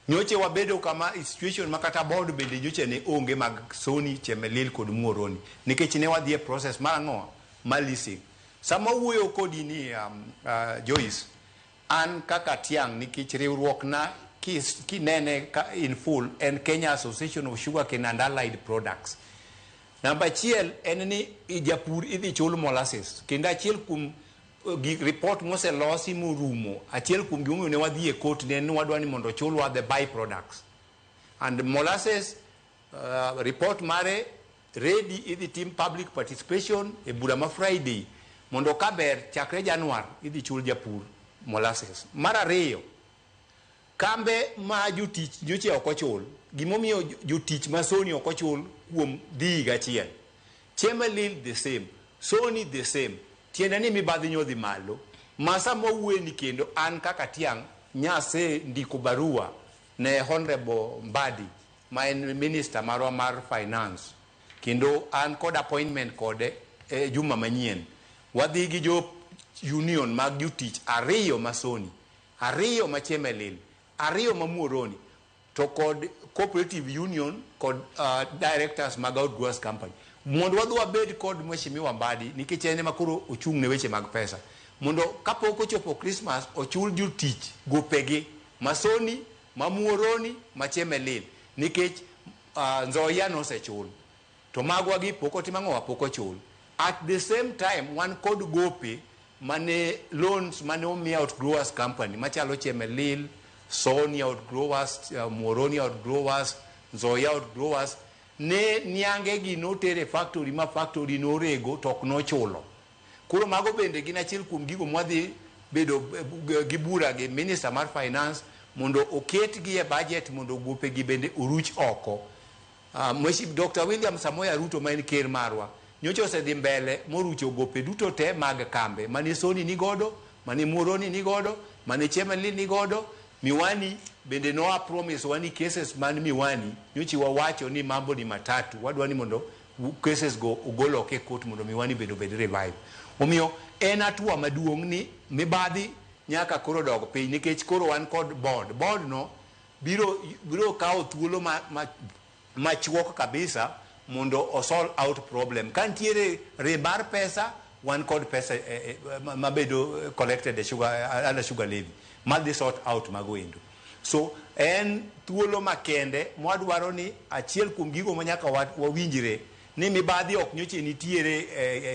nyoche wabedo kama situation ma kata board bende nyoche ne onge mag Sony, Chemelil kod Muhoroni nikech ne wadhi e process mar ang'o mar leasing. Sama wuoyo kodi ni Joyce, an kaka tiang' nikech riwruok na kinene in full en Kenya Association of Sugarcane and Allied Products. Namba achiel en ni japur idhi chul molasses kendo achiel kuom gik report moselosi morumo achiel kuom gimomiyo ne wadhi e court ne en ni wadwa ni mondo ochulwa the by products and molasses report mare ready idhi tim public participation e bura ma Friday mondo kaber chakre Januar idhi chul japur molasses. Mar ariyo, kambe ma jotich nyocha ok ochul gimomiyo jotich ma Sony ok ochul kuom dhi higa achiel Chemelil the same, Sony the same. Tiende ni mibadhi nyodhi malo. Ma sama wawuoye ni kendo an kaka tiang' nyase ndiko barua ne Honorable Mbadi ma en minister marwa mar finance kendo an kod appointment kode e juma manyien. Wadhi gi jo union mag jotich ariyo ma Sony, ariyo ma Chemelil, ariyo ma Muhoroni to kod cooperative union kod directors mag Outgrowers Company mondo wadhi wabed kod Mheshimiwa Mbadi nikech en ema koro ochung' ne weche mag pesa mondo kapok ochopo Christmas ochul jotich gopegi ma Sony, ma Muhoroni, ma Chemelil nikech Nzoia nosechul to magwa gi pok otim ang'owa pok ochul. At the same time wan kod gope mane loans mane omi Outgrowers Company machalo Chemelil, Sony Outgrowers, Muhoroni Outgrowers, Nzoia Outgrowers ne niange gi noter e factory ma factory norego to ok nochulo. Koro mago bende gin achiel kuom gigo mwadhi bedo gi bura gi minister mar finance mondo oketgi e budget mondo gope gi bende oruch oko. Dr. William Samoei Ruto ma en ker marwa nyocha osedhi mbele morucho gope duto te mag kambe mane Sony ni godo, mane Muhoroni ni godo, mane Chemelil ni godo. Miwani bende noa promise wani cases man Miwani nyocha wawacho ni mambo ni matatu wadwa ni mondo cases go ogol oko e court mondo Miwani bende obed revive. Omiyo en hatua maduong' ni mibadhi nyaka koro dog piny nikech koro wan kod board. Board no biro kawo thuolo machuok kabisa mondo o solve out problem. Ka nitiere re mar pesa, wan kod pesa mabedo collected e sugar, under sugar levy madhi sort out mago endo. So en thuolo makende mwadwaro ni achiel kuom gigo manyaka wawinjre ni mibadhi ok nyocha nitiere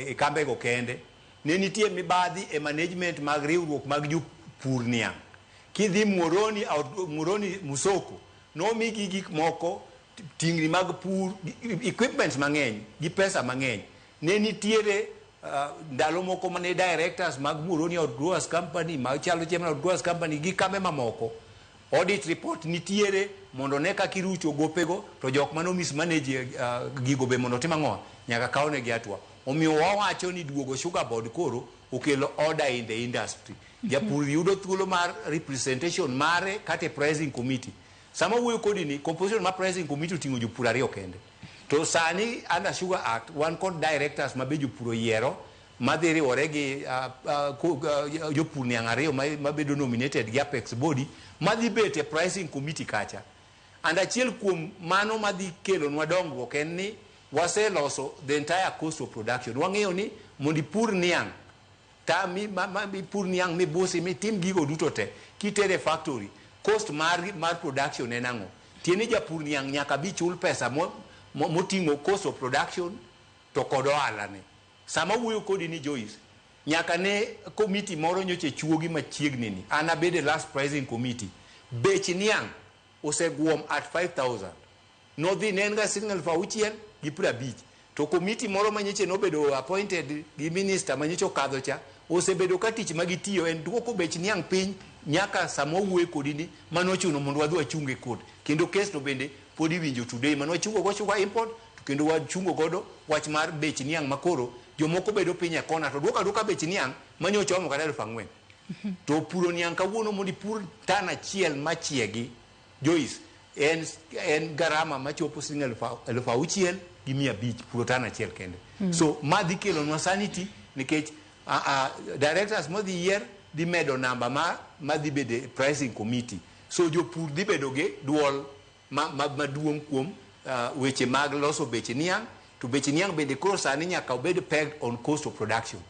e kambego kende. Ne nitie mibadhi e management mag riwruok mag jopur niang'. Kidhi Muhoroni, Muhoroni Musoko, nomigi gik moko, tingni mag pur, equipments mang'eny gi pesa mang'eny. Ne nitiere ndalo moko mane directors mag Muhoroni Outgrowers Company, machalo Chemelil Outgrowers Company gi kambe mamoko. Audit report nitiere mondo ne kaka irucho gopego to jok mano mismanage gigo be mondo otim ang'o nyaka kawnegi hatua. Omiyo wawacho ni duogo Sugar Board koro okelo order in the industry. Japur yudo thuolo mar representation mare kata e pricing committee. Sama wuoyo kodi ni composition mar pricing committee oting'o jopur ariyo kende. To sani under Sugar Act wan kod directors ma be jopur oyiero madhi riwore gi jopur niang' ariyo mabedo nominated gi Apex Body madhi bet e pricing committee kacha. And achiel kuom mano madhi kelonwa dongruok en ni waseloso the entire cost of production. Wang'eyo ni mondo ipur niang' ta mi ipur niang' mibusi mitim gigo duto te kitere factory cost mar production en ang'o? Tiende ni japur niang' nyaka bi chul pesa moting'o cost of production to kod ohala ne. Sama wuoyo kodi ni Joyce, nyaka ne komiti moro nyocha chuogi machiegni ni an abedo e last pricing committee. Bech niang' oseguom at 5000. Nodhi ne en ga siling 6,050. To komiti moro manyocha nobedo appointed gi minister manyocha okadho cha osebedo ka tich ma gitiyo en duoko bech niang' piny nyaka sama wawuoyo kodi ni mano ochuno mondo wadhi wachung e court. Kendo kes no bende pod iwinjo today mane wachungo go sugar import to kendo wachungo godo wach mar bech niang' makoro jomoko bedo piny e kona to duoko aduoka bech niang' manyocha omo kata 4,000. To puro niang' kawuono mondo ipur tan achiel machiegi Joyce en garama machopo siling 6,500 puro tan achiel kende. So ma dhi kelonwa sanity nikech directors modhi yier dhi medo namba ma dhi bedo e pricing committee. So jopur dhi bedo gi duol maduong' kuom weche mag loso bech niang', to bech niang' bende koro sani nyaka obed pegged on cost of production.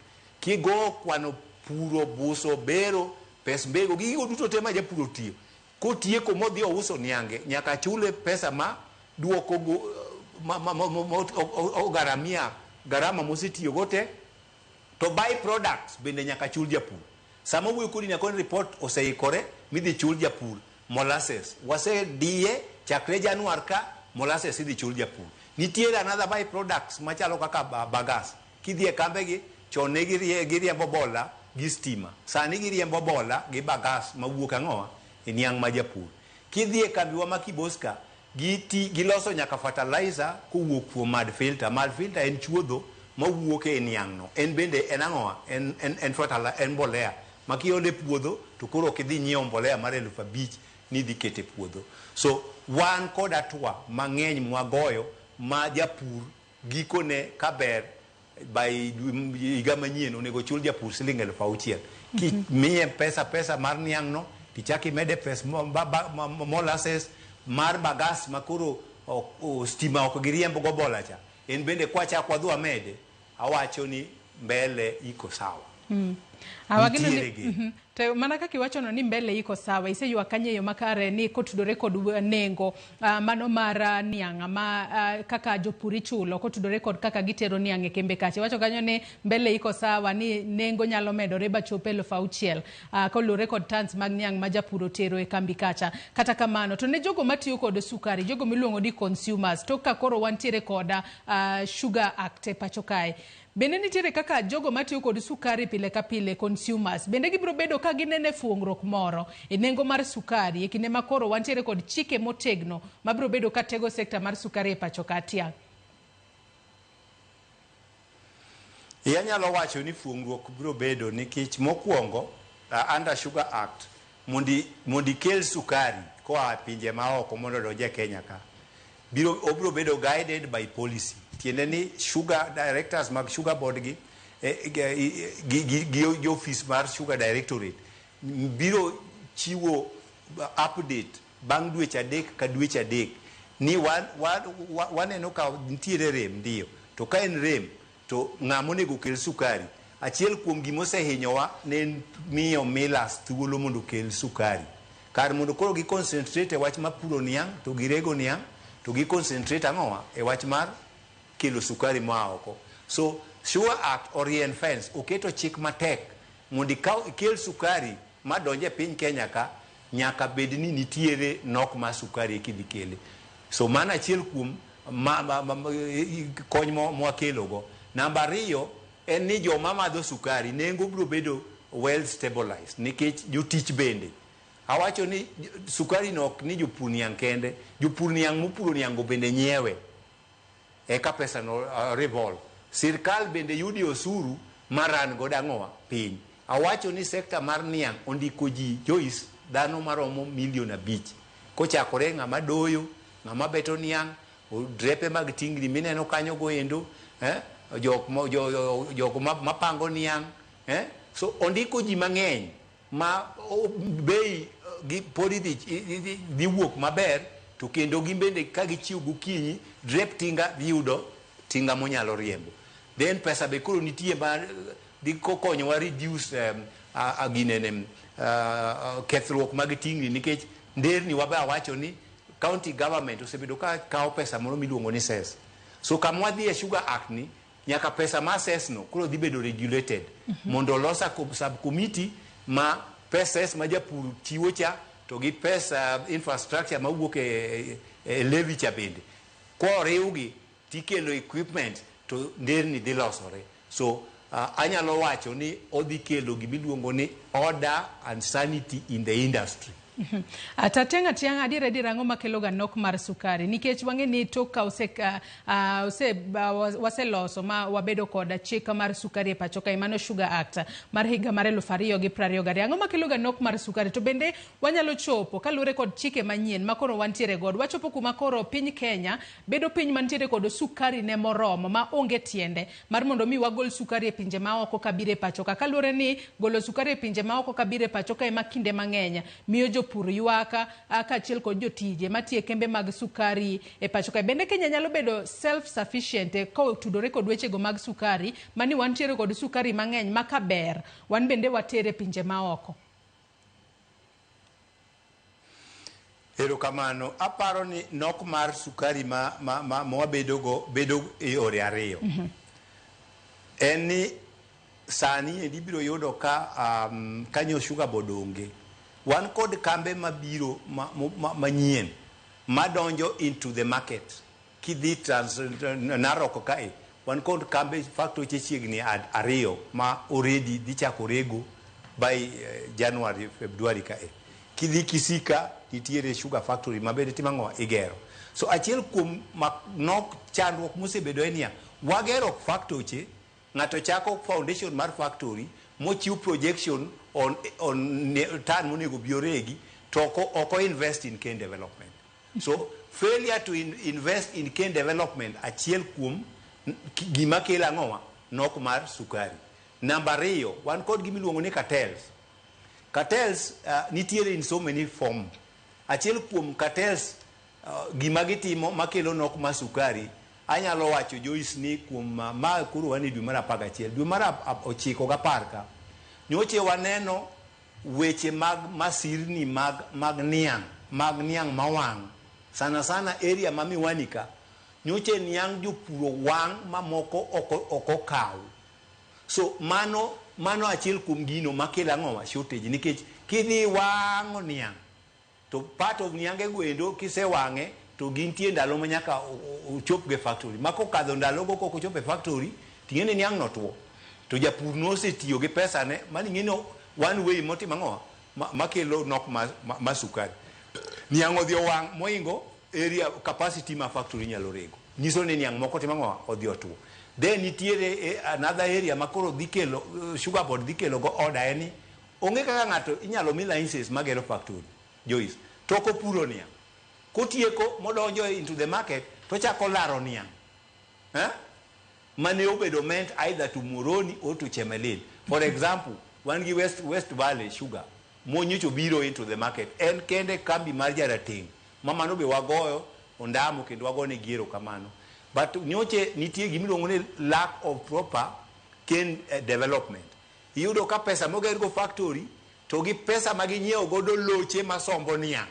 Kigo kwano puro, buso, bero, pes mbego, gigo duto te ma japur otiyo. Kotieko modhi ouso niange, nyaka chule pesa ma duoko go, ogaramia garama mosetiyo go te, to by products bende nyaka chul japur. Sama wuoyo kodi nyaka report oseikore midhi chul japur molasses. Wasediye chakre Januar ka molasses idhi chul japur. Nitiere another by products machalo kaka bagas. Kidhi e kambegi chon ne giriembo bola gi stima. Sani giriembo bola gi bagas mawuok ang'owa e niang' ma japur. Kidhi e kambiwa ma Kiboska giloso nyaka fertilizer kowuok kuom mud filter. Mud filter en chuodho mawuok e niang' no. En bende en ang'owa? En fertilizer, en mbolea. Ma kiole puodho to koro ok idhi nyiewo mbolea mar 5,000 ni idhi kete puodho. So wan kod hatua mang'eny mwagoyo ma japur gikone kaber by higa manyien onego chul japur siling 6,000. Kimiye pesa mar niang' no tichak imede pes molasses mar bagas makoro stima ok giriembo go bola cha. En bende kwachak wadhi wamede, awacho ni mbele iko sawa. To mana kaka iwachono ni mbele iko sawa, iseywak kanyo e yo makare ni kotudore kod nengo mano mar niang' ma kaka jopur ichulo kotudore kod kaka gitero niang' e kembe kacha. Iwacho kanyo ni mbele iko sawa ni nengo nyalo medore bachop 6,000 koluwore kod tons mag niang' ma japur otero e kambi kacha. Kata kamano to ne jogo matiyo kod sukari, jogo miluongo ni consumers, tok ka koro wantiere kod Sugar Act e pacho kae, bende nitiere kaka jogo matiyo kod sukari pile ka pile, consumers, bende gibiro bedo ka ginene fuongruok moro e nengo mar sukari e kinde ma koro wantiere kod chike motegno mabiro bedo ka tego sekta mar sukari e pacho ka tiang'? Anyalo wacho ni fuongruok biro bedo nikech mokwongo under Sugar Act mondi kel sukari koa pinje maoko mondo odonj e Kenya ka, obiro bedo guided by policy. Tiende ni sugar directors mag sugar board gi office mar sugar directorate biro chiwo update bang' dweche 3 ka dweche 3 ni waneno ka nitiere rem ndiyo, to ka en rem to ng'ama onego kel sukari. Achiel kuom gima osehinyowa ne en miyo millers thuolo mondo okel sukari. Kar mondo koro gi concentrate e wach mar puro niang' to girego niang' to gi concentrate ang'owa e wach mar kelo sukari moa oko. So Sugar Act orien fence, oketo chik matek mondo ikel sukari madonje e piny Kenya ka nyaka bed ni nitiere nok mar sukari eka idhi kele. So mano achiel kuom kony mwakelogo. Namba 2 en ni joma madho sukari nengo biro bedo well stabilized nikech jotich bende. Awacho ni sukari no ok ni jopur niang' kende, jopur niang' mopuro niang' go bende nyiewe eka pesa no revolve. Sirkal bende yudi osuru maran godo ang'owa piny. Awacho ni sekta mar niang' ondiko ji Joyce dhano maromo 5 milion kochakore ng'ama doyo, ng'ama beto niang', drepe mag tingni mineno kanyo go endo, jok mapango niang', So ondiko ji mang'eny ma bei gi pod dhi wuok maber, to kendo gin bende ka gichiew gokinyi drep tinga dhi yudo tinga monyalo riembo. Then pesa be koro nitie mar dhi konyowa reduce ginene kethruok mag tingni nikech nderni wabe awacho ni county government osebedo ka kawo pesa moro miluongo ni cess. So kama wadhi e Sugar Act ni Nyaka pesa ma cess no koro dhi bedo regulated mondo olos a subcommittee ma pesa ma japur chiwo cha to gi pesa infrastructure mawuok e levy cha bende koriwgi tikelo equipment to nderni dhi losore. So anyalo wacho ni odhi kelo gimiluongo ni order and sanity in the industry. Tateng' atiang' adier adier ang'o makelo ga nok mar sukari nikech wang'e ni tok ka ose ose waseloso ma wabedo kod chik mar sukari e pacho kae, mano Sugar Act mar higa mar 2022, ang'o makelo ga nok mar sukari? To bende wanyalo chopo kaluwore kod chike manyien ma koro wantiere godo, wachopo kuma koro piny Kenya bedo piny mantiere kod sukari ne moromo ma onge tiende mar mondo mi wagol sukari e pinje maoko kabiro e pacho ka, kaluwore ni golo sukari e pinje maoko kabiro e pacho ka ema kinde mang'eny miyo jopur ywak kaachiel kod jotije matiyo e kembe mag sukari e pacho kae. Bende Kenya nyalo bedo self sufficient kotudore kod wechego mag sukari, mani wantiere kod sukari mang'eny ma kaber wan bende watere pinje maoko? Erokamano. Aparo ni nok mar sukari ma wabedogo bedo e yore ariyo. En ni sani endi ibiro yudo ka kanyo Sugar Board onge. Wan kod kambe mabiro manyien madonjo into the market. Kidhi Trans Narok kae, wan kod kambe factory chiegni ariyo ma already dhi chako rego by January, February kae. Kidhi Kisika, nitiere sugar factory ma bende timo ang'o? Igero. So achiel kuom nok chandruok mosebedo en niya, wagero factory, ng'ato chako foundation mar factory mochiw projection on tan monego bi oregi, to ok invest in cane development. So failure to invest in cane development achiel kuom gima kelo ang'owa? Nok mar sukari. Namba ariyo, wan kod gimiluongo ni cartels. Cartels nitiere in so many form. Achiel kuom cartels, gima gitimo makelo nok mar sukari, anyalo wacho Joyce ni kuom ma koro wan e dwe mar 11, dwe mar 9 gi 10 ka, nyoche waneno weche mag masirni mag niang' mawang'. Sana sana area ma Miwani ka, nyoche niang' jopuro wang' mamoko ok okaw. So mano achiel kuom gino makelo ang'owa? Shortage. Nikech kidhi wang'o niang', to part of niange go endo kisewang'e to gintie ndalo ma nyaka ochop go e factory. Ma kokadho ndalogo kok ochopo e factory, ting'e ni niang' no tuo. To japur nosetiyo gi pesane, mano ing'e ni one way motimo ang'owa? Makelo nok ma sukari. Niang' odhi owang' moingo area capacity ma factory nyalo rego. Nyiso ni niang' moko timo ang'owa? Odhi otuo. Then nitiere another area ma koro dhi kelo, Sugar Board dhi kelo go order en ni onge kaka ng'ato inyalo mi license magero factory, Joyce. To ok opuro niang'. Kotieko modonjo into the market to chako laro niang'. Mane obedo meant either to Muhoroni or to Chemelil. For example, wan gi West Valley Sugar monyocho biro into the market. En kende kambi mar jarateng' ma mano be wagoyo ondamo kendo wagone gi erokamano. But nyoche nitie gimiluongo ni lack of proper cane development. Iyudo ka pesa moger go factory to gi pesa ma ginyiewo godo loche masombo niang'.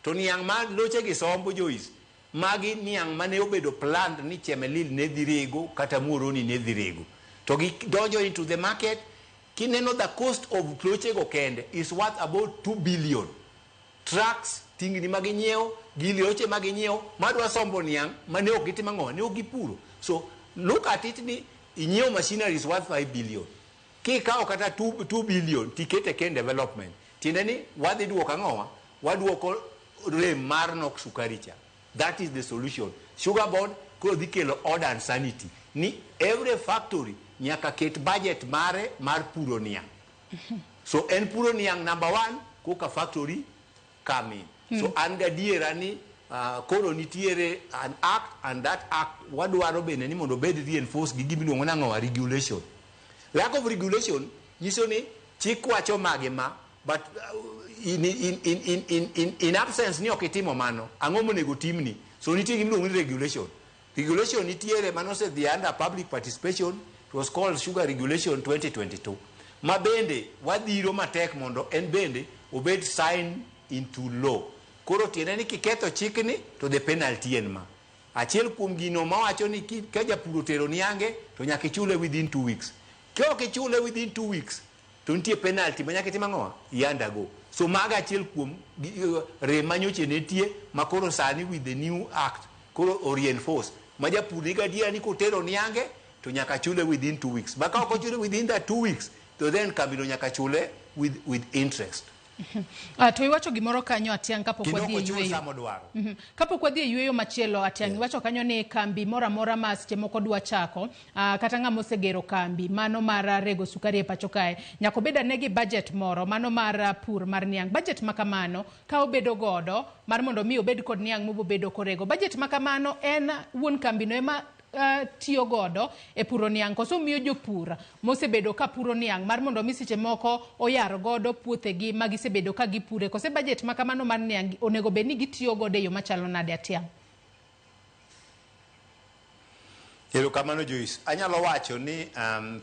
To niang' ma loche gi sombo, Joyce, magi niang' mane obedo planned ni Chemelil ne dhi rego kata Muhoroni ne dhi rego. To gidonjo into the market, kineno the cost of loche go kende is worth about 2 billion. Trucks, tingni ma ginyiewo, gi loche ma ginyiewo, madwa sombo niang' mane ok gitimo ang'o? Ne ok gipuro. So look at it ni inyiewo machinery is worth 5 billion. Kikawo kata 2 billion tikete cane development. Tiende ni wadhi duoko ang'owa? Waduoko rem mar nok sukari cha. That is the solution. Sugar Board koro dhi kelo order and sanity. Ni every factory nyaka ket budget mare mar puro niang'. So en puro niang' number 1 koka factory come in. So an gadiera ni koro nitiere an act, and that act wadwaro bende ni mondo obed reinforced gi gimiluongo nang'owa? Regulation. Lack of regulation nyiso ni chik wacho mage ma, but in absence ni ok itimo mano, ang'o monego timni? So nitie gimiluongo ni regulation. Regulation nitiere manosedhi under public participation, it was called Sugar Regulation 2022. Ma bende wadhiro matek mondo en bende obed signed into law. Koro tiende ni kiketho chikni to the penalty en ma. Achiel kuom gino mawacho ni ka japur otero niange to nyaka ichule within 2 weeks. Ka ok ichule within 2 weeks to nitie penalty ma nyaka itim ang'owa? I undergo. So mago achiel kuom rem manyocha nitie ma koro sani with the new act koro o reinforce ma japur nigi adiera ni kotero niange to nyaka chule within 2 weeks. Ma ka ok ochule within that 2 weeks to then kambino nyaka chule with interest. To iwacho gimoro kanyo Atiang' kapok Kendo wadhi ok e ochul yueyo. sama odwaro. Kapok wadhi e yueyo machielo Atiang', iwacho kanyo ni kambi moro amora ma seche moko dwa chako, kata ng'ama osegero kambi mano mar rego sukari e pacho kae, nyaka obed ane gi budget moro mano mar pur mar niang'. Budget ma kamano ka obedo godo mar mondo mi obed kod niang' mobobedo korego. Budget ma kamano en wuon kambino ema tiyo godo e puro niang', koso miyo jopur mosebedo ka puro niang' mar mondo mi seche moko oyar godo puothegi ma gisebedo ka gipure, kose budget ma kamano mar niang' onego bed ni gitiyo godo e yo machalo nade Atiang'? Erokamano Joyce. Anyalo wacho ni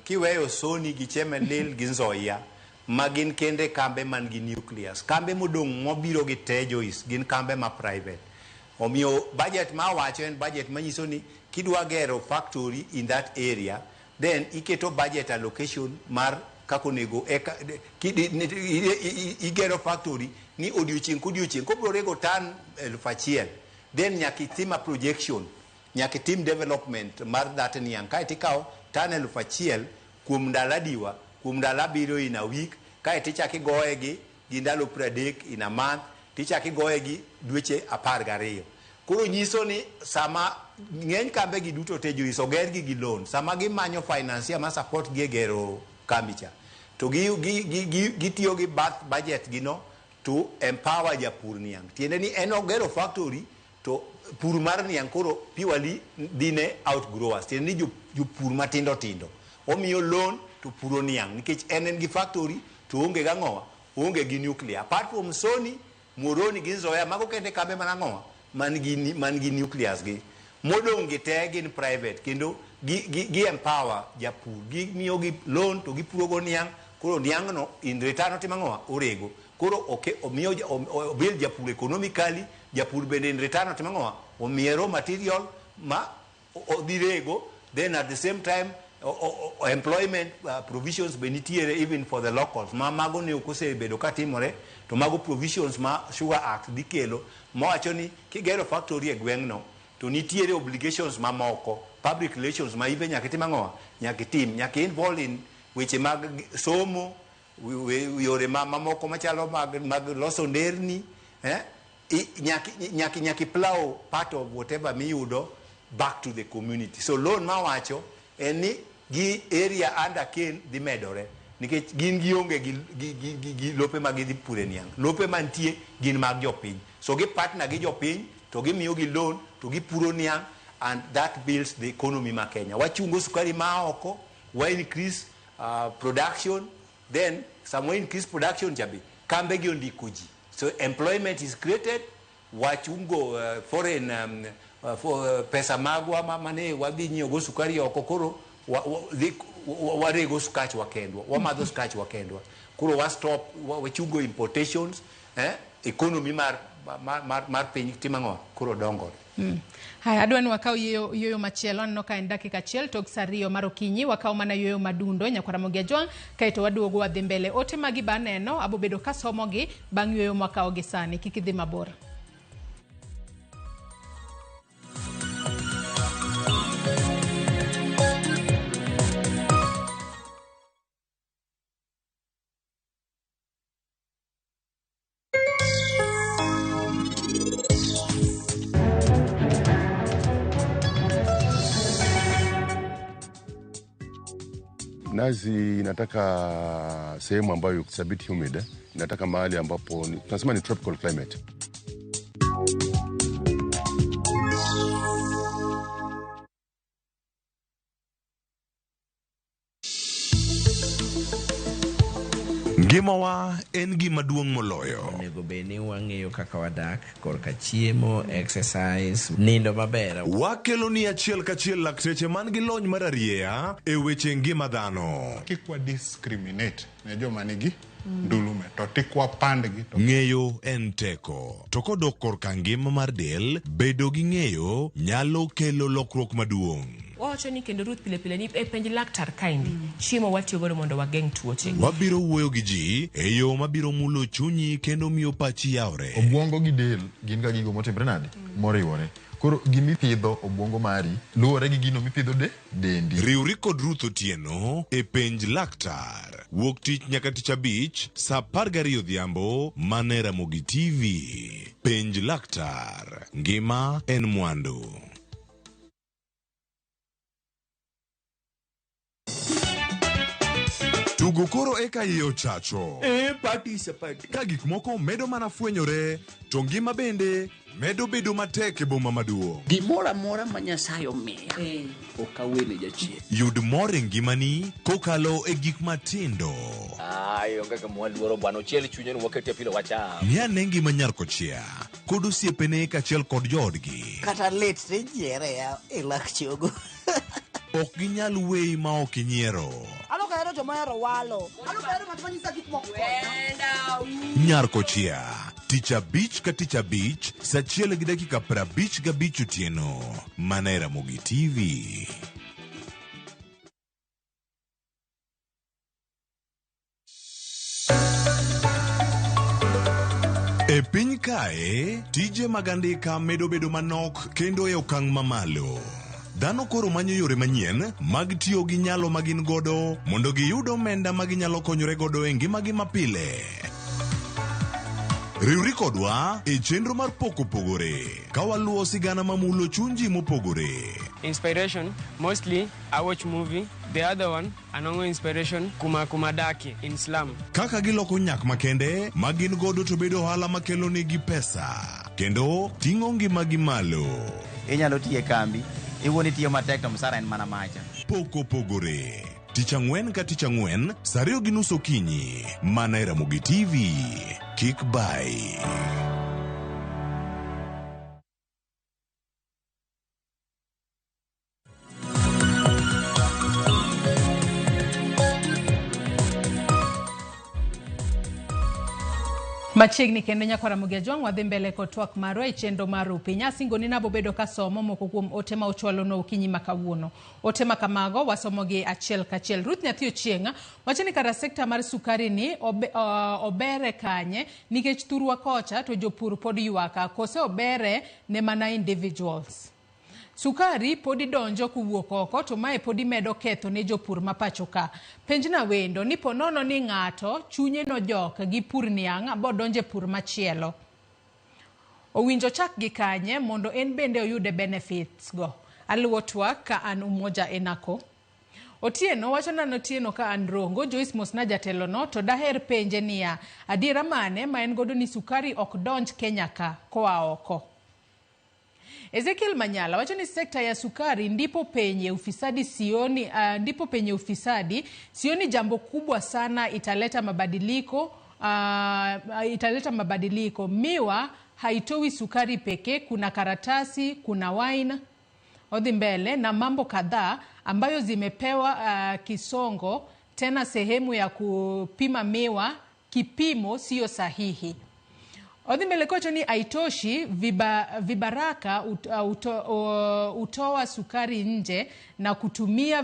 kiweyo Sony gi Chemelil gi Nzoia ma gin kende kambe man gi nucleus. Kambe modong' mobiro gi te Joyce gin kambe ma private. Omiyo budget ma awacho en budget manyiso ni kidwa gero factory in that area, then iketo budget allocation mar kaka onego eka, igero factory ni odiochieng' kodiochieng' kobiro rego tan 1000, then nyaka itim a projection, nyaka itim development mar that niang', kaeto ikawo tan 1000 kuom ndalo adiwa, kuom ndalo 7 in a week, kaeto ichako igoye gi ndalo 30 in a month, tichako igoye gi dweche 12. Koro nyiso ni sama ng'eny kambe gi duto te Joyce oger gi gi loan, sama gimanyo financier ma support gi e gero kambi cha, to gitiyo gi budget gi no to empower japur niang'. Tiende ni en ogero factory to pur mar niang' koro purely dhi ne outgrowers. Tiende ni jopur matindo tindo omiyo loan to puro niang' nikech en gi factory to onge gang'owa, onge gi nuclear. Apart from Sony, Muhoroni gi Nzoia, mago kende kambe mana ang'owa man gi nucleus gi. Modong' gi te gin private kendo gi empower japur, gimiyo gi loan to gipuro go niang'. Koro niang' no in return otimo ang'owa, orego. Koro omiyo obuild japur economically, japur bende in return otimo ang'owa, omiye raw material ma odhi rego. Then at the same time employment provisions be nitiere even for the locals ma mago ne ok osebedo katimore, to mago provisions ma Sugar Act dhi kelo mawacho ni kigero factory e gweng'no to nitiere obligations mamoko, public relations ma ibe nyaka itim ang'owa, nyaka itim, nyaka involve in weche mag somo, yore mamoko machalo mag loso nderni, nyaka plow part of whatever miyudo back to the community. So loan mawacho en ni gi area under cane dhi medore nikech gin gionge gi lope ma gidhi pure niang', lope mantie gin mag jopiny, so gi partner gi jopiny to gimiyo gi loan to gipuro niang', and that builds the economy ma Kenya. Wachungo sukari ma oko, wa increase production, then some increase production chabe kambe gi ondiko ji, so employment is created. Wachungo foreign for pesa magwa mane wadhi nyiewo go sukari oko, koro warego sukach wakendwa, wamadho sukach wakendwa. Koro wa stop, wachungo importations, economy mar piny timo ang'o, koro dongore. Haya, adwa ni wakaw yueyo machielo. Aneno ka en dakika 1 tok saa 2 mar okinyi. Wakaw mana yueyo madundo nyakwara Ramogi Ajwang', kaeto waduogo wadhi mbele. Ote magi baneno abobedo kasomogi bang' yueyo mwakawo gi sani. Kik idhi mabor. Nazi inataka sehemu ambayo it's a bit humid, Inataka mahali ambapo tunasema ni tropical climate. Ngimawa en gima duong' moloyo. Onego bed ni wang'eyo kaka wadak, korka chiemo, exercise, nindo maber. Wakelo ni achiel kachiel lakteche man gi lony mar arieya e weche ngima dhano. Kik wa discriminate ne joma nigi Ndulume to tikwa pandgi to Ng'eyo en teko. To kodok korka ngima mar del, bedo gi ng'eyo nyalo kelo lokruok maduong'. Wawacho ni kendo Ruth pile pile ni e penj laktar kaendi chiemo watiyo godo mondo wageng' tuoche. Wabiro wuoyo gi ji e yo mabiro mulo chunyi kendo miyo pachi yawre. Obwongo gi del gin ga gigo motimre nade? Moriwore. Koro gimipidho obwongo mari luwore gi gino mipidho de dendi. Riwri kod Ruth Otieno e penj laktar. Wuok tich nyaka tich abich saa 12 odhiambo mana e Ramogi TV. Penj laktar. Ngima en mwandu. Tugo koro eka iye ochacho. E party is a party. Ka gik moko medo mana fwenyore, to ngima bende medo bedo matek e boma maduong'. Gimoro amora ma Nyasaye omiya ok awene jachien. Yud mor e ngimani kokalo e gik matindo. Ay, onge gima waluoro bwana, ochiel chunye ni waketie pilo wacham. Ng'i ane ngima nyar kochia kod osiepene kaachiel kod joodgi. Kata lit tijiere ya e lak chogo. Ok ginyal weyi ma ok inyiero. Ano kahero joma ohero walo. Ano kahero ng'at manyisa gik moko. Nyar kochia tich abich ka tich abich saa achiel gi dakika 55 otieno mana e Ramogi TV. E piny kae, tije mag andika medo bedo manok kendo e okang' mamalo. Dhano koro manyo yore manyien mag tiyo gi nyalo ma gin godo mondo giyud omenda ma ginyalo konyore godo e ngimagi mapile. Riwri kodwa e chenro mar Pok Opogore ka waluwo sigana mamulo chuny ji mopogore. Inspiration, mostly I watch movie. The other one, anongo inspiration kuma kumadaki in slum. Kaka giloko nyak makende ma gin godo to bedo ohala makelo negi pesa kendo ting'o ngimagi malo. Inyalo tiyo e kambi, iwuon itiyo matek to msara en mana macha. Pok Opogore. Tich ang'wen ka tich ang'wen, saa 2:30 okinyi, mana e Ramogi TV. Kik bai. Machiegni kendo nyakwar Ramogi Ajwang' wadhi mbele kod twak marwa e chenro mar Upiny. Asingoni nabobedo kasomo moko kuom ote ma uchwalonwa okinyi ma kawuono. Ote ma kamago wasomogi achiel kachiel. Ruth Nyathi Ochieng' wacho ni kara sekta mar sukari ni obere kanye nikech thurwa kocha to jopur pod ywaka kose obere ne mana individuals. Sukari podi donjo kowuok oko to mae podi medo ketho ne jopur ma pacho ka. Penjna wendo ni po nono ni ng'ato chunye nojok gi pur niang' bodonje pur machielo. Owinjo chak gi kanye mondo en bende oyude benefits go. Aluwo twak ka an Umoja Enako. Otieno wacho na Otieno ka an Rongo, Joyce Mosna jatelo no to daher penje niya, adiera mane ma en godo ni sukari ok donj Kenya ka koa oko. Ezekiel Manyala wacho ni sekta ya sukari ndipo penye ufisadi sioni, ndipo penye ufisadi sioni jambo kubwa sana italeta mabadiliko, italeta mabadiliko. Miwa haitoi sukari pekee, kuna karatasi, kuna wine odhi mbele na mambo kadhaa ambayo zimepewa kisongo, tena sehemu ya kupima miwa kipimo sio sahihi. Odhi mbele kocho ni haitoshi vibaraka utoa sukari nje na kutumia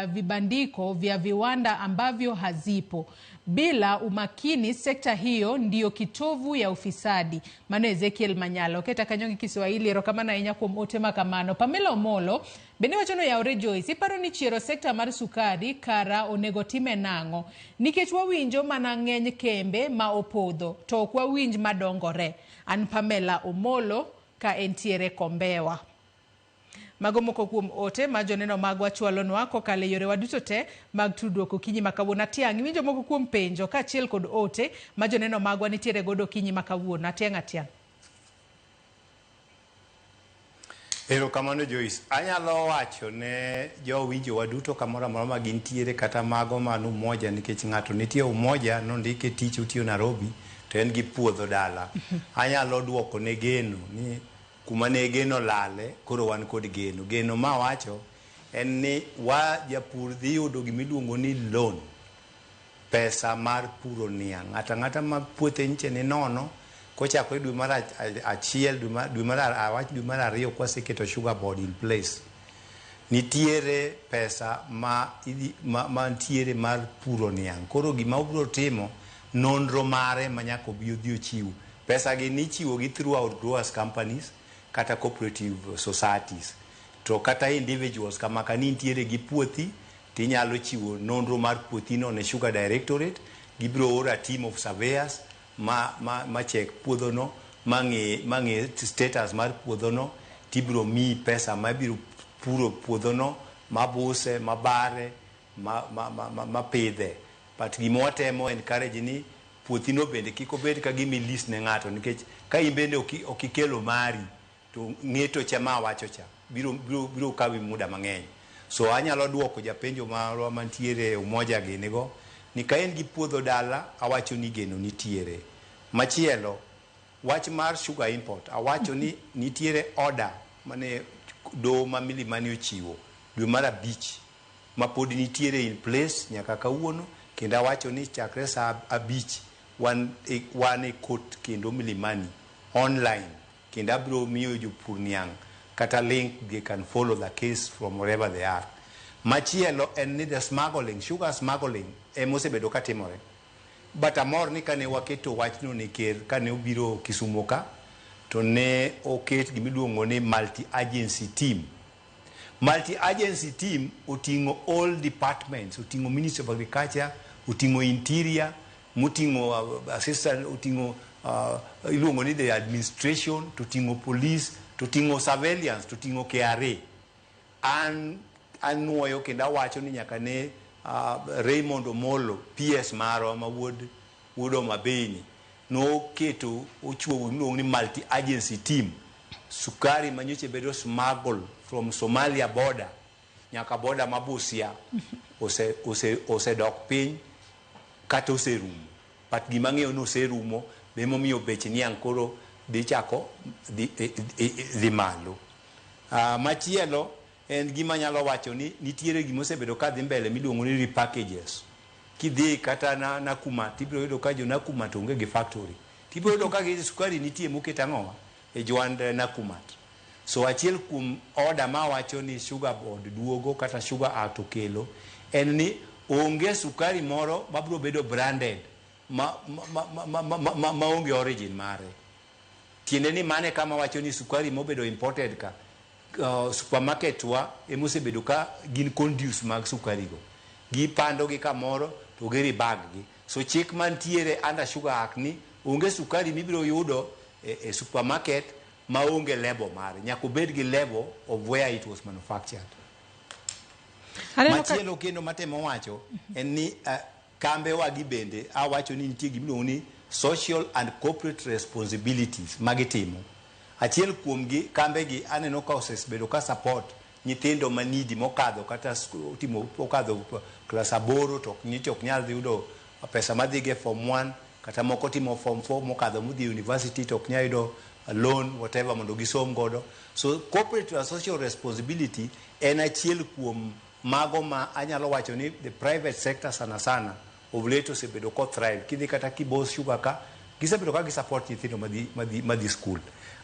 vibandiko vya viwanda ambavyo hazipo. Bila umakini sekta hiyo ndiyo kitovu ya ufisadi. Mano Ezekiel Manyalo. Keta kanyongi Kiswahili erokamano ahinya kuom ote makamano. Pamela Omolo bende wacho no yaore Joyce, iparo ni chiero sekta mar sukari kara onego time nang'o? Nikech wawinjo mana ng'eny kembe ma opodho to ok wawinj madongore. An Pamela Omolo ka entiere Kombewa. Mago moko kuom ote ma joneno magwa chwalonwa kokalo e yorewa duto te mag tudruok okinyi ma kawuono. Atiang', iwinjo moko kuom penjo kaachiel kod ote ma joneno magwa nitiere godo okinyi ma kawuono. Atiang', atiang'. Erokamano Joyce. Anyalo wacho ne jowinjowa duto kamoro amora ma gintiere kata mago man Umoja, nikech ng'ato nitie Umoja nondike tich otiyo Nairobi to en gi puodho dala. Anyalo duoko ne geno ni kuma ne geno lale, koro wan kod geno. Geno ma wacho en ni wa japur dhi yudo gimiluongo ni loan. pesa mar puro niang'. Ng'ato ang'ata ma puothe nyiche ni nono, kochakore dwe mar achiel, dwe mar awach dwe mar ariyo kwaseketo sugar board in place, nitiere pesa ma mantiere mar puro niang'. Koro gima obiro timo, nonro mare ma nyaka obi odhi ochiw. Pesa gi nichiwo gi throughout growers companies kata cooperative societies. To kata individuals kama ka nintiere gi puothi, tinyalo chiwo nonro mar puothino ne Sugar Directorate, gibiro oro a team of surveyors ma check puodhono, ma ng'e status mar puodhono, tibiro miyi pesa ma biro puro puodhono, ma buse, ma bare, ma pidhe. But gima watemo encourage ni puothino bende kik obed ka gima ilis ne ng'ato, nikech ka in bende ok ikelo mari, to ng'eto cha ma awacho cha biro kawi muda mang'eny. So anyalo duoko japenjo marwa mantiere Umoja ginigo ni ka en gi puodho dala, awacho ni geno nitiere. Machielo, wach mar sugar import, awacho ni nitiere order mane doho ma Milimani ochiwo dwe mar 5 ma pod nitiere in place nyaka kawuono, kendo awacho ni chakre saa 5 wan e court kendo Milimani online, kendo abiro miyo jopur niang' kata link, they can follow the case from wherever they are. Machielo en ni the smuggling, sugar smuggling ema osebedo katimore. But amor ni kane waketo wachno ne ker, kane obiro Kisumu ka, to ne oket gimiluongo ni multi-agency team. Multi-agency team oting'o all departments, oting'o Ministry of Agriculture, oting'o Interior, moting'o assistant, oting'o iluongo ni the administration, to oting'o police, to oting'o surveillance, to oting'o KRA. An anuoyo kendo awacho ni nyaka ne Raymond Omolo, PS marwa ma wuod Homa Bay ni, noketo ochuogo gimiluongo ni multi-agency team. Sukari manyocha bedo smuggle from Somalia border nyaka border ma Busia osedok piny kata oserumo. But gima ang'eyo ni oserumo, be emomiyo bech niang' koro dhi chako dhi malo. Machielo en gima nyalo wacho ni nitiere gima osebedo ka dhi mbele miluongo ni repackages. Kidhi kata Nakumatt, tibiro yudo ka jo Nakumatt onge gi factory. Tibiro yudo ka gi sukari nitie moket ang'owa e jwand Nakumatt. So achiel kuom order ma wacho ni Sugar Board duogo kata Sugar Act okelo en ni onge sukari moro mabiro bedo branded ma onge origin mare. Tiende ni mane kama wacho ni sukari mobedo imported ka, supermarket wa emosebedo ka gin conduce mag sukari go. Gipando gi kamoro to gi rebag gi. So chik mantiere under Sugar Act ni onge sukari mibiro yudo e supermarket ma onge label mare. Nyaka obed gi label of where it was manufactured. Machielo kendo matemo wacho en ni kambe wagi bende awacho ni nitie gimiluongo ni social and corporate responsibilities magitimo. Achiel kuom gi kambe gi aneno ka osebedo ka support nyithindo manidi mokadho kata timo okadho klas 8 to ok nyal yudo pesa madhi ge form 1, kata moko timo form 4 mokadho modhi university to ok nyal yudo loan whatever mondo gisom godo. So corporate and social responsibility en achiel kuom mago ma anyalo wacho ni the private sector sana sana of late osebedo ko thrive. Kidhi kata Kibos Sugar ka gisebedo ka gisupport nyithindo madhi school.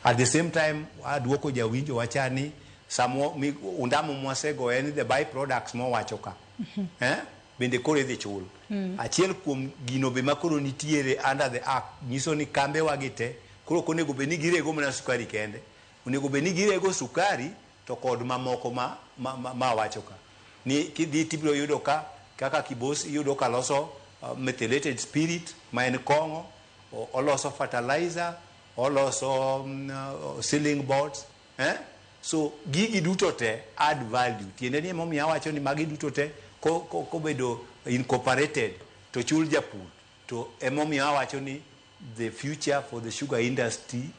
At the same time aduoko jawinjo wachani samo undamo mwasego en the byproducts mowacho ka. Bende koro idhi chul. Achiel kuom gino be makoro nitiere under the act nyiso ni kambe wagi te koro ok onego bed ni girego mana sukari kende. Onego bed ni girego sukari to kod mamoko ma wacho ka. Ni kidhi tibiro yudo ka kaka Kibos iyudo ka loso methylated spirit ma en kong'o, oloso fertilizer, oloso ceiling boards, So gigi duto te add value. Tiende ni emomiyo awacho ni magi duto te kobedo incorporated to chul japur. To emomiyo awacho ni the future for the sugar industry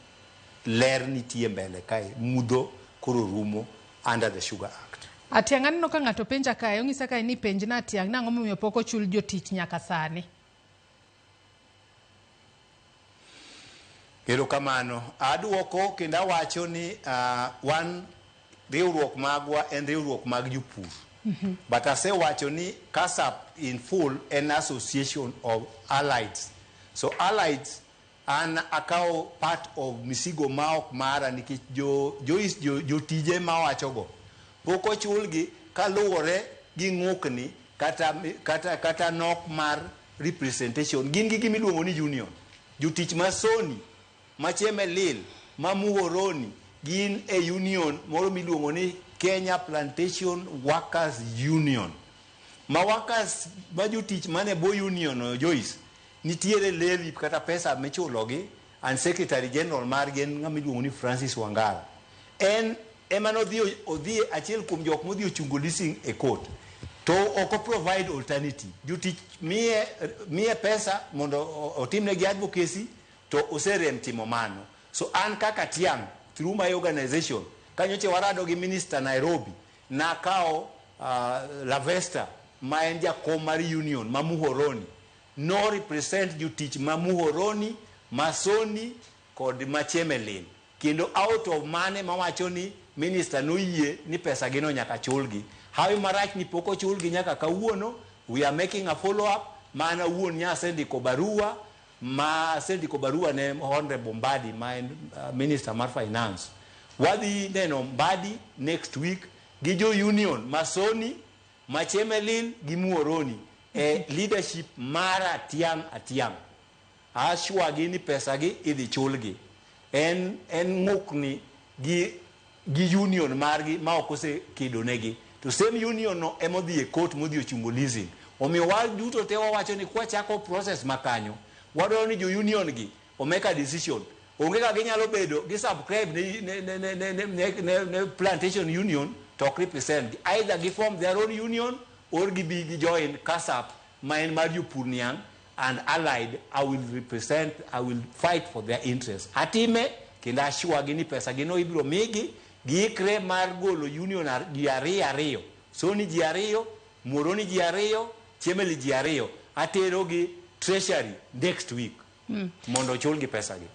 ler nitie mbele kae, mudho koro rumo under the Sugar Act. Atiang' aneno ka ng'ato penja kae, onyisa kae ni penjna Atiang' nang'o momiyo pok ochul jotich nyaka sani? Erokamano. Aduoko kendo awacho ni wan riwruok magwa en riwruok mag jopur. But asewacho ni KASAP in full en association of allies. So allies an akawo part of misigo ma ok mara nikech jo jo jotije mawachogo pok ochulgi kaluwore gi ng'ukni kata, kata, kata nok mar representation. Gin gi gimiluongo ni union. Jotich ma Sony, ma Chemelil, ma Muhoroni gin e union moro miluongo ni Kenya Plantation Workers Union. Ma workers ma jotich mane bo union no Joyce nitiere levy kata pesa michulogi and secretary general margi en ng'ama iluongo ni Francis Wangara. En ema nodhi odhi achiel kuom jok modhi ochungo leasing e court to ok o provide alternative. Jotich miye, miye pesa mondo otimnegi advocacy to oserem timo mano. So an kaka Tiang' through my organization kanyocha warado gi minister Nairobi nakawo Lavesta ma en jakom mar union ma Muhoroni no represent jotich ma Muhoroni, Masoni kod ma Chemelil. Kendo out of mane mawacho ni minister noyie ni pesa gino nyaka chulgi. Hawi marach ni pok ochulgi nyaka kawuono. We are making a follow up. Mana wuon nya asendiko barua ma asendiko barua ne Honorable Mbadi ma en minister mar finance. Wadhi neno Mbadi next week gi jo union Masoni, Machemelil gi Muhoroni e leadership mara Atiang' Atiang'. Assure gi ni pesa gi idhi chulgi. En en ng'ukni gi gi union margi ma ok osekedo negi. To same union no emodhi e court modhi ochungo leasing. Omiyo wa duto te wawacho ni kwachako process makanyo, wadwaro ni jo union gi o make a decision. Onge kaka ginyalo bedo gi subscribe ne, ne, ne, ne, ne, ne, ne, ne plantation union to ok represent gi. Either gi form their own union or gibi gi join KASAP ma en mar jopur niang' and allied. I will represent, I will fight for their interests. Atime kendo assure gi ni pesa gi no ibiro migi giikre mar golo union ji ariyo ariyo. Soni ji ariyo, Muhoroni ji ariyo, Chemelil ji ariyo. Atero gi treasury next week mondo ochulgi pesa gi.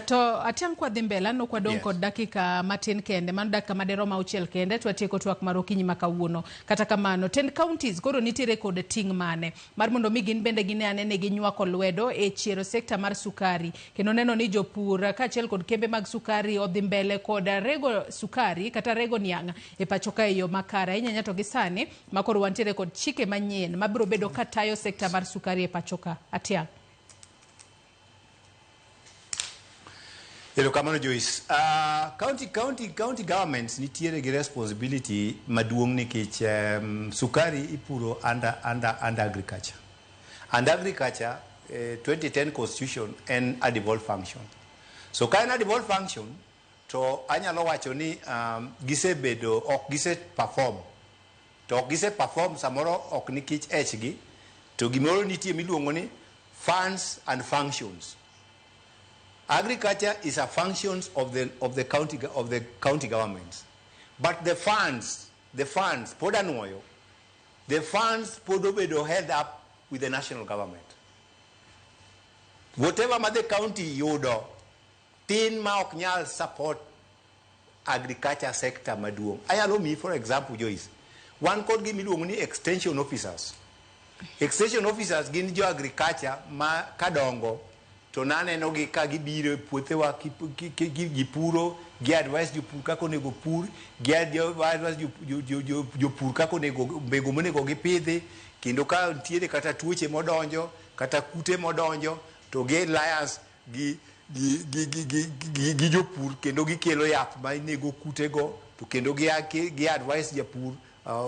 To Atiang' kwadhi mbele aneno kwadong' kod dakika matin kende, mano dakika maderom auchiel kende to watieko twak mar okinyi ma kawuono. Kata kamano, tend counties koro nitiere kod ting' mane mar mondo mi gin bende gine ane ni ginywako lwedo e chiero sekta mar sukari kendo neno ni jopur kaachiel kod kembe mag sukari odhi mbele kod rego sukari kata rego niang' e pacho ka e yo makare ahinya ahinya to gi sani ma koro wantiere kod chike manyien mabiro bedo katayo sekta mar sukari e pacho ka. Atiang'. Erokamano Joyce. County governments nitiere gi responsibility maduong' nikech sukari ipuro under agriculture. And agriculture, 2010 constitution en a devolved function. So ka en a devolved function, to anyalo wacho ni gisebedo, ok gise perform. To ok gise perform samoro ok nikech echgi, to gimoro nitie miluongo ni funds and functions. Agriculture is a functions of the county governments. But the funds, pod anuoyo, the funds pod obedo held up with the national government. Whatever ma the county yudo, tin ma ok nyal support agriculture sector maduong'. Anyalo miyi for example, Joyce, wan kod gima iluongo ni extension officers. Extension officers gin jo agriculture ma kadongo to naneno gi ka gibiro e puothewa gipuro, gi advice jopur kaka onego pur, gi advice jopur kaka onego mbegu monego gipidhi, kendo ka nitiere kata tuoche modonjo, kata kute modonjo, to gi alliance gi jopur kendo gikelo yath ma nego kutego, to kendo gi advice japur,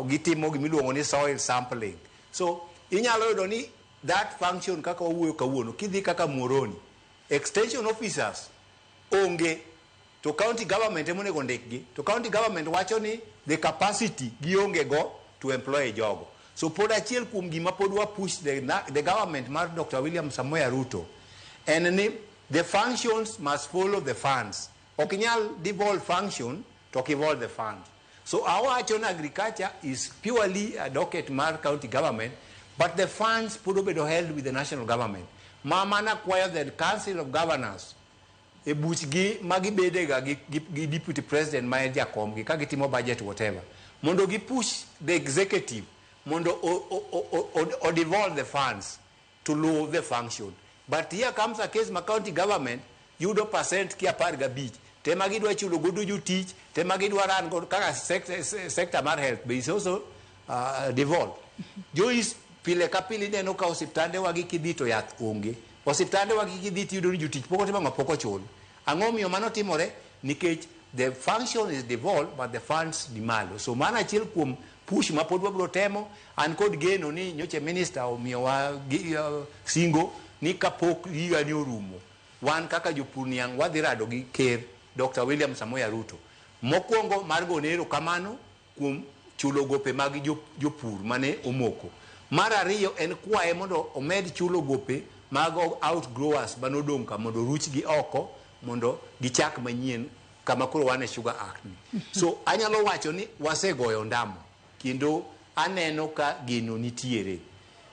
gitimo gimiluongo ni soil sampling. So inyalo yudo ni that function kaka wawuoyo kawuono, kidhi kaka Muhoroni, extension officers onge, to county government ema onego ndikgi, to county government wacho ni the capacity gionge go to employ jogo. So pod achiel kuom gima pod wa push the government mar Dr. William Samoei Ruto en ni the functions must follow the funds. Ok inyal devolve function to ok evolve the funds. So awacho ni agriculture is purely a docket mar county government, but the funds pod obedo held with the national government. Ma mana kwayo the council of governors E buchgi ma gibedega gi deputy president ma en jakomgi ka gitimo budget whatever, mondo gi push the executive mondo o devolve the funds to lower the function. But here comes a case ma county government yudo percent ki 15 tema gidwa chulo godo jotich, tema gidwa ran godo kaka sector mar health be is also devolved. Joyce, pile ka pile ineno ka osiptande wagi kidhi to yath onge. Osiptande wagi kidhi tiyudo ni jotich pok otimo ang'o, pok ochul. Ang'o miyo mano timore? Nikech the function is devolved but the funds ni malo. So mano achiel kuom push ma pod wabiro temo. An kod geno ni nyocha minister omiyowa singo ni kapok higa ni orumo, wan kaka jopur niang' wadhi rado gi ker Dr. William Samoei Ruto. Mokwongo mar gone erokamano kuom chulo gope mag jopur mane omoko. Mar ariyo en kwaye mondo omed chulo gope mag outgrowers manodong' ka mondo oruchgi oko mondo gichak manyien kama koro wan e Sugar Act ni. So anyalo wacho ni wasegoyo ndamo kendo aneno ka geno nitiere.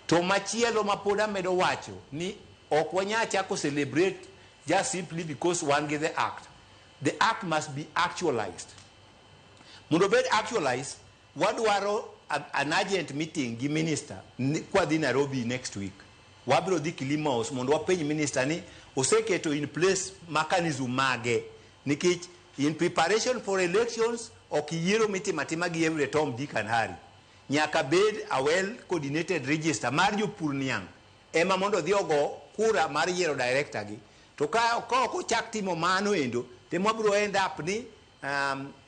To machielo ma pod amedo wacho ni ok wanyal chako celebrate just simply because wan gi the act. The act must be actualized. Mondo obed actualized, wadwaro an urgent meeting gi minister kwadhi Nairobi next week. Wabiro dhi Kilima House mondo wapenj minister ni oseketo in place mechanism mage, nikech in preparation for elections ok yiero mitimo atima gi every Tom, Dick and Harry. Nyaka bed a well coordinated register mar jopur niang' ema mondo odhi ogo kura mar yiero director gi. To ka ok ochak timo mano endo, to wabiro end up ni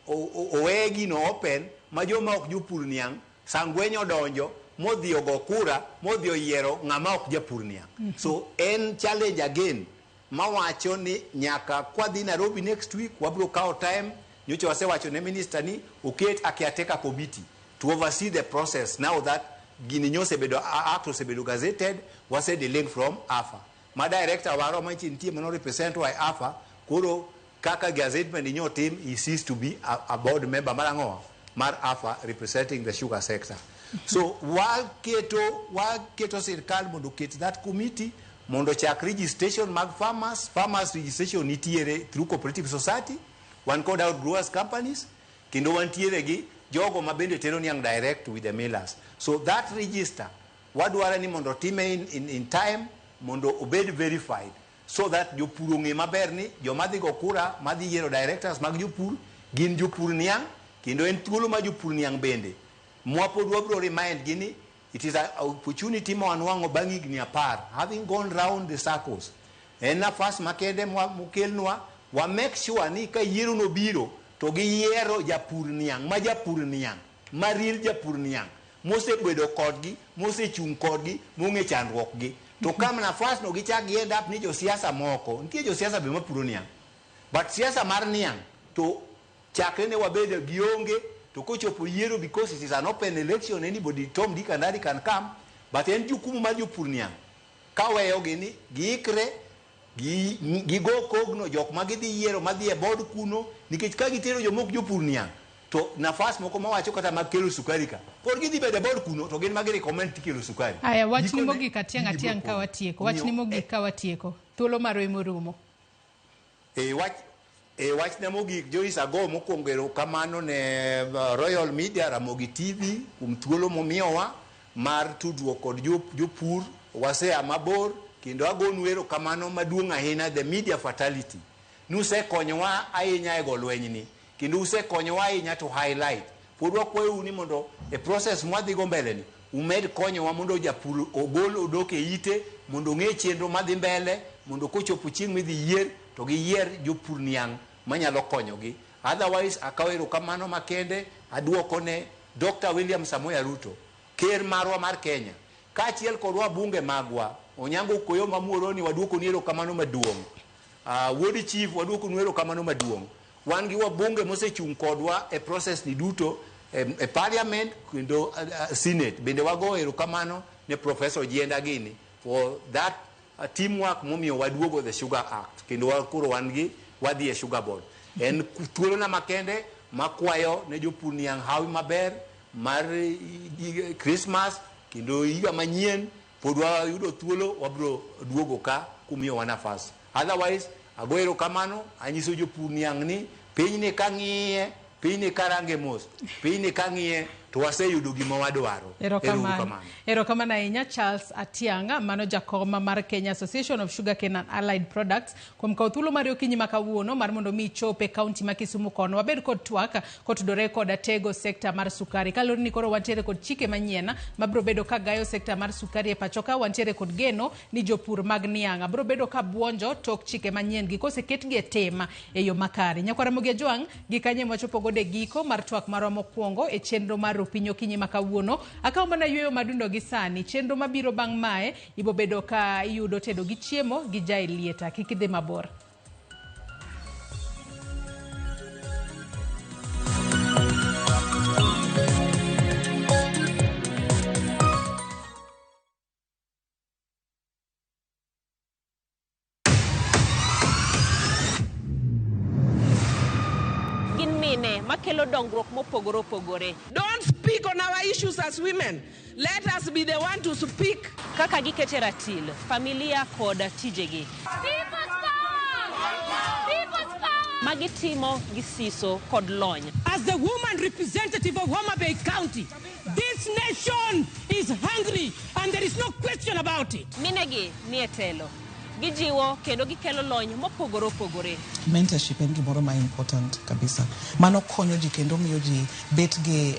owe gino open ma joma ok jopur niang' sangwenyo odonjo modhi ogo kura modhi oyiero ng'ama ok japur niang'. So en challenge again mawacho ni nyaka kwadhi Nairobi next week wabiro kawo time. Nyocha wasewacho ne minister ni oket a caretaker committee to oversee the process now that gini nyosebedo act osebedo gazetted, wase delink from AFA. Ma director waro ma nitie mano represent wa e AFA, koro kaka gazettement ni nyotim, he ceased to be a board member mar ang'o mar AFA representing the sugar sector. So waketo sirkal mondo oket that committee mondo chak registration mag farmers. Farmers registration nitiere through cooperative society, wan kod outgrowers companies, kendo wantiere gi jogo ma bende tero niang' direct with the millers. So that register wadwaro ni mondo time in time mondo obed verified so that jopur ong'e maber ni joma dhi go kura madhi yiero directors mag jopur gin jopur niang', kendo en thuolo ma jopur niang' bende mwapod wabiro remind gi ni it is an opportunity ma wanwang'o bang' higni 10 having gone round the circles. En nafas makende mokelnwa wa make sure ni ka yiero no biro to giyiero japur niang' ma japur niang' ma real japur niang' mosebedo kodgi, mosechung' kodgi, mong'e chandruok gi. To kam nafas no gichak gi end up ni josiasa moko, nitie josiasa be mapuro niang', but siasa mar niang' to chakre ne wabedo gionge, to kochopo yiero, because it is an open election, anybody, Tom, Dick and Harry can come, but en jukumu mar jopur niang' kaweyogi ni giikre gigo kogno jok ma gidhi yiero madhi e board kuno, nikech ka gitero jomok jopur niang' to nafas moko mawacho kata mag kelo sukari ka pod gidhi bedo e board kuno to gin ma gi recommend tikelo sukari. Aya, wachni Gikone, mogik atiang' gini biro atiang' ka podho. watieko. Wachni Omiyo, mogik ka watieko. Thuolo marwa emorumo. E wachna mogik, Joyce, ago mokwongo erokamano ne Royal Media Ramogi TV kuom thuolo momiyowa mar tudruok kod jopur. Wasea mabor kendo agonu erokamano maduong' ahinya the media fatality. Nusekonyowa ahinya e go lwenyni kendo usekonyowa ahinya to highlight. Pod wakwayou ni mondo e process mwadhigo mbele ni umed konyowa mondo japur ogol odok e ite mondo ong'e chenro madhi mbele mondo kochopo chieng' midhi yier to giyier jopur niang' manyalo konyogi. Otherwise akawo erokamano makende aduoko ne Dr. William Samoei Ruto, ker marwa mar Kenya, kaachiel kod wabunge magwa Onyango Okoyo Mamuoroni waduokoni erokamano maduong'. Wuod Chief waduokonu erokamano maduong'. Wan gi wabunge mosechung' kodwa e process ni duto e parliament kendo senate. Bende wago erokamano ne Professor Ojienda gini for that teamwork momiyo waduogo the Sugar Act kendo koro wan gi wadhi e Sugar Board. En thuolona makende makwayo ne jopur niang' hawi maber mar Christmas kendo higa manyien pod wayudo thuolo wabiro duogo ka kumiyowa nafas. Otherwise Ago erokamano, anyiso jopur niang' ni pinyni kang'iye, pinyni karange mos, pinyni kang'iye to waseyudo gima wadwaro. Erokamano. Erokamano ahinya Charles Atiang', mano jakoma mar Kenya Association of Sugarcane and Allied Products, kuom kawo thuolo mari okinyi ma kawuono mar mondo mi ichop e kaunti ma Kisumu kono. Wabed kod twak kotudore kod tego sekta mar sukari. Kaluwore ni koro wantiere kod chike manyien mabiro bedo ka gayo sekta mar sukari e pacho ka, wantiere kod geno ni jopur mag niang' biro bedo ka buonjo tok chike manyien gi koseketgi e tim e yo makare. Nyakwar Ramogi Ajwang', gi kanye mwachopo godo e giko mar twak marwa mokwongo e chenro mar Rupiny Okinyi ma kawuono. Akawo mana yueyo madundo gi sani. Chenro mabiro bang' mae ibo bedo ka iyudo tedo gi chiemo gi Jaelieta. Kik idhi mabor. Gin mine makelo dongruok mopogore opogore. Don't speak on our issues as women. Let us be the one to speak. Kaka gikete ratil, familia kod tijegi. Magitimo gi siso kod lony. As the woman representative of Homa Bay County, this nation is hungry and there is no question about it. Minegi nie telo. Gijiwo kendo gikelo lony mopogore opogore. Mentorship en gimoro ma important kabisa. Mano konyo ji kendo miyo ji bet gi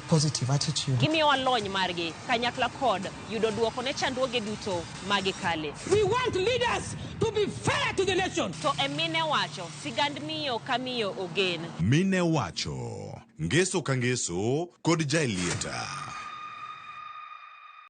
positive attitude. Gimiyowa lony margi kanyakla kod yudo duoko ne chandruoge duto ma gikale. We want leaders to be fair to the nation. To e mine wacho, sigand miyo ka miyo ogen. Mine wacho, ngeso ka ngeso kod Jaelieta.